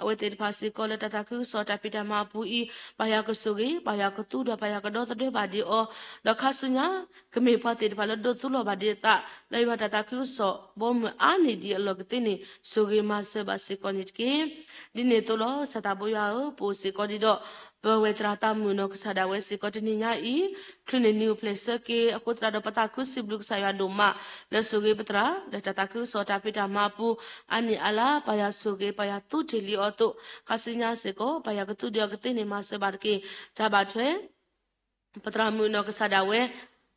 အဝဲသ့ၣ်တဖၣ်စ့ၢ်ကီးလၢတၢ်သးခုကစီၣ်တၢ်ဖံးတၢ်မၤအပူၤအံၤ ပၢ်ယွၤကဆိၣ်ဂ့ၤ, ပၢ်ယွၤကသူဒီးပၢ်ယွၤကဒီသဒၢဘၣ်ဒံးအီၤ, ဒီးခါဆူညါ ကမ့ၢ်ပှၤသ့ၣ်တဖၣ်လၢဒိးသူလီၤဘၣ်ဒံးအသး လၢယွၤတၢ်သးခုကစီၣ်ဘီမုၢ်အါန့ၢ်ဒံးအလီၢ်ကသ့န့ၣ် ဆိၣ်ဂ့ၤမၤစၢၤဘၣ်စ့ၢ်ကီးန့ၣ်တက့ၢ်. ဒ်န့ၣ်အသိးလီၤ ကစၢ်သးဘိယွၤဧၢ, ပအိၣ်စ့ၢ်ကီးဒံးဒီး ပဝဲၢ်သရၣ်သးမုၣ်နီၢ်ကစၢ်ဒၣ်ဝဲစ့ၢ်ကီးတနံၤညါအံၤ ချုးန့ၣ်နံၤအိၣ်ဖျဲၣ်ဆၢက့ၤ အဃိသတးဒီးပသးခုစံးဘျုးကစၢ်ယွၤဒိၣ်မး လၢဆိၣ်ဂ့ၤပသရၣ်လၢတၢ်သးခုကစီၣ်တၢ်ဖံးတၢ်မၤအပူၤ အါန့ၢ်အါလါ ပၢ်ယွၤဆိၣ်ဂ့ၤ ပၢ်ယွၤသူတ့ၢ်လံအီၤအသိး ခါဆူညါစ့ၢ်ကီး ပၢ်ယွၤကသူဒံးအီၤကသ့န့ၣ်မၤစၢၤဘၣ်တက့ၢ်. တၢ်ဘၣ်ထွဲ ပသရၣ်မုၣ်နီၢ်ကစၢ်ဒၣ်ဝဲ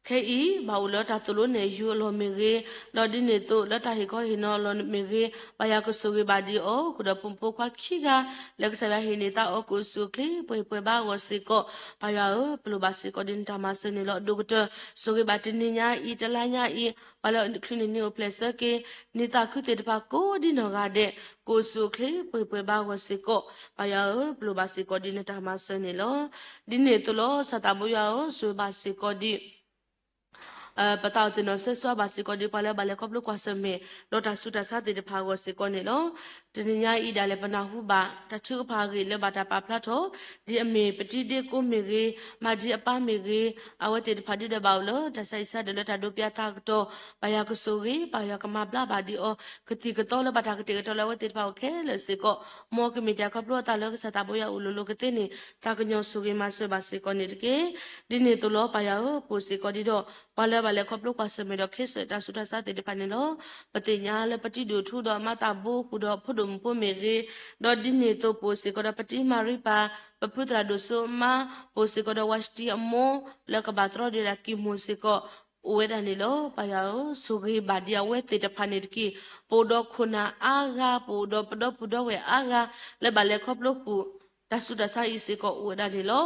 ခဲအံၤ ဘၣ်အိၣ်လၢတၢ်သိၣ်လိနဲၣ်ယုၤအလီၢ်မ့ၢ်ဂ့ၤ, ဒီးဒ်န့ၣ်အသိးလၢတၢ်ဟ့ၣ်ခီဟ့ၣ်နီၤအလီၢ်မ့ၢ်ဂ့ၤ, ပၢ်ယွၤကဆိၣ်ဂ့ၤဘၣ်ဒံးအီၤ, ဃုာ်ဒီးဖိမုၣ်ဖိခွါခံဂၤ လၢကစၢ်ယွၤဟ့ၣ်န့ၢ်သးအီၤကအိၣ်ဆူၣ်အိၣ်ချ့ပှဲၤပှဲၤဘါအဂီၢ်စ့ၢ်ကီး, ပၢ်ယွၤဧၢ, ပလိၣ်ဘၣ်စ့ၢ်ကီးဒ်နတၢ်မၤစၢၤန့ၣ်လီၤ. ဒိၣ်ကတၢၢ် ဆိၣ်ဂ့ၤဘၣ်တနံၤညါအံၤ တလါညါအံၤ ပှၤလၢချုးန့ၣ်နံၤအိၣ်ဖျဲၣ်ဆၢက့ၤ နံၤသးခုသ့ၣ်တဖၣ်ကိးဒ်နီၢ်ဂၤဒဲး ကအိၣ်ဆူၣ်အိၣ်ချ့ပှဲၤပှဲၤဘါအဂီၢ်စ့ၢ်ကီး, ပၢ်ယွၤဧၢ, ပလိၣ်ဘၣ်စ့ၢ်ကီးဒ်နတၢ်မၤစၢၤန့ၣ်လီၤ. ဒ်န့ၣ်အသိးလီၤ ကစၢ်သးဘိယွၤဧၢ, ဆိၣ်ဂ့ၤဘၣ်စ့ၢ်ကီးဒ် ပသးအိၣ်သ့ၣ်နီၣ်ဆၢဂ့ၤဆၢဝါဘၣ်စ့ၢ်ကီးဒ်ပှၤလၢဘၣ်လဲၤခီဖျိကွၢ်ဆၢၣ်မဲာ် ဒီးတၢ်ဆူးတၢ်ဆါသ့ၣ်တဖၣ်အဂီၢ်စ့ၢ်ကီးန့ၣ်လီၤ. တနံၤညါအံၤဒၣ်လဲာ် ပနၢ်ဟူဘၣ် တၢ်ထုကဖၣ်အဂ့ၢ်လၢဘၣ်တၢ်ပာ်ဖျါထီၣ် ဒ်အမ့ၢ်ပတံၤဒ့ကိမ့ၢ်ဂ့ၤ, မၤဒံးအပၢ်မ့ၢ်ဂ့ၤ, အဝဲသ့ၣ်တဖၣ်ဒုးဒီးဘၣ်အိၣ်လၢ တၢ်ဆါဟံၣ်ဆါဒၢးလၢတၢ်ဒိးပျးသးကတီၢ်, ပၢ်ယွၤကဆိၣ်ဂ့ၤ, ပၢ်ယွၤကမၤဘျါဘၣ်ဒံးအီၤ, ကသံၣ်ကသီလၢဘၣ်တၢ်ကတဲာ်ကတီၤလၢအဝဲသ့ၣ်တဖၣ်အအိၣ်ခဲလၢာ်စ့ၢ်ကီး, မ်ကမ့ၢ်တၢ်ခီဖျိအသးလၢကစၢ်သးဘိယွၤအိၣ်လိၤလိၤကသ့န့ၣ် သးကညီၤဆိၣ်ဂ့ၤမၤစၢၤဘၣ်စ့ၢ်ကီးန့ၣ်တက့ၢ်. ဒ်န့ၣ်အသိးလီၤ ပၢ်ယွၤဧၢ, ပအိၣ်စ့ၢ်ကီးဒံးဒီး ပှၤလၢဘၣ်လဲၤခီဖျိကွၢ်ဆၢၣ်မဲာ်ဒီးခဲစၢၣ်တၢ်ဆူးတၢ်ဆါသ့ၣ်တဖၣ်န့ၣ်လီၤ. ပသ့ၣ်ညါလၢပတံၤဒိၣ်ထူဒီးမၤသးဘိဃုာ်ဒီးဖိဒိၣ်မုၣ်ဖိမ့ၢ်ဂ့ၤ, ဒီးဒ်န့ၣ်အသိးပအိၣ်စ့ၢ်ကီးဒီးပတံၤမၤရံပၢ်, ပဖုသရၣ်ဒိၣ်စိမါ, ပအိၣ်စ့ၢ်ကီးဒီးဝၤစတံအမိၢ် လၢကဘၣ်တြီဒံးဒၣ်ကံၢ်မိၢ်စ့ၢ်ကီး အိၣ်ဝဲဒၣ်န့ၣ်လီၤ. ပၢ်ယွၤဧၢ, ဆိၣ်ဂ့ၤဘၣ်ဒံးအဝဲသ့ၣ်တဖၣ်န့ၣ်တက့ၢ်. ပအိၣ်ဒီးခိၣ်နၢ်အါဂၤ, ပအိၣ်ဒီးပဒီပုၢ်ဒီဝဲၢ်အါဂၤ လၢဘၣ်လဲၤခီဖျိဃုာ် တၢ်ဆူးတၢ်ဆါအံၤစ့ၢ်ကီးအိၣ်ဝဲဒၣ်န့ၣ်လီၤ.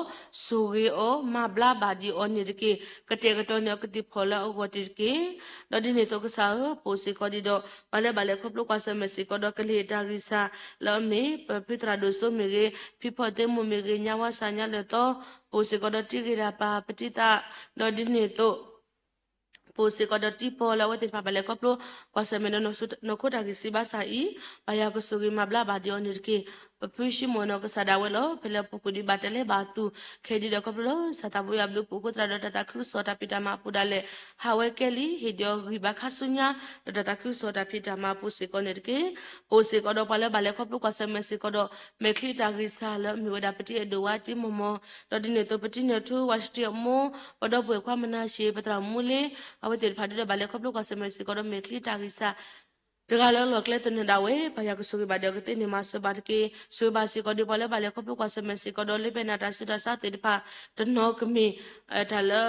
ဆိၣ်ဂ့ၤအီၤ, မၤဘျါဘၣ်ဒံးအီၤန့ၣ်တက့ၢ်. ကတဲာ်ကတီၤန့ၢ်အီၤကသံၣ်ဖီၣ်လၢအဂီၢ်တက့ၢ်. ဒီးဒ်န့ၣ်အသိးကစၢ်ဧၢ, ပအိၣ်စ့ၢ်ကီးဒံးဒီး ပှၤလၢဘၣ်လဲၤခီဖျိကွၢ်ဆၢၣ်မဲာ်စ့ၢ်ကီးဒီးကလံၤတၢ်ဂံၢ်စၢ် လၢအမ့ၢ် ပဖုသရၣ်ဒိၣ်စိမ့ၢ်ဂ့ၤ, ဖံဖီၣ်သ့မိၢ်မ့ၢ်ဂ့ၤ, ညါဝါစၢ်ညါလၢာ်သီ, ပအိၣ်စ့ၢ်ကီးဒီးတံၤဂ့ၤဒၣ်ပၢ်ပတံၤသး, ဒီးဒ်န့ၣ်အသိး ပအိၣ်စ့ၢ်ကီးဒီးတံၤပီၢ်လၢအဝဲသ့ၣ်တဖၣ်ဘၣ်လဲၤခီဖျိ ကွၢ်ဆၢၣ်မဲာ်ဒီးနီၢ်ခိတၢ်ဂံၢ်စၢ်ဘါစၢ်အံၤ, ပၢ်ယွၤကဆိၣ်ဂ့ၤမၤဘျါဘၣ်ဒံးအီၤန့ၣ်တက့ၢ်. ပဖုၡံမိၢ်နီၢ်ကစၢ်ဒၣ်ဝဲလီၤ. ဖဲလၢပူၤကွံာ်ဒံးဘၣ်တဲလဲၤဘၣ်အသူၣ် ခဲဒံးဒီးခီဖျိလၢ ကစၢ်သးဘိယွၤဘျုးဖှိၣ်အဃိသတးဒီး တၢ်သးခုကစီၣ်တၢ်ဖံးတၢ်မၤအပူၤဒၣ်လဲာ် ဟးဝဲကဲလံ ဟ့ၣ်ဒံးအီၤဂံၢ်ဘါခါဆူညါ ဒီးတၢ်သးခုကစီၣ်တၢ်ဖံးတၢ်မၤအပူၤစ့ၢ်ကီးန့ၣ်တက့ၢ်. ပအိၣ်စ့ၢ်ကီးဒီးပှၤလၢဘၣ်လဲၤခီဖျိကွၢ်ဆၢၣ်မဲာ်စ့ၢ်ကီးဒီး မဲာ်ချံတၢ်ဂံၢ်စၢ်လၢအမ့ၢ်ဝဲဒၣ်ပတံၤအဲၣ်ဒိၣ်ဝါတံၤမီၢ်မီၢ်, ဒီးဒ်န့ၣ်အသိးပတံၤနၢၣ်ထူ ဝၤစတံအမိၢ်, ပဒီပုၢ်ဝဲၢ်ခွါမနၤၡ့, ပသရၣ်မူလ့, အဝဲသ့ၣ်တဖၣ်ဒုးဒီးဘၣ်လဲၤခီဖျိကွၢ်ဆၢၣ်မဲာ်စ့ၢ်ကီးဒီးမဲာ်ချံတၢ်ဂံၢ်စၢ် တဂၤလၢအလီၢ်ကျဲသနၢၣ်ဒၣ်ဝဲ ပၢ်ယွၤကဆိၣ်ဂ့ၤဘၣ်ဒံးအီၤကသ့န့ၣ်မၤစၢၤဘၣ်တက့ၢ်. ဆိၣ်ဂ့ၤဘၣ်စ့ၢ်ကီးဒံးပှၤလၢဘၣ်လဲၤခီဖျိကွၢ်ဆၢၣ်မဲာ်စ့ၢ်ကီးဒီး လၢပျၢၤနၢ်တၢ်ဆူးတၢ်ဆါသ့ၣ်တဖၣ် တနီၤကမ့ၢ် တၢ်လၢ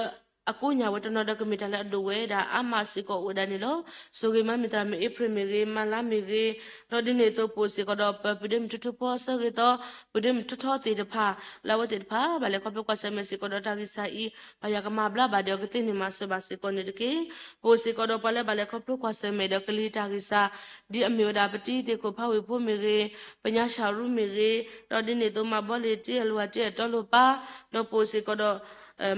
အကိးညၣ်ဝဲတနီၤဒီးကမ့ၢ်တၢ်လၢအဒိၣ်ဝဲဒၣ်အါမးစ့ၢ်ကီးအိၣ်ဝဲဒၣ်န့ၣ်လီၤ. ဆိၣ်ဂ့ၤမၤမ့ၢ်သရၣ်မုၣ်အ့ဖြ့ၣ်မ့ၢ်ဂ့ၤ, မၤလါမ့ၢ်ဂ့ၤ, ဒီးဒ်န့ၣ်အသိးပအိၣ်စ့ၢ်ကီးဒီးပပုၢ်ဒ့မုၣ်ထူထူဖီအဆၢဂ့ၤသီ, ပုၢ်ဒ့မုၣ်ထူထီသ့ၣ်တဖၣ် လၢအဝဲသ့ၣ်တဖၣ် ဘၣ်လဲၤခီဖျိကွၢ်ဆၢၣ်မဲာ်စ့ၢ်ကီးဒီးတၢ်ဂံၢ်စၢ်အံၤ ပၢ်ယွၤကမၤဘျါဘၣ်ဒံးအီၤကသ့န့ၣ်မၤစၢၤဘၣ်စ့ၢ်ကီးန့ၣ်တက့ၢ်. ပအိၣ်စ့ၢ်ကီးဒီးပှၤလၢဘၣ်လဲၤခီဖျိကွၢ်ဆၢၣ်မဲာ်ဒီးကလံၤတၢ်ဂံၢ်စၢ် ဒ်အမ့ၢ်ဝဲဒၣ်ပတံၤသ့ၣ်ခိၣ်ဖးဝ့ၢ်ဖိမ့ၢ်ဂ့ၤ, ပညါၡၤရူမ့ၢ်ဂ့ၤ, ဒီးဒ်န့ၣ်အသိးမၤဘီလ့ၤတ့ၢ်အလိၤဝၤတ့ၢ်အတီလိၤပၢ်, ဒီးပအိၣ်စ့ၢ်ကီးဒီး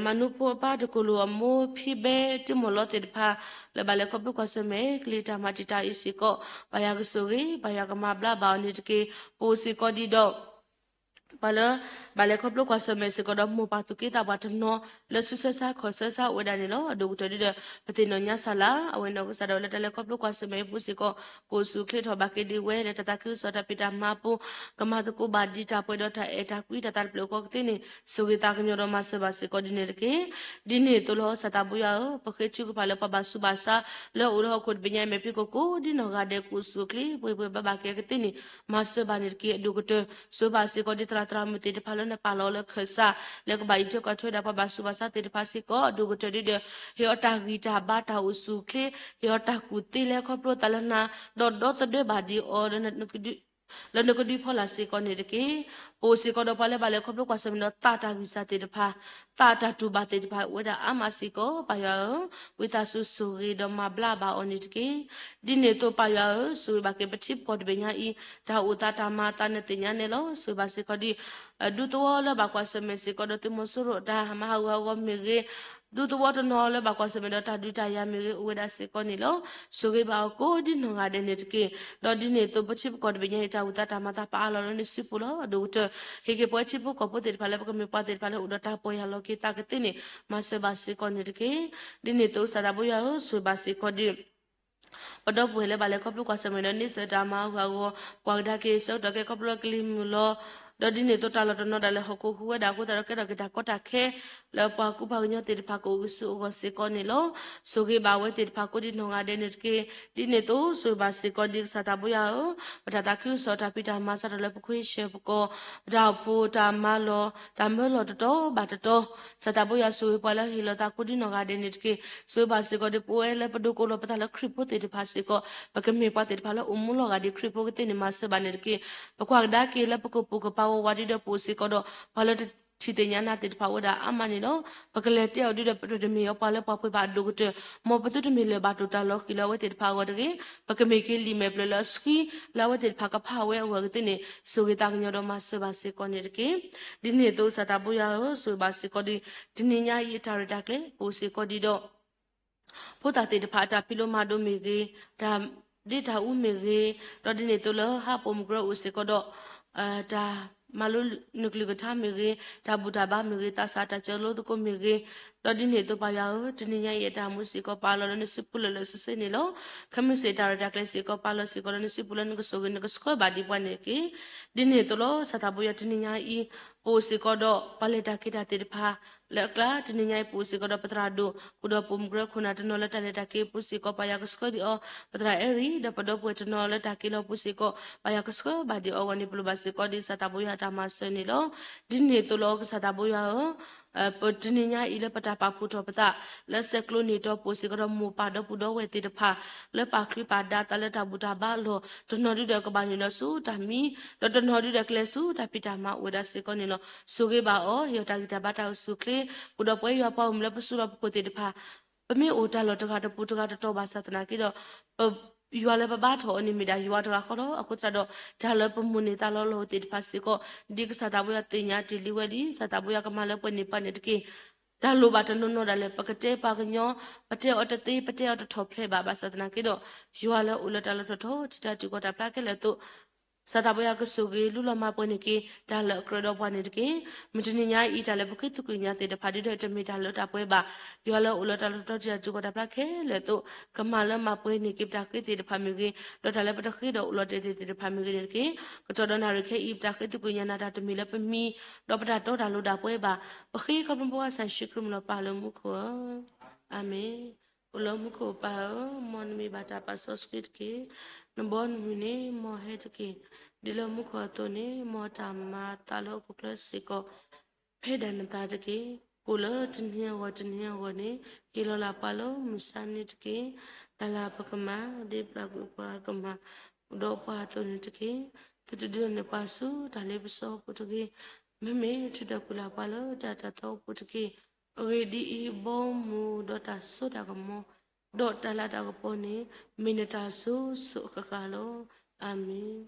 မၤနူဖိအပၢ်တကိၢ်လိာ်အမိၢ်ဖံဘဲတံၤမီၢ်လီသ့ၣ်တဖၣ် လၢဘၣ်လဲၤခီဖျိကွၢ်ဆၢၣ်မဲာ် ကလံၤတၢ်မၤတံာ်တာ်အံၤစ့ၢ်ကီး ပၢ်ယွၤကဆိၣ်ဂ့ၤ ပၢ်ယွၤကမၤဘျါဘၣ်အီၤန့ၣ်တက့ၢ်. ပအိၣ်စ့ၢ်ကီးဒံးဒီး ပှၤလၢ ဘၣ်လဲၤခီဖျိကွၢ်ဆၢၣ်မဲာ်စ့ၢ်ကီးဒီး မိၢ်ပၢ်သူၣ်က့သးပှၢ်တနီၤ လၢစုဆၢဆါခီၣ်ဆၢဆါအိၣ်ဝဲဒၣ်န့ၣ်လီၤ. အဒိၣ်ကတၢၢ်ဒ်ဒီး ပသ့ၣ်နီၣ်ညါစၢ်လၢ အဝဲနီၢ်ကစၢ်ဒၣ်ဝဲလၢတၢ်လဲၤခီဖျိကွၢ်ဆၢၣ်မဲာ်အပူၤစ့ၢ်ကီး ကအိၣ်ဆူၣ်အိၣ်ချ့ထီၣ်ဘၣ်က့ၤဒံးဝဲ လၢတၢ်သးခုကစီၣ်တၢ်ဖံးတၢ်မၤအပူၤ ကမၤသကိးဘၣ်ဒံးတၢ်ပှဲၤဒီးတၢ်အဲၣ်တၢ်ကွံတၢ်သးတဖျၢၣ်ဃီကသ့န့ၣ် ဆိၣ်ဂ့ၤသးကညီၤဒီးမၤစၢၤဘၣ်စ့ၢ်ကီးဒ်န့ၣ်တက့ၢ်. ဒ်န့ၣ်အသိးလီၤ စၢ်သးဘိယွၤဧၢ, ပဃ့ထုကဖၣ်လၢပှၤဘၣ်ဆူးဘၣ်ဆါ လၢအိၣ်လၢဟီၣ်ခိၣ်တဘ့ၣ်ညါအံၤ မဲာ်ဖံးကိၣ်ကိးဒ်နီၢ်ဂၤဒဲး ကအိၣ်ဆူၣ်အိၣ်ချ့ ပှဲၤပှဲၤဘၣ်ဘၣ်က့ၤအကသ့န့ၣ် မၤစၢၤဘၣ်န့ၣ်တက့ၢ်. အဒိၣ်ကတၢၢ် ဆိၣ်ဂ့ၤဘၣ်စ့ၢ်ကီးဒ်သရၣ်သရၣ်မုၣ်သ့ၣ်တဖၣ်လၢနပာ်လီၤလၢခၢၣ်စး လၢကဘၣ်အံးထွဲကွၢ်ထွဲဒၣ်ပှၤဘၣ်ဆူးဘၣ်ဆါသ့ၣ်တဖၣ်စ့ၢ်ကီး အဒိၣ်ကတၢၢ်ဒ်ဒီး ဟ့ၣ်အီၤတၢ်ဂံၢ်တၢ်ဘါတၢ်အိၣ်ဆူၣ်အိၣ်ချ့ ဟ့ၣ်အီၤတၢ်ကူၣ်သ့လၢခီဖျိသးလၢနၤ ဒီးဒီသဒၢဘၣ်ဒံးအီၤ လၢနကဒုးဖီလာ်စ့ၢ်ကီးန့ၣ်တက့ၢ်. ပအိၣ်စ့ၢ်ကီးဒီးပှၤလၢဘၣ်လဲၤခီဖျိကွၢ်ဆၢၣ်မဲာ်ဒီးသးတၢ်ဂံၢ်စၢ်သ့ၣ်တဖၣ် သးတၢ်တူၢ်ဘၣ်သ့ၣ်တဖၣ်အိၣ်ဝဲဒၣ်အါမးစ့ၢ်ကီး ပၢ်ယွၤဧၢ, ဝံသးစူၤဆိၣ်ဂ့ၤဒီးမၤဘျါဘၣ်အီၤန့ၣ်တက့ၢ်. ဒ်န့ၣ်အသိးပၢ်ယွၤဧၢ, ဆိၣ်ဂ့ၤဘၣ်က့ၤပထံပကီၢ်တဘ့ၣ်ညါအံၤ တၢ်အိၣ်သးတၢ်မၤအသးနသ့ၣ်ညါနဲလီၤ. ဆိၣ်ဂ့ၤဘၣ်စ့ၢ်ကီးဒ် ဒူသဝီလၢဘၣ်ကွၢ်ဆၢၣ်မဲာ်စ့ၢ်ကီးဒီးသုးမီၤစိရိၤတၢ်မၤဟးဂူာ်ဟးဂီၤမ့ၢ်ဂ့ၤ, ဒူသဝီတနီၤလၢဘၣ်ကွၢ်ဆၢၣ်မဲာ်ဒီးတၢ်ဒုးတၢ်ယၤမ့ၢ်ဂ့ၤ အိၣ်ဝဲဒၣ်စ့ၢ်ကီးန့ၣ်လီၤ. ဆိၣ်ဂ့ၤဘၣ်အီၤကိးဒ်နီၢ်ဂၤဒဲးန့ၣ်တက့ၢ်. ဒီးဒ်န့ၣ်အသိးပထံပကီၢ်တဘ့ၣ်ညါအံၤ တၢ်အိၣ်သးတၢ်မၤသးပအးလီၤလၢနစုပူၤလီၤ. အဒိၣ်ကတၢၢ် ဟ့ၣ်က့ၤပဝဲထံဖိကီၢ်ဖိသ့ၣ်တဖၣ်လၢပကမ့ၢ်ပှၤသ့ၣ်တဖၣ်လၢအိၣ်ဒီးတၢ်ပီၢ်ယၢ်လီၤက့ၤသးကသ့န့ၣ် မၤစၢၤဘၣ်စ့ၢ်ကီးန့ၣ်တက့ၢ်. ဒ်န့ၣ်အသိးစၢ်သးဘိယွၤဧၢ, ဆိၣ်ဂ့ၤဘၣ်စ့ၢ်ကီးဒ် ပဒီပုၢ်ဝဲၢ်လၢဘၣ်လဲၤခီဖျိကွၢ်ဆၢၣ်မဲာ်ဒီးန့ဆၢၣ်တၢ်မၤဟးဂူာ်ဟးဂီၤ ကွၢ်ကဒါက့ၤဆၢကတီၢ်ခဲအံၤခီဖျိလၢကလံၤမုၢ်လီၤ. ဒီးဒ်န့ၣ်အသိးတၢ်လီၢ်တနီၤဒၣ်လဲာ်ဟီၣ်ခိၣ်ဟူးဝဲဒၣ်အဃိသတးဒီးကဲထီၣ်က့ၤတၢ်ကီတၢ်ခဲ လၢပှၤကူပှၤကညီသ့ၣ်တဖၣ်ကအိၣ်ဂံၢ်ဆူၣ်အိၣ်ဂီၢ်စ့ၢ်ကီးန့ၣ်လီၤ. ဆိၣ်ဂ့ၤဘၣ်ဝဲသ့ၣ်တဖၣ်ကိးဒ်နီၢ်ဂၤဒဲးန့ၣ်တက့ၢ်. ဒ်န့ၣ်အသိးဆိၣ်ဂ့ၤဘၣ်စ့ၢ်ကီးဒ်ကစၢ်သးဘိယွၤဧၢ, ပတၢ်သးခုကစီၣ်တၢ်ဖံးတၢ်မၤစးထီၣ်လၢပခွ့ဆၢၣ်ပကီၢ် ပတၢ်အိၣ်ဖှိၣ်တၢ်မၤလီၢ် တၢ်မၢလီၢ်တတီၤဘၣ်တတီၤ စၢ်သးဘိယွၤဆိၣ်ဂ့ၤပှၤလၢဟ့ၣ်လီၤသးကိးဒ်နီၢ်ဂၤဒဲးန့ၣ်တက့ၢ်. ဆိၣ်ဂ့ၤဘၣ်စ့ၢ်ကီးဒ်ပဝဲလၢပဒိးကိးလီၤပသးလၢခရံာ်ဖိသ့ၣ်တဖၣ်စ့ၢ်ကီး ပကမ့ၢ်ပှၤသ့ၣ်တဖၣ်လၢအိၣ်မူလီၤဂာ်ဒ်ခရံာ်ဖိကသ့န့ၣ် မၤစၢၤဘၣ်န့ၣ်တက့ၢ်. ပကွၢ်ကဒါက့ၤလၢပကပိာ်ကပၤဝးဝးဒ်ဒီးပအိၣ်စ့ၢ်ကီးဒီး ပှၤလၢတထံၣ်သ့ၣ်ညါနၤသ့ၣ်တဖၣ်အိၣ်ဝဲဒၣ်အါမးန့ၣ်လီၤ. ပကလဲၤတဲအီၤဒ်ဒီးပတမ့ၢ်အီၤပှၤလၢပှၤပှ့ၤဘၣ်အဒိၣ်ကတၢၢ် မ်ပသုတမ့ၢ်လၢၢ်ဘၣ်တိၢ်တၢ်လီၤဃံၤလၢအဝဲသ့ၣ်တဖၣ်အဂီၢ်တဂ့ၤ. ပကမ့ၢ်က့ၤလံာ်မဲာ်ဖျၢၣ်လၢအဆှံ လၢအဝဲသ့ၣ်တဖၣ်ကဖးဝဲအဂီၢ်ကသ့န့ၣ် ဆိၣ်ဂ့ၤသးကညီၤဒီးမၤစၢၤဘၣ်စ့ၢ်ကီးန့ၣ်တက့ၢ်. ဒ်န့ၣ်အသိးစၢ်သးဘိယွၤဧၢ, ဆိၣ်ဂ့ၤဘၣ်စ့ၢ်ကီးဒ် တနံၤညါအံၤအတၢ်ရဲၣ်တၢ်ကျဲၤပအိၣ်စ့ၢ်ကီးဒ်ဒီး ဖိသၣ်သ့ၣ်တဖၣ်အတၢ်ဖံးလိမၤဒိးမ့ၢ်ဂ့ၤ, တၢ်ဒ့တၢ်အူမ့ၢ်ဂ့ၤ, ဒီးဒ်န့ၣ်အသိးလၢဟးပိာ်မုၣ်ကရၢအိၣ်စ့ၢ်ကီးဒီး တၢ်မၤလိနုာ်ကလုၢ်ကထါမ့ၢ်ဂ့ၤ, တၢ်ဘူၣ်တၢ်ဘါမ့ၢ်ဂ့ၤ, သးစၢ်တၢ်ကၢလိသကိးမ့ၢ်ဂ့ၤ, ဒီးဒ်န့ၣ်အသိးပၢ်ယွၤဧၢ, တနံၤညါအံၤအတၢ်မူစ့ၢ်ကီးပာ်လီၤလၢနစုပူၤလၢာ်လၢာ်ဆ့ဆ့န့ၣ်လီၤ. ခဲမုၢ်ဆ့ၣ်တၢ်ရဲၣ်တၢ်ကျဲၤစ့ၢ်ကီးပာ်လီၤစ့ၢ်ကီးလၢနစုပူၤလၢနကဆိၣ်ဂ့ၤနကဆှၢဘၣ်ဒံးပှၤန့ၣ်တက့ၢ်. ဒ်န့ၣ်အသိးလီၤ. စၢ်သးဘိယွၤတနံၤညါအံၤ ပအိၣ်စ့ၢ်ကီးဒီးပှၤလဲၤတၢ်က့ၤတၢ်သ့ၣ်တဖၣ် လၢအကျါ တနံၤညါအံၤပအိၣ်စ့ၢ်ကီးဒီးပသရၣ်ဒိၣ် ဃုာ်ဒီးပိာ်မုၣ်ကရၢခိၣ်နၢ်တနီၤလၢတၢ်လဲၤတၢ်က့ၤအပူၤစ့ၢ်ကီး ပၢ်ယွၤကဆှၢဒံးအီၤ, ပသရၣ်အဲၣ်ရံၣ် ဒီးပဒီပုၢ်ဝဲၢ်တနီၤလၢတၢ်က့ၤလီၤအပူၤစ့ၢ်ကီး ပၢ်ယွၤကဆှၢဘၣ်ဒံးအီၤအဂီၢ်န့ၣ် ပလိၣ်ဘၣ်စ့ၢ်ကီးဒ်စၢ်သးဘိယွၤအတၢ်မၤစၢၤန့ၣ်လီၤ. ဒ်န့ၣ်အသိးလီၤ ကစၢ်သးဘိယွၤဧၢ ပတနံၤညါအံၤလၢပတၢ်ပာ်ဖှိၣ်ထီၣ်ပသး လၢဆဲးကျိးန့ၢ်တီၤပအိၣ်စ့ၢ်ကီးဒီးမိၢ်ပၢ်ဒီပုၢ်ဒီဝဲၢ်သ့ၣ်တဖၣ် လၢပာ်ချံပာ်ဒါသးလၢတၢ်ဘူၣ်တၢ်ဘါအလီၢ် တနီၤဒုဒီးကဘၣ်နုာ်လီၤဆူတၢ်မံ ဒီးတနီၤဒုဒီးကလဲၤဆူတၢ်ဖံးတၢ်မၤအိၣ်ဝဲဒၣ်စ့ၢ်ကီးန့ၣ်လီၤ. ဆိၣ်ဂ့ၤဘၣ်အီၤ ဟ့ၣ်အီၤတၢ်ဂံၢ်တၢ်ဘါတၢ်အိၣ်ဆူၣ်အိၣ်ချ့ ဃုာ်ဒီးပှၤယွၤပှၤအိၣ်မူလၢပစုလီၢ်ပခိၣ်သ့ၣ်တဖၣ် ပမ့ၢ်အိၣ်တၢ်လီၢ်တဂၤတပူၤတဂၤတတီၤဘၣ်ဆၣ်သနာ်က့ဒီး ပ ယွၤလၢပဘါထီၣ်အီၤန့ၣ်မ့ၢ်ဒၣ်ယွၤတဂၤဃီလီၤ. အဃိသတးဒီး တၢ်လၢပမိၣ်န့ၢ်သးလီၤလီၤသ့ၣ်တဖၣ်စ့ၢ်ကီး ဒ်ကစၢ်သးဘိယွၤသ့ၣ်ညါတ့ၢ်လံဝဲလံ စၢ်သးဘိယွၤကမၤလၢပှဲၤန့ၢ်ပှၤန့ၣ်တက့ၢ်. တၢ်လိၣ်ဘၣ်တနီၤနီၤဒၣ်လဲာ် ပကတဲပှၤကညီ ပတဲအီၤတသ့ ပတဲအီၤတထီၣ်ဖျဲးဘၣ် ဘၣ်ဆၣ်သနာ်က့ဒီး ယွၤလၢအိၣ်လၢတၢ်လီၢ်ထီၣ်ထီထီၣ် ထံတၢ်တုၤကီၢ်တၢ်ဖျါခဲလၢာ်အသိး စၢ်သးဘိယွၤကဆိၣ်ဂ့ၤ လူလီၤမၤပှဲၤန့ၢ်က့ၤ တၢ်လၢအကြၢးဒီးပှၤန့ၣ်တက့ၢ်. မုၢ်တနံၤညါအံၤ တၢ်လၢပဃ့သကွံာ်ညါသ့ၣ်တဖၣ် ဒ်ဒီးတမ့ၢ်တၢ်လၢတၢ်ပှဲၤဘၣ်. ယွၤလၢအိၣ်လၢတၢ်လီၢ်ထီၣ်ထီထီၣ် ထံတၢ်တုၤကီၢ်တၢ်ဖျါခဲလၢာ်အသိး ကမၤလၢမၤပှဲၤန့ၢ်က့ၤပတၢ်ဃ့သ့ၣ်တဖၣ်မ့ၢ်ဂ့ၤ, ဒီးတၢ်လၢပတဃ့ဒီးအိၣ်လီၤတဲာ်သ့ၣ်တဖၣ်မ့ၢ်ဂ့ၤန့ၣ်တက့ၢ်. ကတီၢ်ဒီးနၣ်ရံၣ်ခဲအံၤ ပတၢ်ဃ့သကွံာ်ညါနၤ တၢ်တမ့ၢ်လၢပမံ ဒီးပတၢ်တီတၢ်လိၤတၢ်ပှဲၤဘၣ်. ပဃ့ခီဖျိဖိကစၢ်ယ့ၣ်ၡူးခရံာ်မုၢ်လီၤပၢ်လၢမူခိၣ်ဧၢ. အၤမ့ၣ်. အိၣ်လၢမူခိၣ်ပၢ်ဧၢ, မ်နမံၤဘၣ်တၢ်ပာ်စီဆှံတက့ၢ်. နဘီနမုၢ်န့ၣ် မ်ဟဲတက့ၢ်. ဒ်လၢမူခိၣ်အသိးန့ၣ် မ်တၢ်မၤအသးလၢဟီၣ်ခိၣ်ချၢစ့ၢ်ကီး ဖဲဒၣ်နသးတက့ၢ်. အိၣ်လၢတနံၤအဂီၢ်တနံၤအဂီၢ်န့ၣ် ဟ့ၣ်လီၤလၢ်ပှၤလၢမုၢ်ဆါနံၤတက့ၢ်. တၢ်လၢပကမၤ ဒ်ပျၢ်ကွံာ်ပှၤကမၤ ဒီးပှၤအသိးန့ၣ်တက့ၢ်. သုတဒုးန့ၢ်ပှၤဆူတၢ်လ့ပစီအပူၤတဂ့ၤ. မ့မ့ၢ် ထုးထီၣ်ကွံာ်လၢ်ပှၤလၢတၢ်တၢ်သီအပူၤတက့ၢ်. အဂ့ၢ်ဒ်အံၤ, ဘီမုၢ်ဒီးတၢ်စိတၢ်ကမီၤ ဒီးတၢ်လၤတၢ်ကပီၤန့ၣ် မ့ၢ်နတၢ်စိၤစိၤအဃၣ်ဃၣ်လီၤ. အၤမ့ၣ်.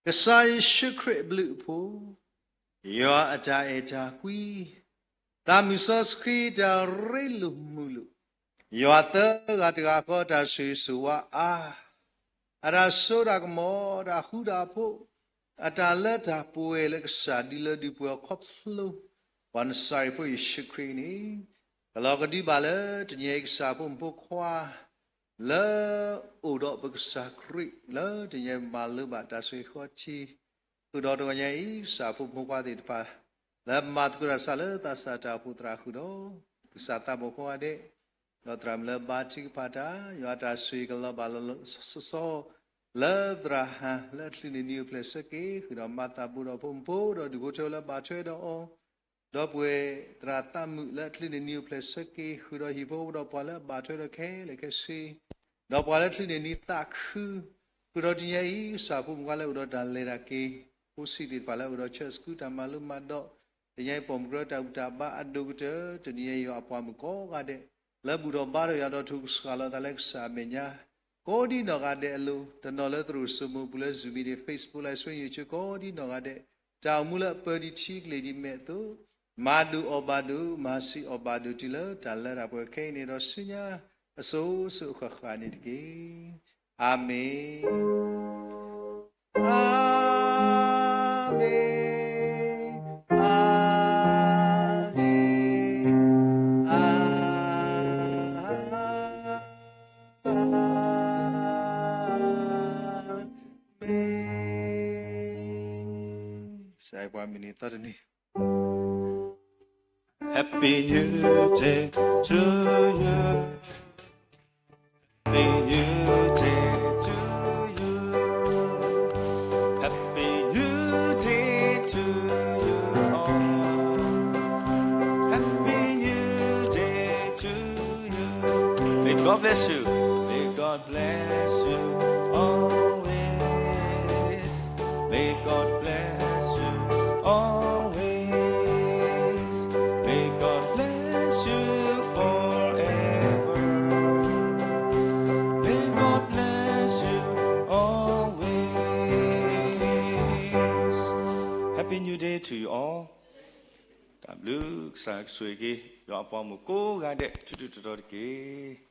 ကစၢ်ယ့ၣ်ၡူးခရံာ်အဘျုးအဖှိၣ်, ယွၤအတၢ်အဲၣ်တၢ်ကွံ, သးမုၢ်စီဆှံတၢ်ရ့လိာ်မုာ်လိာ်, ယွၤသၢဂၤတဂၤဃီအတၢ်ဆိၣ်ဂ့ၤဆိၣ်ဝါအါ, အတၢ်စိတၢ်ကမီၤ တၢ်ဃူတၢ်ဖိး, အတၢ်လၢတၢ်ပှဲၤလၢကစၢ်ဒ်လၢဒုးပှဲၤအီၤခီဖျိ ပှၤနစၤရ့းဖိယ့ၣ်ၡူးခရံာ်န့ၣ်, ကလီၤကဒုဘၣ်လၢတနံၤအံၤကစၢ်ဖိမုၣ်ဖိခွါ လၢအိၣ်ဒီးပကစၢ်ခရံာ် လၢတနံၤအံၤမၤလိဘၣ်တၢ်ဆိၣ်ဂ့ၤဃီထံ, ဃုာ်ဒီးတဂီၤညါအံၤ ကစၢ်ဖိမုၣ်ဖိခွါသ့ၣ်တဖၣ် လၢမၤသကိးတၢ်ဆၢလၢသးစၢ်တၢ်အိၣ်ဖှိၣ်သရၣ်ဃုာ်ဒီး ကစၢ်သးဘိၣ်ကိးဂၤဒဲး, ဒီးသရၣ်မုၣ်လၢဘါထုကဖၣ်တၢ် ယွၤတၢ်ဆိၣ်ဂ့ၤကလီၤဘၣ်လီၤလီၤဆီဆီ လၢသရၣ်ဟၣ်လၢအချုးန့ၢ်နံၤအိၣ်ဖျဲၣ်ဆၢက့ၤ ဃုာ်ဒီးမၤသးဘိဒီးဖိမုၣ်ဖိဒီးဒူၣ်ဖိထၢဖိလၢအဘၣ်ထွဲဒီးအီၤ ဒီပုၢ်ဝဲၢ်သရၣ်သးမုၣ်လၢအချုးန့ၢ်နံၤအိၣ်ဖျဲၣ်ဆၢက့ၤ ဃုာ်ဒီးဟံၣ်ဖိဒီးပှၤလၢအဘၣ်ထွဲဒီးခဲလၢာ်ခဲဆ့, ဒီးပှၤလၢချုးန့ၢ်နံၤသးခု, ဃုာ်ဒီးတနံၤအံၤ ကစၢ်ဖိမုၣ်ဖိခွါလၢအအိၣ်ဒီးတၢ်လဲၤတၢ်က့ၤ, ဖိဆံးသ့ၣ်တဖၣ်လၢအအိၣ်ဒီးဆၢစကူတၢ်မၤလိမၤဒိး, တနံၤအံၤပိာ်မုၣ်ကရၢတၢ်ဘူၣ်တၢ်ဘါအဒိၣ်ကတၢၢ် တနံၤအံၤယွၤအပှၤမုၣ်ကိးဂၤဒဲး လၢဘူၣ်ထီၣ်ဘါထီၣ်ယွၤဒီးထိၣ်ကစှၤလီၤသးလၢကစၢ်အမဲာ်ညါ ကိးဒံနီၢ်ဂၤဒဲးအလိၤ, တနီၤလၢသရိာ်စိမိၤပူၤလၢ Zoom meeting, Facebook Live, ဆွေညိုချစ် ကိးဒံနီၢ်ဂၤဒဲး, တၢ်အိၣ်မူလၢအပၢၤဒံးထံကလ့ၢ်ဒံးမဲာ်အသိး, မၤဒိၣ်အီၣ်ဘၣ်ဒိၣ်, မၤဆံးအီၣ်ဘၣ်ဒိၣ်တုၤလၢတၢ်လၢတၢ်ပှဲၤခဲအံၤန့ၣ်ဒီးဆူညါ အစိၤစိၤအဃၣ်ဃၣ်န့ၣ်တက့ၢ်. အၤမ့ၣ်. အၤမ့ၣ်, အၤမ့ၣ်, အၤမ့ၣ်. ကစၢ်ယွၤပှၤမုၢ်နံၤသီတနံၤ Happy New Day to you. Happy New Day to you. Happy New Day to you all. Happy New Day to you. May God bless you. May God bless you always. May God bless you always. May God bless you forever. May God bless you always. Happy New Day to you all. တၢ်ဘျုးကစၢ်ကဆိၣ်ဂ့ၤက့ၤ ယွၤအပှၤမုၣ်ကိးဂၤဒဲး ထူးထူးတီၤတီၤတက့ၢ်.